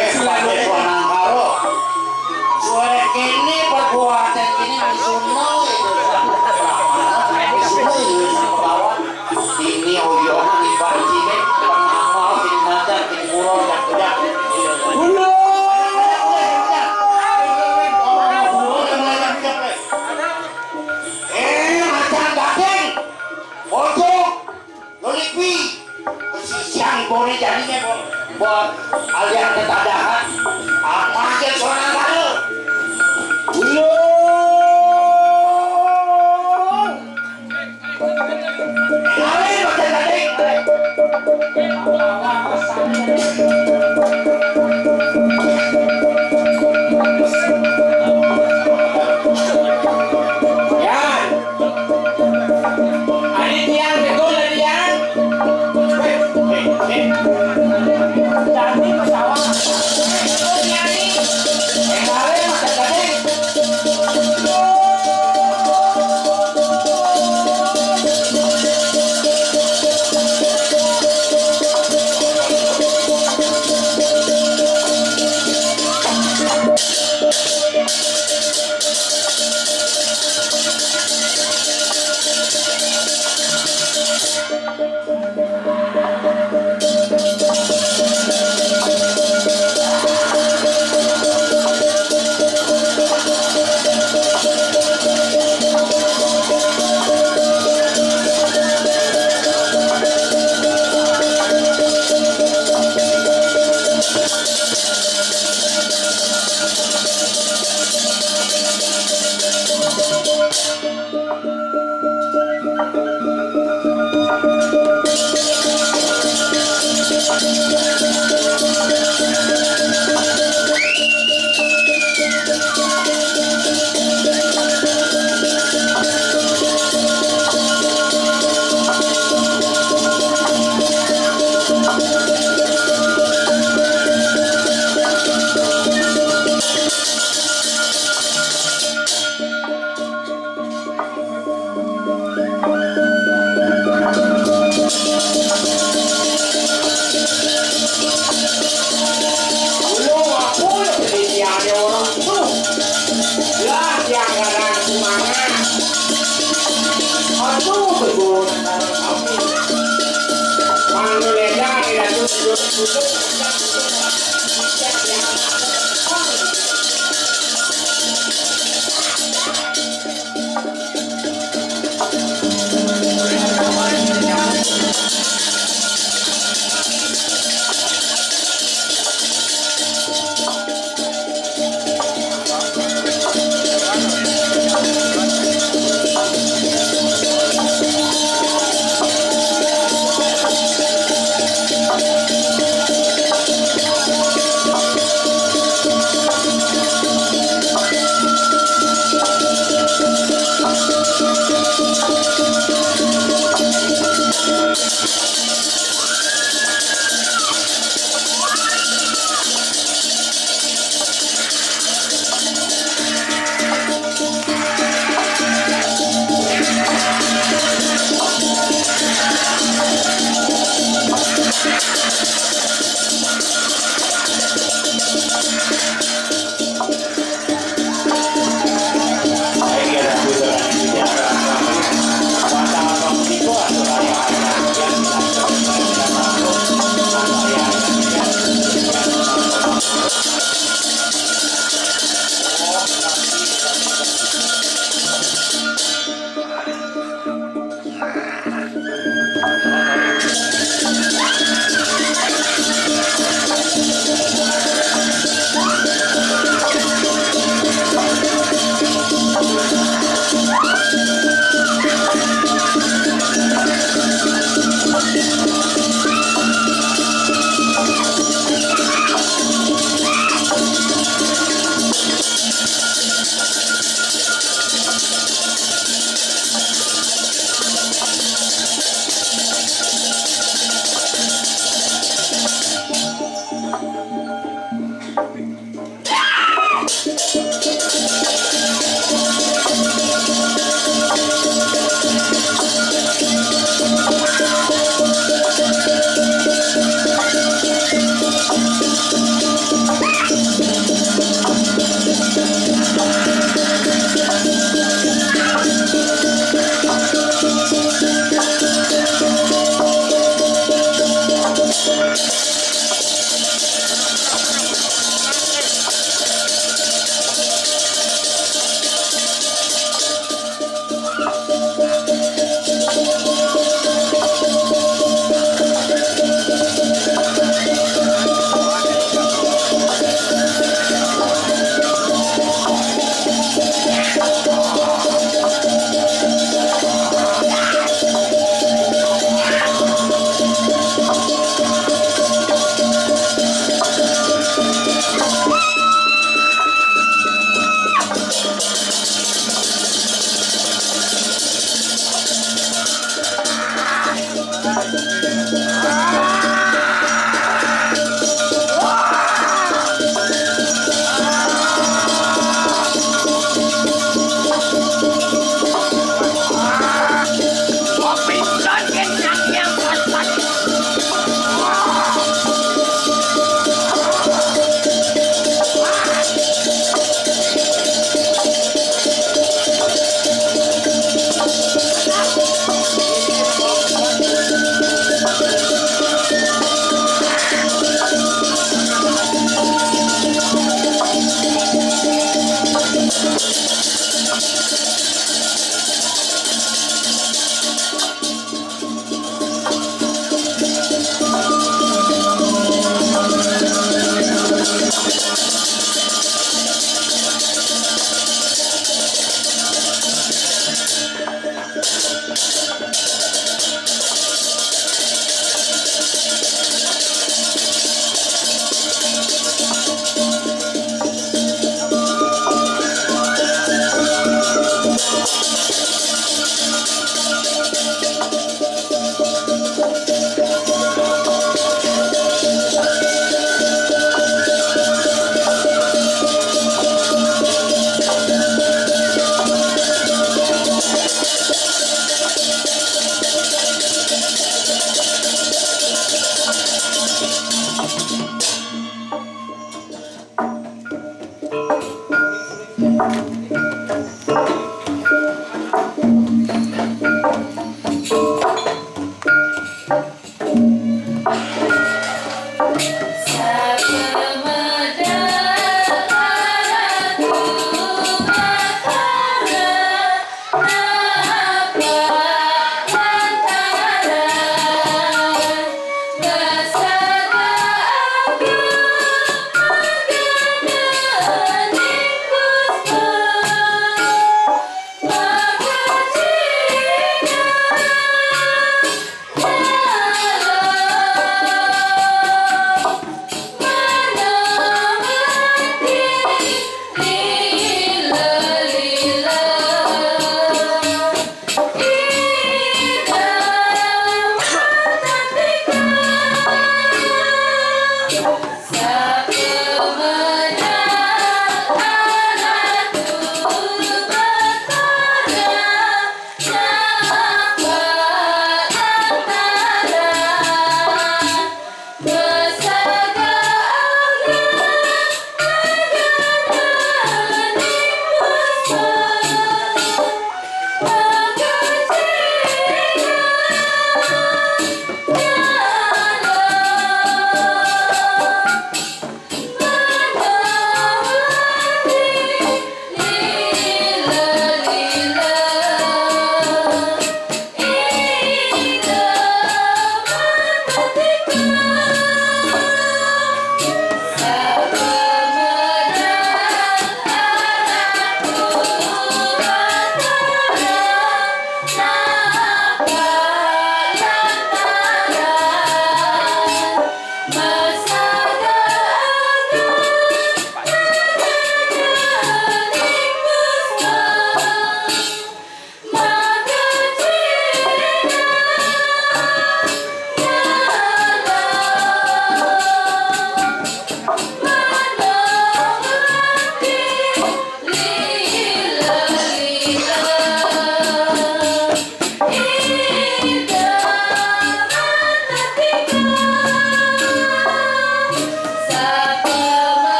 Eh, Pak Desa Nangkaro. Suara kene perbuatan kene misuno itu. Misuno itu sama kawan. Ini oyo ibarat kene pengamal kene macan kene buron dan tidak. Buron. Eh, macan daging. Ojo. Lho, Lipi, pesisian ibone janine, Bos. Buat alian tetadahan. Apa aja sorangan karo? Ulung. Kali baca tadi. Yan. Ari tiang betul ari tiang. Weh, weh, weh. Jadi pesawat. Betul tiang ni. Eh, balik, Mas Gading. Kulo mapulung penelitiannya orang tuh. Lah, yang kadang semangat. Aduh, betul. Manu ledang, tidak tutup, tutup.